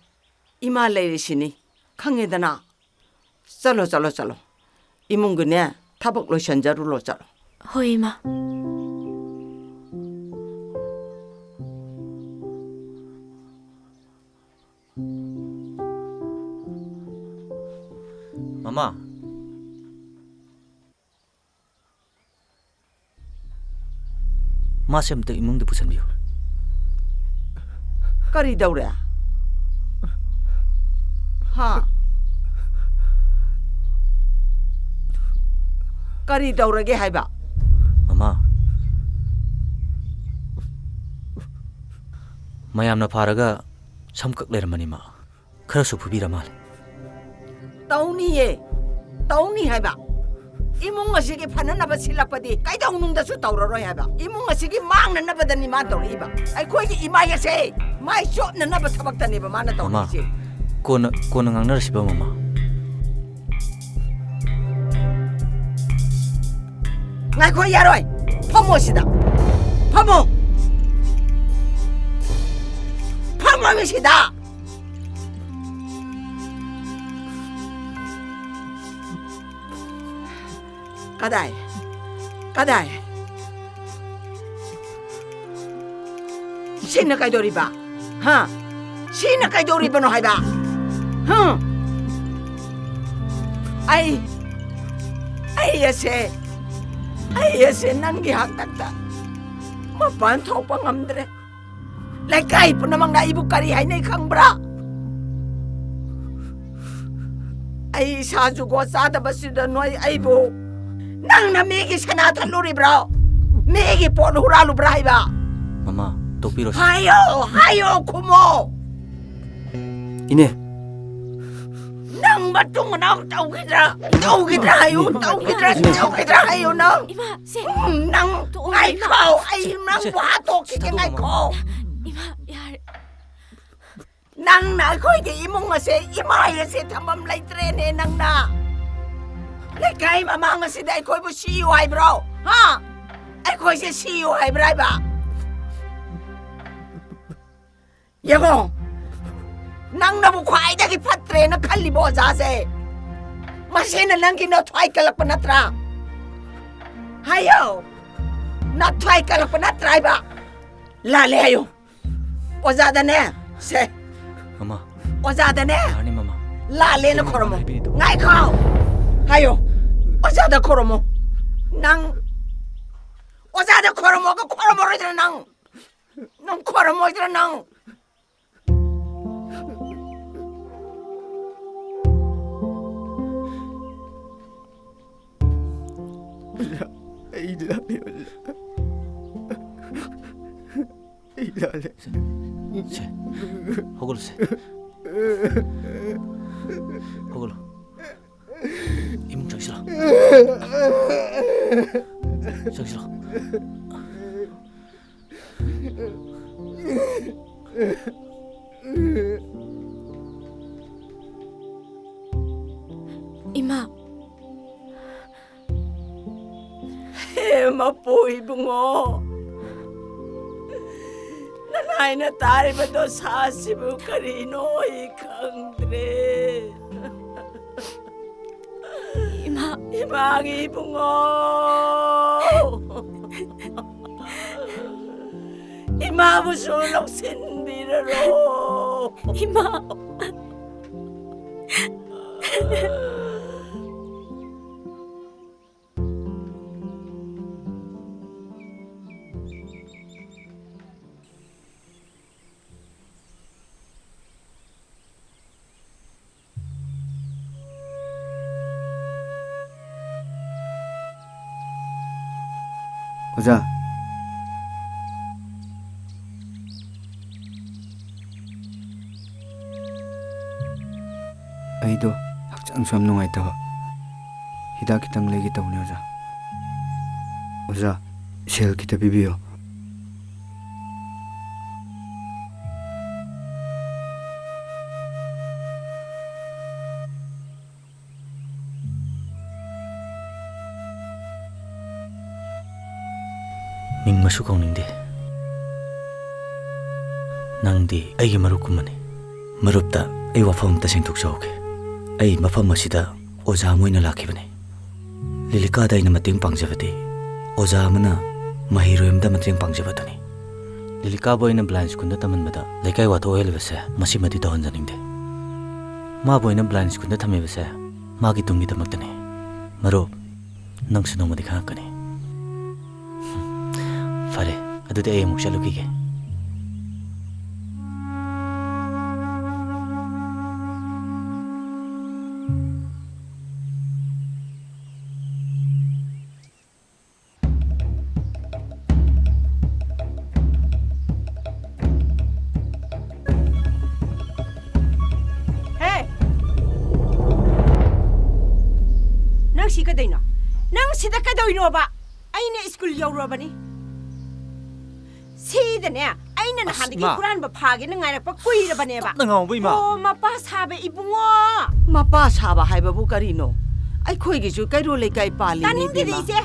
ꯏꯃꯥ ꯂꯩꯔꯤꯁꯤꯅꯤ, ꯈꯪꯉꯦꯗꯅ꯫ ꯆꯠꯂꯣ, ꯆꯠꯂꯣ, ꯆꯠꯂꯣ, ꯏꯃꯨꯡꯒꯤꯅꯦ ꯊꯕꯛ ꯂꯣꯏꯁꯟꯖꯔꯨꯔꯣ, ꯆꯠꯂꯣ꯫ ꯍꯣꯏ, ꯏꯃꯥ꯫ ꯃꯃꯥ, ꯃꯥꯁꯦ ꯑꯝꯇ ꯏꯃꯨꯡꯗ ꯄꯨꯁꯟꯕꯤꯌꯨ꯫ ꯀꯔꯤ ꯇꯧꯔꯦ? ꯍꯥ? ꯀꯔꯤ ꯇꯧꯔꯒꯦ ꯍꯥꯏꯕ? ꯃꯃꯥ, ꯃꯌꯥꯝꯅ ꯐꯥꯔꯒ ꯁꯝ ꯀꯛ ꯂꯩꯔꯝꯕꯅꯤ ꯃꯥ꯫ ꯈꯔꯁꯨ ꯐꯨꯕꯤꯔ ꯃꯥꯜꯂꯦ꯫ ꯇꯧꯅꯤꯌꯦ, ꯇꯧꯅꯤ ꯍꯥꯏꯕ꯫ ꯏꯃꯨꯡ ꯑꯁꯤꯒꯤ ꯐꯅꯅꯕ ꯁꯤꯜꯂꯛꯄꯗꯤ ꯀꯩꯗꯧꯅꯨꯡꯗꯁꯨ ꯇꯧꯔꯔꯣꯏ ꯍꯥꯏꯕ꯫ ꯏꯃꯨꯡ ꯑꯁꯤꯒꯤ ꯃꯥꯡꯅꯅꯕꯗꯅꯤ ꯃꯥ ꯇꯧꯔꯛꯏꯕ꯫ ꯑꯩꯈꯣꯏꯒꯤ ꯏꯃꯥꯏ ꯑꯁꯦ ꯃꯥꯏ ꯆꯣꯞꯅꯅꯕ ꯊꯕꯛꯇꯅꯦꯕ ꯃꯥꯅ ꯃꯃꯥ, ꯇꯧꯔꯤꯁꯦ꯫ ꯀꯣꯟꯅ, ꯀꯣꯟꯅ ꯉꯥꯡꯅꯔꯁꯤꯕ, ꯃꯃꯥ꯫ ꯉꯥꯏꯈꯣ, ꯌꯥꯔꯣꯏ꯫ ꯐꯝꯃꯣ ꯁꯤꯗ꯫ ꯐꯝꯃꯣ꯫ ꯐꯝꯃꯣ ꯁꯤꯗ꯫ ꯀꯗꯥꯏ? ꯀꯗꯥꯏ? ꯁꯤꯅ ꯀꯩꯗꯧꯔꯤꯕ? ꯍꯥ? ꯁꯤꯅ ꯀꯩꯗꯧꯔꯤꯕꯅꯣ ꯍꯥꯏꯕ? ꯍꯥ? ꯑꯩ, ꯑꯩ ꯑꯁꯦ, ꯑꯩ ꯑꯁꯦ ꯅꯪꯒꯤ ꯍꯥꯛꯇꯛꯇ ꯃꯄꯥꯟ ꯊꯣꯛꯄ ꯉꯝꯗ꯭ꯔꯦ꯫ ꯂꯩꯀꯥꯏ ꯄꯨꯝꯅꯃꯛꯅ ꯑꯩꯕꯨ ꯀꯔꯤ ꯍꯥꯏꯅꯩ ꯈꯪꯕ꯭ꯔꯥ? ꯑꯩ ꯏꯁꯥ ꯖꯨꯒꯣꯠ ꯆꯥꯗꯕꯁꯤꯗ ꯅꯣꯏ ꯑꯩꯕꯨ, ꯅꯪꯅ ꯃꯤꯒꯤ ꯁꯅꯥ ꯊꯠꯂꯨꯔꯤꯕ꯭ꯔꯣ? ꯃꯤꯒꯤ ꯄꯣꯠ ꯍꯨꯔꯥꯜꯂꯨꯕ꯭ꯔꯥ ꯍꯥꯏꯕ? ꯃꯃꯥ, ꯇꯣꯛꯄꯤꯔꯣ ꯁꯦ꯫ ꯍꯥꯏꯌꯣ, ꯍꯥꯏꯌꯣ, ꯈꯨꯝꯃꯣ꯫ ꯏꯅꯦ꯫ ꯅꯪ ꯃꯇꯨꯡ ꯃꯅꯥꯎ ꯇꯧꯈꯤꯗ꯭ꯔꯥ? ꯇꯧꯈꯤꯗ꯭ꯔꯥ ꯍꯥꯏꯌꯨ, ꯏꯃꯥ, ꯇꯧꯈꯤꯗ꯭ꯔꯥ, ꯏꯃꯥ, ꯇꯧꯈꯤꯗ꯭ꯔꯥ ꯍꯥꯏꯌꯨ ꯅꯪ꯫ ꯏꯃꯥ, ꯁꯦ꯫ ꯎꯝ, ꯅꯪ ꯇꯣꯛꯑꯣ, ꯏꯃꯥ꯫ ꯉꯥꯏꯈꯣ, ꯑꯩ ꯁꯦ, ꯅꯪꯕꯨ ꯁꯦ, ꯍꯥꯠꯇꯣꯛꯈꯤꯒꯦ, ꯁꯦ, ꯊꯥꯗꯣꯛꯑꯣ, ꯉꯥꯏꯈꯣ꯫ ꯃꯃꯥ꯫ ꯏꯃꯥ, ꯌꯥꯔꯦ꯫ ꯅꯪꯅ ꯑꯩꯈꯣꯏꯒꯤ ꯏꯃꯨꯡ ꯑꯁꯦ, ꯏꯃꯥꯏ ꯑꯁꯦ ꯊꯝꯐꯝ ꯂꯩꯇ꯭ꯔꯦꯅꯦ ꯅꯪꯅ꯫ ꯂꯩꯀꯥꯏ ꯃꯃꯥꯡ ꯑꯁꯤꯗ ꯑꯩꯈꯣꯏꯕꯨ ꯁꯤꯌꯨ ꯍꯥꯏꯕ꯭ꯔꯣ? ꯍꯥ? ꯑꯩꯈꯣꯏꯁꯦ ꯁꯤꯌꯨ ꯍꯥꯏꯕ꯭ꯔꯥ ꯍꯥꯏꯕ? ꯌꯦꯡꯉꯣ, ꯅꯪꯅꯕꯨ ꯈ꯭ꯋꯥꯏꯗꯒꯤ ꯐꯠꯇ꯭ꯔꯦꯅ ꯈꯜꯂꯤꯕ ꯑꯣꯖꯥꯁꯦ, ꯃꯁꯤꯅ ꯅꯪꯒꯤ ꯅꯊ꯭ꯋꯥꯏ ꯀꯜꯂꯛꯄ ꯅꯠꯇ꯭ꯔꯥ? ꯍꯥꯏꯌꯣ, ꯅꯊ꯭ꯋꯥꯏ ꯀꯜꯂꯛꯄ ꯅꯠꯇ꯭ꯔꯥ ꯍꯥꯏꯕ? ꯂꯥꯜꯂꯦ ꯍꯥꯏꯌꯣ꯫ ꯑꯣꯖꯥꯗꯅꯦ, ꯁꯦ꯫ ꯃꯃꯥ꯫ ꯑꯣꯖꯥꯗꯅꯦ꯫ ꯌꯥꯔꯅꯤ, ꯃꯃꯥ꯫ ꯂꯥꯜꯂꯦꯅ ꯏꯃꯥꯅ ꯈꯣꯔꯝꯃꯣ꯫ ꯍꯥꯏꯕꯤꯔꯤꯗꯣ꯫ ꯉꯥꯏꯈꯣ꯫ ꯍꯥꯏꯌꯣ꯫ ꯑꯣꯖꯥꯗ ꯈꯣꯔꯝꯃꯣ꯫ ꯅꯪ ꯑꯣꯖꯥꯗ ꯈꯣꯔꯝꯃꯣꯒ ꯈꯣꯔꯝꯃꯔꯣꯏꯗ꯭ꯔꯥ ꯅꯪ? ꯅꯪ ꯈꯣꯔꯝꯃꯣꯏꯗ꯭ꯔꯥ ꯅꯪ? ꯑꯣꯖꯥ, ꯑꯩ ꯂꯥꯜꯂꯦ, ꯑꯣꯖꯥ꯫ ꯑꯩ ꯂꯥꯜꯂꯦ꯫ ꯁꯦ, ꯍꯧꯒꯠꯂꯨꯁꯦ꯫ ꯍꯧꯒꯠꯂꯣ꯫ ꯏꯃꯨꯡ ꯆꯪꯁꯤꯜꯂꯣ꯫ ꯆꯪꯁꯤꯜꯂꯣ꯫ ꯏꯃꯥ꯫ ꯍꯦ ꯃꯄꯨ ꯏꯕꯨꯡꯉꯣ, ꯅꯅꯥꯏꯅ ꯇꯥꯔꯤꯕ ꯗꯣꯁꯥꯁꯤꯕꯨ ꯀꯔꯤꯅꯣ ꯑꯩ ꯈꯪꯗ꯭ꯔꯦ꯫ ꯏꯃꯥ꯫ ꯏꯃꯥꯒꯤ ꯏꯕꯨꯡꯉꯣ꯫ ꯏꯃꯥꯕꯨꯁꯨ ꯂꯧꯁꯤꯟꯕꯤꯔꯔꯣ꯫ ꯏꯃꯥ꯫ ꯑꯣꯖꯥ, ꯑꯩꯗꯣ ꯍꯛꯆꯥꯡꯁꯨ ꯌꯥꯝ ꯅꯨꯡꯉꯥꯏꯇꯕ, ꯍꯤꯗꯥꯛ ꯈꯤꯇꯪ ꯂꯩꯒꯦ ꯇꯧꯕꯅꯦ ꯑꯣꯖꯥ꯫ ꯑꯣꯖꯥ, ꯁꯦꯜ ꯈꯤꯇ ꯄꯤꯕꯤꯌꯣ꯫ ꯃꯤꯡ ꯃꯁꯨ ꯀꯧꯅꯤꯡꯗꯦ꯫ ꯅꯪꯗꯤ ꯑꯩꯒꯤ ꯃꯔꯨꯞꯀꯨꯝꯕꯅꯤ꯫ ꯃꯔꯨꯞꯇ ꯑꯩ ꯋꯥꯐꯝ ꯑꯝꯇ ꯁꯦꯡꯗꯣꯛꯆꯍꯧꯒꯦ꯫ ꯑꯩ ꯃꯐꯝ ꯑꯁꯤꯗ ꯑꯣꯖꯥ ꯑꯃ ꯑꯣꯏꯅ ꯂꯥꯛꯈꯤꯕꯅꯤ꯫ ꯂꯤꯂꯤꯀꯥꯗ ꯑꯩꯅ ꯃꯇꯦꯡ ꯄꯥꯡꯖꯕꯗꯤ ꯑꯣꯖꯥ ꯑꯃꯅ ꯃꯍꯩꯔꯣꯏ ꯑꯃꯗ ꯃꯇꯦꯡ ꯄꯥꯡꯖꯕꯗꯨꯅꯤ꯫ ꯂꯤꯂꯤꯀꯥꯕꯨ ꯑꯩꯅ blind schoolꯗ ꯇꯝꯍꯟꯕꯗ ꯂꯩꯀꯥꯏ ꯋꯥꯊꯣꯛ ꯑꯣꯏꯍꯜꯂꯤꯕꯁꯦ ꯃꯁꯤꯃꯗꯤ ꯇꯧꯍꯟꯖꯅꯤꯡꯗꯦ꯫ ꯃꯥꯕꯨ ꯑꯩꯅ blind schoolꯗ ꯊꯝꯃꯤꯕꯁꯦ ꯃꯥꯒꯤ ꯇꯨꯡꯒꯤꯗꯃꯛꯇꯅꯤ꯫ ꯃꯔꯨꯞ, ꯅꯪꯁꯨ ꯅꯣꯡꯃꯗꯤ ꯈꯪꯉꯛꯀꯅꯤ꯫ ꯐꯔꯦ, ꯑꯗꯨꯗꯤ ꯑꯩ ꯑꯃꯨꯛ ꯆꯠꯂꯨꯈꯤꯒꯦ꯫ ꯍꯦ! ꯅꯪ ꯁꯤ ꯀꯩꯗꯧꯅꯣ? ꯅꯪ ꯁꯤꯗ ꯀꯩꯗꯧꯅꯣꯕ? ꯑꯩꯅ ꯁ꯭ꯀꯨꯜ ꯌꯧꯔꯨꯔꯕꯅꯤ꯫ ꯁꯤꯗꯅꯦ, ꯑꯩꯅ ꯑꯁ, ꯅꯍꯥꯟꯗꯒꯤ ꯏꯃꯥ꯫ ꯍꯨꯔꯥꯟꯕ ꯐꯥꯒꯦꯅ ꯉꯥꯏꯔꯛꯄ ꯀꯨꯏꯔꯕꯅꯦꯕ꯫ ꯇꯞꯅ ꯉꯥꯡꯉꯨꯕ, ꯏꯃꯥ꯫ ꯑꯣ, ꯃꯄꯥ ꯁꯥꯕ ꯏꯕꯨꯡꯉꯣ꯫ ꯃꯄꯥ ꯁꯥꯕ ꯍꯥꯏꯕꯕꯨ ꯀꯔꯤꯅꯣ? ꯑꯩꯈꯣꯏꯒꯤꯁꯨ ꯀꯩꯔꯣꯜ ꯂꯩꯀꯥꯏ ꯄꯥꯜꯂꯤꯅꯦ, ꯇꯥꯅꯤꯡꯗꯦꯗ, ꯏꯕꯦꯝꯃ꯫ ꯏꯆꯦ꯫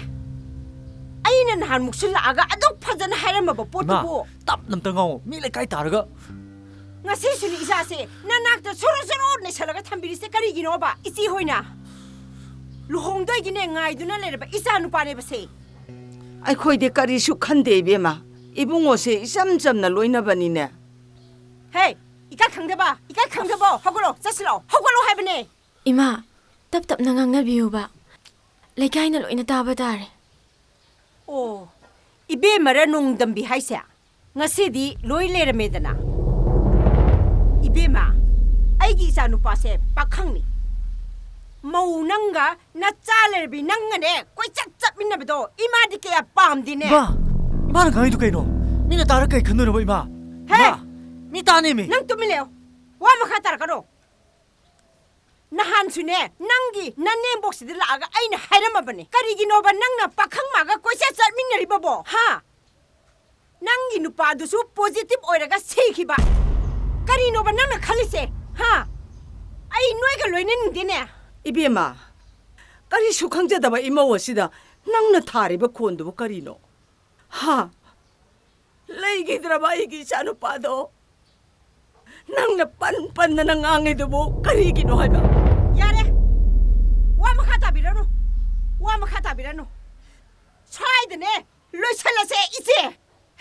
ꯑꯩꯅ ꯅꯍꯥꯟꯃꯨꯛꯁꯨ ꯂꯥꯛꯑꯒ ꯑꯗꯨꯛ ꯐꯖꯅ ꯍꯥꯏꯔꯝꯃꯕ ꯏꯃꯥ, ꯄꯣꯠꯇꯨꯕꯨ꯫ ꯇꯞꯅ ꯑꯝꯇ ꯉꯥꯡꯉꯣ꯫ ꯃꯤ ꯂꯩꯀꯥꯏ ꯇꯥꯔꯒ꯫ ꯉꯁꯤꯁꯨꯅꯤ ꯏꯆꯥꯁꯦ ꯅꯅꯥꯛꯇ ꯁꯨꯔꯨ ꯁꯨꯔꯨ ꯅꯩꯁꯜꯂꯒ ꯊꯝꯕꯤꯔꯤꯁꯦ ꯀꯔꯤꯒꯤꯅꯣꯕ? ꯏꯆꯦ ꯍꯣꯏꯅ ꯂꯨꯍꯣꯡꯗꯣꯏꯒꯤꯅꯦ ꯉꯥꯏꯗꯨꯅ ꯂꯩꯔꯕ ꯏꯆꯥ ꯅꯨꯄꯥꯅꯦꯕꯁꯦ꯫ ꯑꯩꯈꯣꯏꯗꯤ ꯀꯔꯤꯁꯨ ꯈꯟꯗꯦ, ꯏꯕꯦꯝꯃ꯫ ꯏꯕꯨꯡꯉꯣꯁꯦ ꯏꯆꯝ ꯆꯝꯅ ꯂꯣꯏꯅꯕꯅꯤꯅꯦ꯫ ꯍꯦ, ꯏꯀꯥꯏ ꯈꯪꯗꯕ, ꯏꯀꯥꯏ ꯈꯪꯗꯕꯣ, ꯍꯧꯒꯠꯂꯣ, ꯆꯠꯁꯤꯂꯣ, ꯍꯧꯒꯠꯂꯣ ꯍꯥꯏꯕꯅꯦ꯫ ꯏꯃꯥ, ꯇꯞ ꯇꯞꯅ ꯉꯥꯡꯅꯕꯤꯌꯨꯕ꯫ ꯂꯩꯀꯥꯏꯅ ꯂꯣꯏꯅ ꯇꯥꯕ ꯇꯥꯔꯦ꯫ ꯑꯣ, ꯏꯕꯦꯝꯃꯔ ꯅꯣꯡꯗꯝꯕꯤ ꯍꯥꯏꯁꯦ? ꯉꯁꯤꯗꯤ ꯂꯣꯏ ꯂꯩꯔꯝꯃꯦꯗꯅ꯫ ꯏꯕꯦꯝꯃ, ꯑꯩꯒꯤ ꯏꯆꯥ ꯅꯨꯄꯥꯁꯦ ꯄꯥꯈꯪꯅꯤ꯫ ꯃꯧ ꯅꯪꯒ ꯅꯆꯥ ꯂꯩꯔꯕꯤ ꯅꯪꯒꯅꯦ ꯀꯣꯏꯆꯠ ꯆꯠꯃꯤꯟꯅꯕꯗꯣ ꯏꯃꯥꯗꯤ ꯀꯌꯥ ꯄꯥꯝꯗꯦꯅꯦ꯫ ꯏꯃꯥ! ꯏꯃꯥꯅ ꯉꯥꯡꯉꯤꯗꯨ ꯀꯩꯅꯣ? ꯃꯤꯅ ꯇꯥꯔ ꯀꯩ ꯈꯟꯗꯣꯏꯅꯣꯕ, ꯏꯃꯥ? ꯍꯦ! ꯏꯃꯥ! ꯃꯤ ꯇꯥꯅꯦꯃꯤ! ꯅꯪ ꯇꯨꯃꯤꯟ ꯂꯩꯌꯣ꯫ ꯋꯥ ꯃꯈꯥ ꯇꯥꯔꯛꯀꯅꯣ꯫ ꯅꯍꯥꯟꯁꯨꯅꯦ, ꯅꯪꯒꯤ ꯅꯅꯦꯝꯕꯣꯛꯁꯤꯗ ꯂꯥꯛꯑꯒ ꯑꯩꯅ ꯍꯥꯏꯔꯝꯃꯕꯅꯦ꯫ ꯀꯔꯤꯒꯤꯅꯣꯕ ꯅꯪꯅ ꯄꯥꯈꯪ ꯃꯥꯒ ꯀꯣꯏꯆꯠ ꯆꯠꯃꯤꯟꯅꯔꯤꯕꯕꯣ? ꯍꯥ? ꯅꯪꯒꯤ ꯅꯨꯄꯥꯗꯨꯁꯨ positive ꯑꯣꯏꯔꯒ ꯁꯤꯈꯤꯕ꯫ ꯀꯔꯤꯅꯣꯕ ꯅꯪꯅ ꯈꯜꯂꯤꯁꯦ? ꯍꯥ? ꯑꯩ ꯅꯣꯏꯒ ꯂꯣꯏꯅꯅꯤꯡꯗꯦꯅꯦ꯫ ꯏꯕꯦꯝꯃ, ꯀꯔꯤꯁꯨ ꯈꯪꯖꯗꯕ ꯏꯃꯧ ꯑꯁꯤꯗ ꯅꯪꯅ ꯊꯥꯔꯤꯕ ꯈꯣꯟꯗꯨꯕꯨ ꯀꯔꯤꯅꯣ? ꯍꯥ? ꯂꯩꯈꯤꯗ꯭ꯔꯕ ꯑꯩꯒꯤ ꯏꯆꯥꯅꯨꯄꯥꯗꯣ? ꯅꯪꯅ ꯄꯟ ꯄꯟꯗꯅ ꯉꯥꯡꯉꯤꯗꯨꯕꯨ ꯀꯔꯤꯒꯤꯅꯣ ꯍꯥꯏꯕ? ꯌꯥꯔꯦ! ꯋꯥ ꯃꯈꯥ ꯇꯥꯕꯤꯔꯅꯨ꯫ ꯋꯥ ꯃꯈꯥ ꯇꯥꯕꯤꯔꯅꯨ꯫ ꯁ꯭ꯋꯥꯏꯗꯅꯦ ꯂꯣꯏꯁꯜꯂꯁꯦ, ꯏꯆꯦ꯫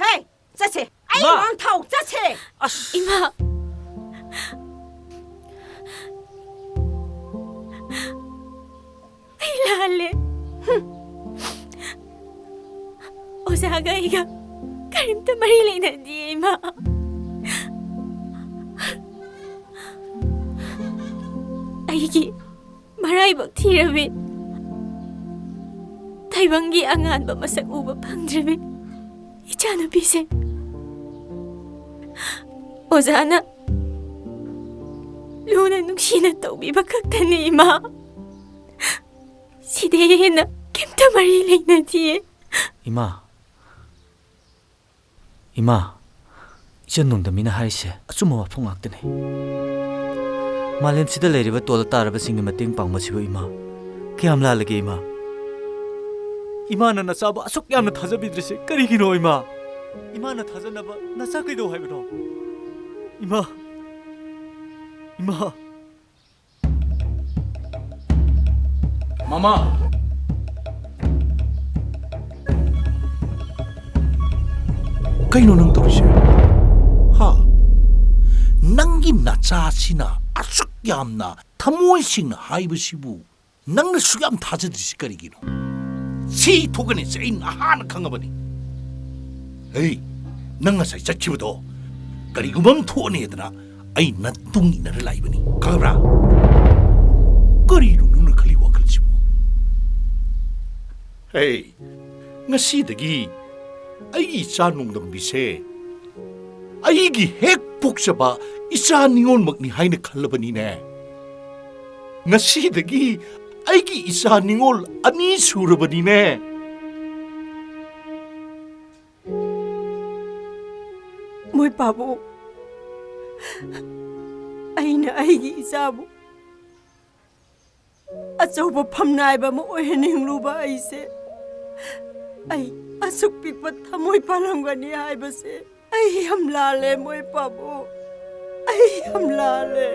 ꯍꯦ, ꯆꯠꯁꯦ꯫ ꯑꯩ ꯏꯃꯥ! ꯋꯥꯡ ꯊꯥꯎ, ꯆꯠꯁꯦ꯫ ꯑꯁ! ꯏꯃꯥ! ꯑꯩ ꯂꯥꯜꯂꯦ꯫ ꯍꯨꯝ꯫ ꯑꯣꯖꯥꯒ ꯑꯩꯒ ꯀꯔꯤꯝꯇ ꯃꯔꯤ ꯂꯩꯅꯗꯤꯌꯦ, ꯏꯃꯥ꯫ ꯑꯩꯒꯤ ꯃꯔꯥꯏꯕꯛ ꯊꯤꯔꯕꯤ, ꯇꯥꯏꯕꯪꯒꯤ ꯑꯉꯥꯟꯕ ꯃꯁꯛ ꯎꯕ ꯐꯪꯗ꯭ꯔꯤꯕꯤ ꯏꯆꯥꯅꯨꯄꯤꯁꯦ ꯑꯣꯖꯥꯅ ꯂꯨꯅ ꯅꯨꯡꯁꯤꯅ ꯇꯧꯕꯤꯕ ꯈꯛꯇꯅꯤ, ꯏꯃꯥ꯫ ꯁꯤꯗꯩ ꯍꯦꯟꯅ ꯀꯩꯝꯇ ꯃꯔꯤ ꯂꯩꯅꯗꯤꯌꯦ꯫ ꯏꯃꯥ, ꯏꯃꯥ, ꯏꯆꯟ ꯅꯣꯡꯗꯝꯕꯤꯅ ꯍꯥꯏꯔꯤꯁꯦ ꯑꯆꯨꯝꯕ ꯋꯥꯐꯝ ꯉꯥꯛꯇꯅꯤ꯫ ꯃꯥꯂꯦꯝꯁꯤꯗ ꯂꯩꯔꯤꯕ ꯇꯣꯜꯂ ꯇꯥꯔꯕꯁꯤꯡꯒꯤ ꯃꯇꯦꯡ ꯄꯥꯡꯕꯁꯤꯕꯨ, ꯏꯃꯥ, ꯀꯌꯥꯝ ꯂꯥꯜꯂꯒꯦ, ꯏꯃꯥ? ꯏꯃꯥꯅ ꯅꯆꯥꯕꯨ ꯑꯁꯨꯛ ꯌꯥꯝꯅ ꯊꯥꯖꯕꯤꯗ꯭ꯔꯤꯁꯦ ꯀꯔꯤꯒꯤꯅꯣ, ꯏꯃꯥ? ꯏꯃꯥꯅ ꯊꯥꯖꯅꯕ ꯅꯆꯥ ꯀꯩꯗꯧ ꯍꯥꯏꯕꯅꯣ? ꯏꯃꯥ! ꯏꯃꯥ! ꯃꯃꯥ! ꯀꯩꯅꯣ ꯅꯪ ꯇꯧꯔꯤꯁꯦ? ꯍꯥ? ꯅꯪꯒꯤ ꯅꯆꯥꯁꯤꯅ ꯑꯁꯨꯛ ꯌꯥꯝꯅ ꯊꯃꯣꯏ ꯁꯦꯡꯅ ꯍꯥꯏꯕꯁꯤꯕꯨ ꯅꯪꯅ ꯁꯨꯛ ꯌꯥꯝ ꯊꯥꯖꯗ꯭ꯔꯤꯁꯤ ꯀꯔꯤꯒꯤꯅꯣ? ꯁꯤ ꯊꯣꯛꯀꯅꯤ ꯁꯤ ꯑꯩ ꯅꯍꯥꯟꯅ ꯈꯪꯉꯕꯅꯤ꯫ ꯍꯦ, ꯅꯪ ꯉꯁꯥꯏ ꯆꯠꯈꯤꯕꯗꯣ ꯀꯔꯤꯒꯨꯝꯕ ꯑꯃ ꯊꯣꯛꯑꯅꯤꯗꯅ ꯑꯩ ꯅꯇꯨꯡ ꯏꯟꯅꯔ ꯂꯥꯛꯏꯕꯅꯤ, ꯈꯪꯕ꯭ꯔꯥ? ꯀꯔꯤꯅꯣ ꯅꯪꯅ ꯈꯜꯂꯤ ꯋꯥꯈꯜꯁꯤꯕꯨ? ꯍꯦ, ꯉꯁꯤꯗꯒꯤ ꯑꯩꯒꯤ ꯏꯆꯥ ꯅꯣꯡꯗꯝꯕꯤꯁꯦ ꯑꯩꯒꯤ ꯍꯦꯛ ꯄꯣꯛꯆꯕ ꯏꯆꯥ ꯅꯤꯉꯣꯜꯃꯛꯅꯤ ꯍꯥꯏꯅ ꯈꯜꯂꯕꯅꯤꯅꯦ꯫ ꯉꯁꯤꯗꯒꯤ ꯑꯩꯒꯤ ꯏꯆꯥ ꯅꯤꯉꯣꯜ ꯑꯅꯤ ꯁꯨꯔꯕꯅꯤꯅꯦ꯫ ꯃꯣꯏ ꯄꯥꯕꯨ, ꯑꯩꯅ ꯑꯩꯒꯤ ꯏꯆꯥꯕꯨ ꯑꯆꯧꯕ ꯐꯝꯅꯥꯏꯕ ꯑꯃ ꯑꯣꯏꯍꯟꯅꯤꯡꯂꯨꯕ ꯑꯩꯁꯦ, ꯑꯩ ꯑꯁꯨꯛ ꯄꯤꯛꯄ ꯊꯃꯣꯏ ꯄꯥꯜꯂꯝꯒꯅꯤ ꯍꯥꯏꯕꯁꯦ ꯑꯩ ꯌꯥꯝ ꯂꯥꯜꯂꯦ, ꯃꯣꯏ ꯄꯥꯕꯨ꯫ ꯑꯩ ꯌꯥꯝ ꯂꯥꯜꯂꯦ꯫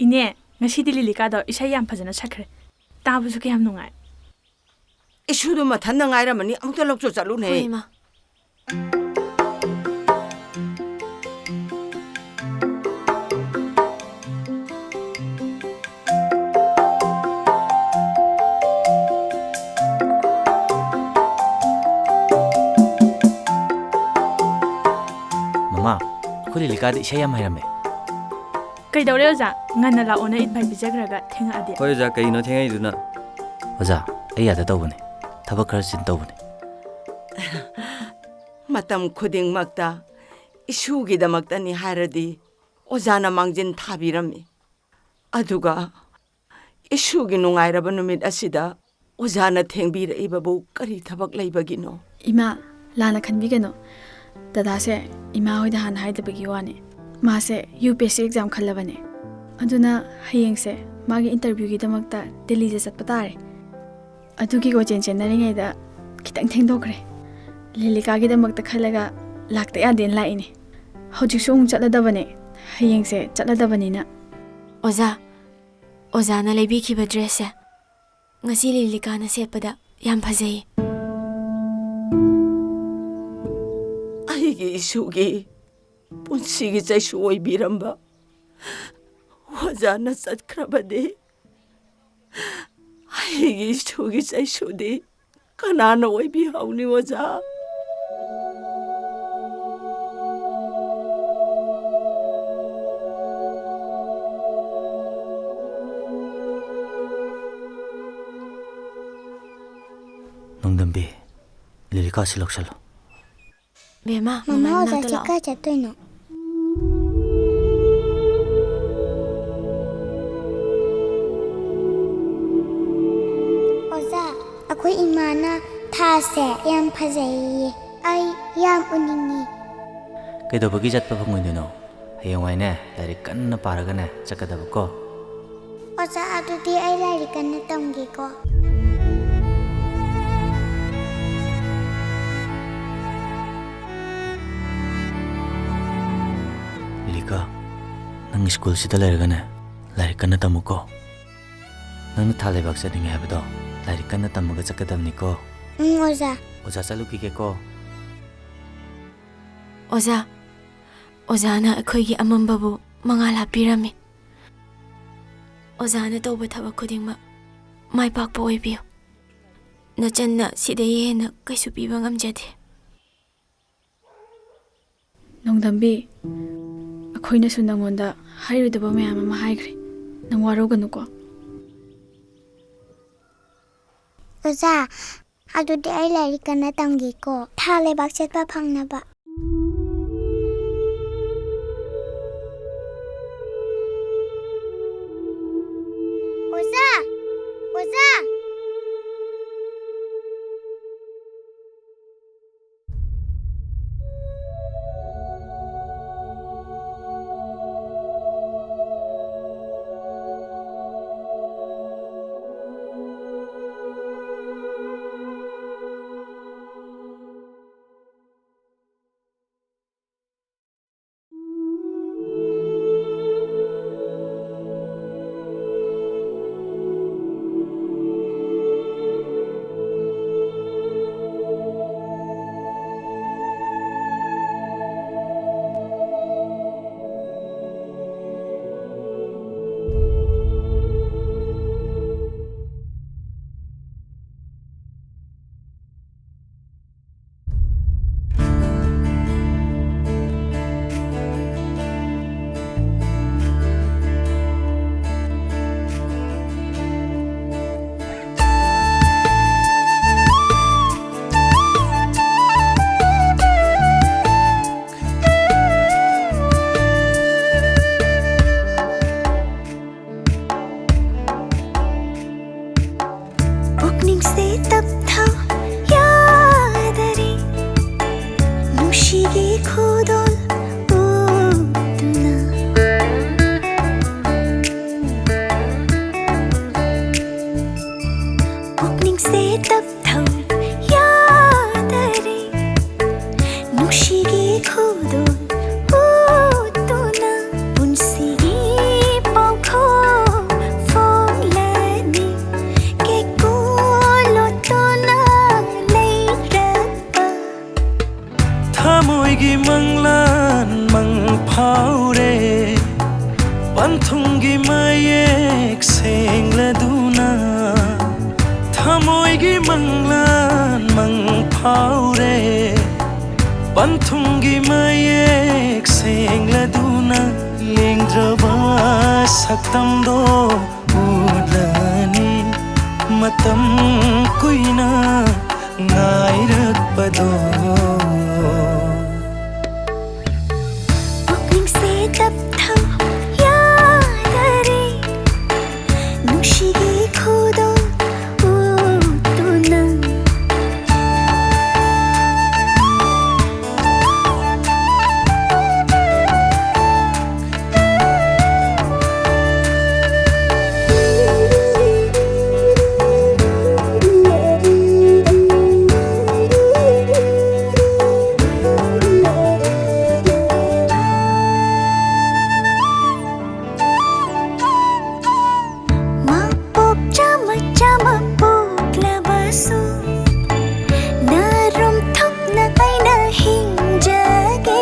ꯏꯅꯦ, ꯉꯁꯤꯗꯤ ꯂꯤꯂꯤꯀꯥꯗꯣ ꯏꯁꯩ ꯌꯥꯝ ꯐꯖꯅ ꯁꯛꯈ꯭ꯔꯦ꯫ ꯇꯥꯕꯁꯨ ꯀꯌꯥꯝ ꯅꯨꯡꯉꯥꯏ꯫ ꯏꯁꯨꯗꯨ ꯃꯊꯟꯇ ꯉꯥꯏꯔꯝꯃꯅꯤ, ꯑꯃꯨꯛꯇ ꯂꯧꯆꯣ ꯆꯠꯂꯨꯅꯦ꯫ ꯍꯣꯏ, ꯏꯃꯥ꯫ ꯃꯃꯥ, ꯑꯩꯈꯣꯏ ꯂꯤꯂꯤꯀꯥꯗꯤ ꯏꯁꯩ ꯌꯥꯝ ꯍꯩꯔꯝꯃꯦ꯫ ꯀꯩꯗꯧꯔꯦ ꯑꯣꯖꯥ? ꯉꯟꯅ ꯂꯥꯛꯑꯣꯅ invite ꯄꯤꯖꯈ꯭ꯔꯒ ꯊꯦꯡꯉꯛꯑꯗꯤ꯫ ꯍꯣꯏ ꯑꯣꯖꯥ, ꯀꯩꯅꯣ ꯊꯦꯡꯉꯛꯏꯗꯨꯅ? ꯑꯣꯖꯥ, ꯑꯩ ꯌꯥꯗ ꯇꯧꯕꯅꯦ, ꯊꯕꯛ ꯈꯔ ꯆꯤꯟ ꯇꯧꯕꯅꯦ꯫ ꯃꯇꯝ ꯈꯨꯗꯤꯡꯃꯛꯇ ꯏꯁꯨꯒꯤꯗꯃꯛꯇꯅꯤ ꯍꯥꯏꯔꯗꯤ ꯑꯣꯖꯥꯅ ꯃꯥꯡꯖꯤꯟ ꯊꯥꯕꯤꯔꯝꯃꯤ꯫ ꯑꯗꯨꯒ ꯏꯁꯨꯒꯤ ꯅꯨꯡꯉꯥꯏꯔꯕ ꯅꯨꯃꯤꯠ ꯑꯁꯤꯗ ꯑꯣꯖꯥꯅ ꯊꯦꯡꯕꯤꯔꯛꯏꯕꯕꯨ ꯀꯔꯤ ꯊꯕꯛ ꯂꯩꯕꯒꯤꯅꯣ? ꯏꯃꯥ, ꯂꯥꯟꯅ ꯈꯟꯕꯤꯒꯅꯨ꯫ ꯗꯗꯥꯁꯦ ꯏꯃꯥ ꯍꯣꯏꯗ ꯍꯥꯟꯅ ꯍꯥꯏꯗꯕꯒꯤ ꯋꯥꯅꯤ꯫ ꯃꯥꯁꯦ U P S C exam ꯈꯜꯂꯕꯅꯦ꯫ ꯑꯗꯨꯅ ꯍꯌꯦꯡꯁꯦ ꯃꯥꯒꯤ interview ꯒꯤꯗꯃꯛꯇ ꯗꯦꯜꯂꯤꯗ ꯆꯠꯄ ꯇꯥꯔꯦ꯫ ꯑꯗꯨꯒꯤ ꯀꯣꯏꯆꯦꯟ ꯆꯦꯟꯅꯔꯤꯉꯩꯗ ꯈꯤꯇꯪ ꯊꯦꯡꯗꯣꯛꯈ꯭ꯔꯦ꯫ ꯂꯤꯂꯤꯀꯥꯒꯤꯗꯃꯛꯇ ꯈꯜꯂꯒ ꯂꯥꯛꯇ ꯌꯥꯗꯦꯅ ꯂꯥꯛꯏꯅꯦ꯫ ꯍꯧꯖꯤꯛꯁꯨ ꯑꯃꯨꯛ ꯆꯠꯂꯗꯕꯅꯦ꯫ ꯍꯌꯦꯡꯁꯦ ꯆꯠꯂꯗꯕꯅꯤꯅ꯫ ꯑꯣꯖꯥ, ꯑꯣꯖꯥꯅ ꯂꯩꯕꯤꯈꯤꯕ dress ꯁꯦ ꯉꯁꯤ ꯂꯤꯂꯤꯀꯥꯅ ꯁꯦꯠꯄꯗ ꯌꯥꯝ ꯐꯖꯩ꯫ ꯑꯩꯒꯤ ꯏꯁꯨꯒꯤ ꯄꯨꯟꯁꯤꯒꯤ ꯆꯩꯁꯨ ꯑꯣꯏꯕꯤꯔꯝꯕ ꯑꯣꯖꯥꯅ ꯆꯠꯈ꯭ꯔꯕꯗꯤ ꯑꯩꯒꯤ ꯏꯁꯨꯒꯤ ꯆꯩꯁꯨꯗꯤ ꯀꯅꯥꯅ ꯑꯣꯏꯕꯤꯍꯧꯅꯤ, ꯑꯣꯖꯥ? ꯅꯣꯡꯗꯝꯕꯤ, ꯂꯤꯂꯤꯀꯥꯁꯤ ꯂꯧꯁꯜꯂꯣ꯫ ꯕꯦꯝꯃ, ꯃꯃꯥ, ꯃꯃꯥ ꯑꯣꯖꯥ ꯃꯅꯥꯛꯇ ꯂꯥꯛꯑꯣ꯫ ꯀꯥꯏ ꯆꯠꯇꯣꯏꯅꯣ? ꯑꯣꯖꯥ, ꯑꯩꯈꯣꯏ ꯏꯃꯥꯅ ꯊꯥꯁꯦ ꯌꯥꯝ ꯐꯖꯩꯌꯦ꯫ ꯑꯩ ꯌꯥꯝ ꯎꯅꯤꯡꯉꯤ꯫ ꯀꯩꯗꯧꯕꯒꯤ ꯆꯠꯄ ꯐꯪꯉꯣꯏꯗꯣꯏꯅꯣ? ꯍꯌꯦꯡꯋꯥꯏꯅꯦ, ꯂꯥꯏꯔꯤꯛ ꯀꯟꯅ ꯄꯥꯔꯒꯅꯦ, ꯆꯠꯀꯗꯕꯀꯣ꯫ ꯑꯣꯖꯥ, ꯑꯗꯨꯗꯤ ꯑꯩ ꯂꯥꯏꯔꯤꯛ ꯀꯟꯅ ꯇꯝꯒꯦꯀꯣ꯫ ꯂꯤꯂꯤꯀꯥ, ꯅꯪ ꯁ꯭ꯀꯨꯜꯁꯤꯗ ꯂꯩꯔꯒꯅꯦ, ꯂꯥꯏꯔꯤꯛ ꯀꯟꯅ ꯇꯝꯃꯨꯀꯣ꯫ ꯅꯪꯅ ꯊꯥ ꯂꯩꯕꯥꯛ ꯆꯠꯅꯤꯡꯉꯦ ꯍꯥꯏꯕꯗꯣ, ꯂꯥꯏꯔꯤꯛ ꯀꯟꯅ ꯇꯝꯃꯒ ꯆꯠꯀꯗꯕꯅꯤꯀꯣ꯫ ꯎꯝ, ꯑꯣꯖꯥ꯫ ꯑꯣꯖꯥ ꯆꯠꯂꯨꯈꯤꯒꯦꯀꯣ꯫ ꯑꯣꯖꯥ, ꯑꯣꯖꯥꯅ ꯑꯩꯈꯣꯏꯒꯤ ꯑꯃꯝꯕꯕꯨ ꯃꯉꯥꯜ ꯍꯥꯞꯄꯤꯔꯝꯃꯤ꯫ ꯑꯣꯖꯥꯅ ꯇꯧꯕ ꯊꯕꯛ ꯈꯨꯗꯤꯡꯃꯛ ꯃꯥꯏ ꯄꯥꯛꯄ ꯑꯣꯏꯕꯤꯌꯨ꯫ ꯅꯆꯟꯅ ꯁꯤꯗꯒꯤ ꯍꯦꯟꯅ ꯀꯩꯁꯨ ꯄꯤꯕ ꯉꯝꯖꯗꯦ꯫ ꯅꯣꯡꯗꯝꯕꯤ, ꯑꯩꯈꯣꯏꯅꯁꯨ ꯅꯉꯣꯟꯗ ꯍꯥꯏꯔꯣꯏꯗꯕ ꯃꯌꯥꯝ ꯑꯃ ꯍꯥꯏꯈ꯭ꯔꯦ꯫ ꯅꯪ ꯋꯥꯔꯧꯒꯅꯨꯀꯣ꯫ ꯑꯣꯖꯥ, ꯑꯗꯨꯗꯤ ꯑꯩ ꯂꯥꯏꯔꯤꯛ ꯀꯟꯅ ꯇꯝꯒꯦꯀꯣ, ꯊꯥ ꯂꯩꯕꯥꯛ ꯆꯠꯄ ꯐꯪꯅꯕ꯫ ꯑꯣꯖꯥ! ꯑꯣꯖꯥ! ꯃꯇꯝꯗꯣ ꯎꯠꯂꯅꯤ, ꯃꯇꯝ ꯀꯨꯏꯅ ꯉꯥꯏꯔꯛꯄꯗꯣ꯫ ꯄꯨꯛꯅꯤꯡꯁꯦ ꯇꯞꯊꯧ ꯌꯥꯗꯔꯦ, ꯅꯨꯡꯁꯤꯒꯤ ꯈꯨꯗꯣꯜ ꯎꯠꯇꯨꯅ꯫ ꯃꯄꯣꯛ ꯆꯥꯝꯃ ꯆꯥꯝꯃ ꯄꯣꯛꯂꯕꯁꯨ, ꯅꯔꯨꯝ ꯊꯨꯞꯅ ꯑꯩꯅ ꯍꯤꯡꯖꯒꯦ꯫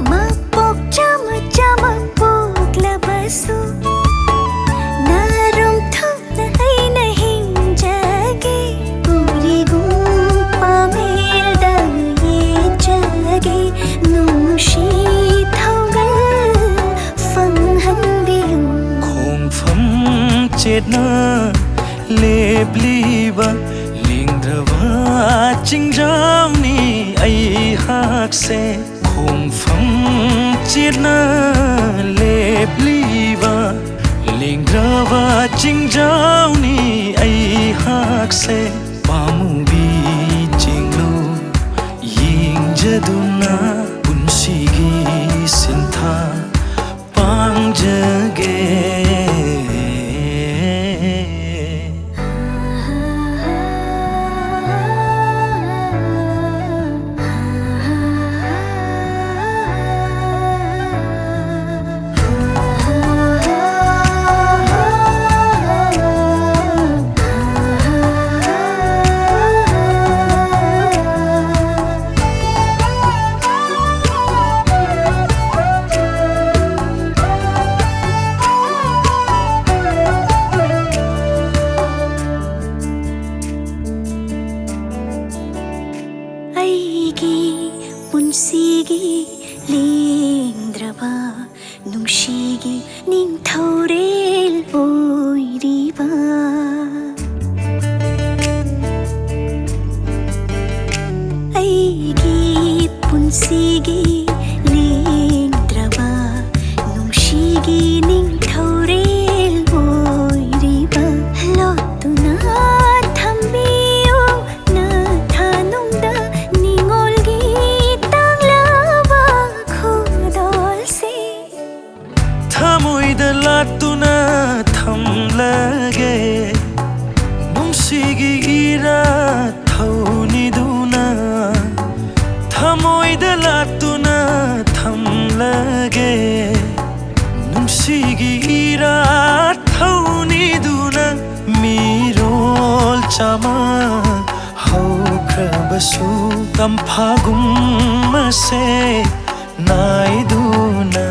ꯃꯄꯣꯛ ꯆꯥꯝꯃ ꯆꯥꯝꯃ ꯄꯣꯛꯂꯕꯁꯨ, ꯅꯔꯨꯝ ꯊꯨꯞꯅ ꯑꯩꯅ ꯍꯤꯡꯖꯒꯦ꯫ ꯎꯔꯤꯒꯨꯝ ꯄꯥꯃꯦꯜꯗ ꯌꯦꯠꯆꯒꯦ, ꯅꯨꯡꯁꯤ ꯊꯧꯒꯜ ꯐꯪꯍꯟꯕꯤꯌꯨ꯫ ꯈꯣꯡꯐꯝ ꯆꯦꯠꯅ ꯂꯦꯞꯂꯤꯕ ꯂꯦꯡꯗ꯭ꯔꯕ ꯆꯤꯡꯖꯥꯎꯅꯤ ꯑꯩꯍꯥꯛꯁꯦ꯫ ꯈꯣꯡꯐꯝ ꯆꯦꯠꯅ ꯂꯦꯞꯂꯤꯕ ꯂꯦꯡꯗ꯭ꯔꯕ ꯆꯤꯡꯖꯥꯎꯅꯤ ꯑꯩꯍꯥꯛꯁꯦ꯫ ꯄꯥꯝꯃꯨꯕꯤ ꯆꯤꯡꯂꯨ ꯌꯦꯡꯖꯗꯨꯅ ꯄꯨꯟꯁꯤꯒꯤ ꯁꯤꯟꯊꯥ ꯄꯥꯡꯖꯒꯦ꯫ ꯑꯩꯒꯤ ꯄꯨꯟꯁꯤꯒꯤ ꯂꯦꯡꯗ꯭ꯔꯕ ꯅꯨꯡꯁꯤꯒꯤ ꯅꯤꯡꯊꯧꯔꯦꯜ ꯑꯣꯏꯔꯤꯕ ꯑꯩꯒꯤ ꯄꯨꯟꯁꯤꯒꯤ ꯂꯦꯡꯗ꯭ꯔꯕ ꯅꯨꯡꯁꯤꯒꯤ ꯅꯤꯡꯊꯧꯔꯦꯜ ꯑꯣꯏꯔꯤꯕ ꯂꯣꯠꯇꯨꯅ ꯊꯝꯕꯤꯌꯨ ꯅꯊꯥꯅꯨꯡꯗ ꯅꯤꯡꯉꯣꯜꯒꯤ ꯇꯥꯡꯂꯕ ꯈꯨꯗꯣꯜꯁꯦ꯫ ꯊꯃꯣꯏꯗ ꯂꯥꯠꯇꯨꯅ ꯊꯝꯂꯒꯦ ꯅꯨꯡꯁꯤꯒꯤ ꯏꯔꯥꯠ ꯊꯧꯅꯤꯗꯨꯅ꯫ ꯊꯃꯣꯏꯗ ꯂꯥꯠꯇꯨꯅ ꯊꯝꯂꯒꯦ ꯅꯨꯡꯁꯤꯒꯤ ꯏꯔꯥꯠ ꯊꯧꯅꯤꯗꯨꯅ꯫ ꯃꯤꯔꯣꯜ ꯆꯥꯃ ꯍꯧꯈ꯭ꯔꯕꯁꯨ ꯇꯝꯐꯥꯒꯨꯝ ꯑꯁꯦ ꯅꯥꯏꯗꯨꯅ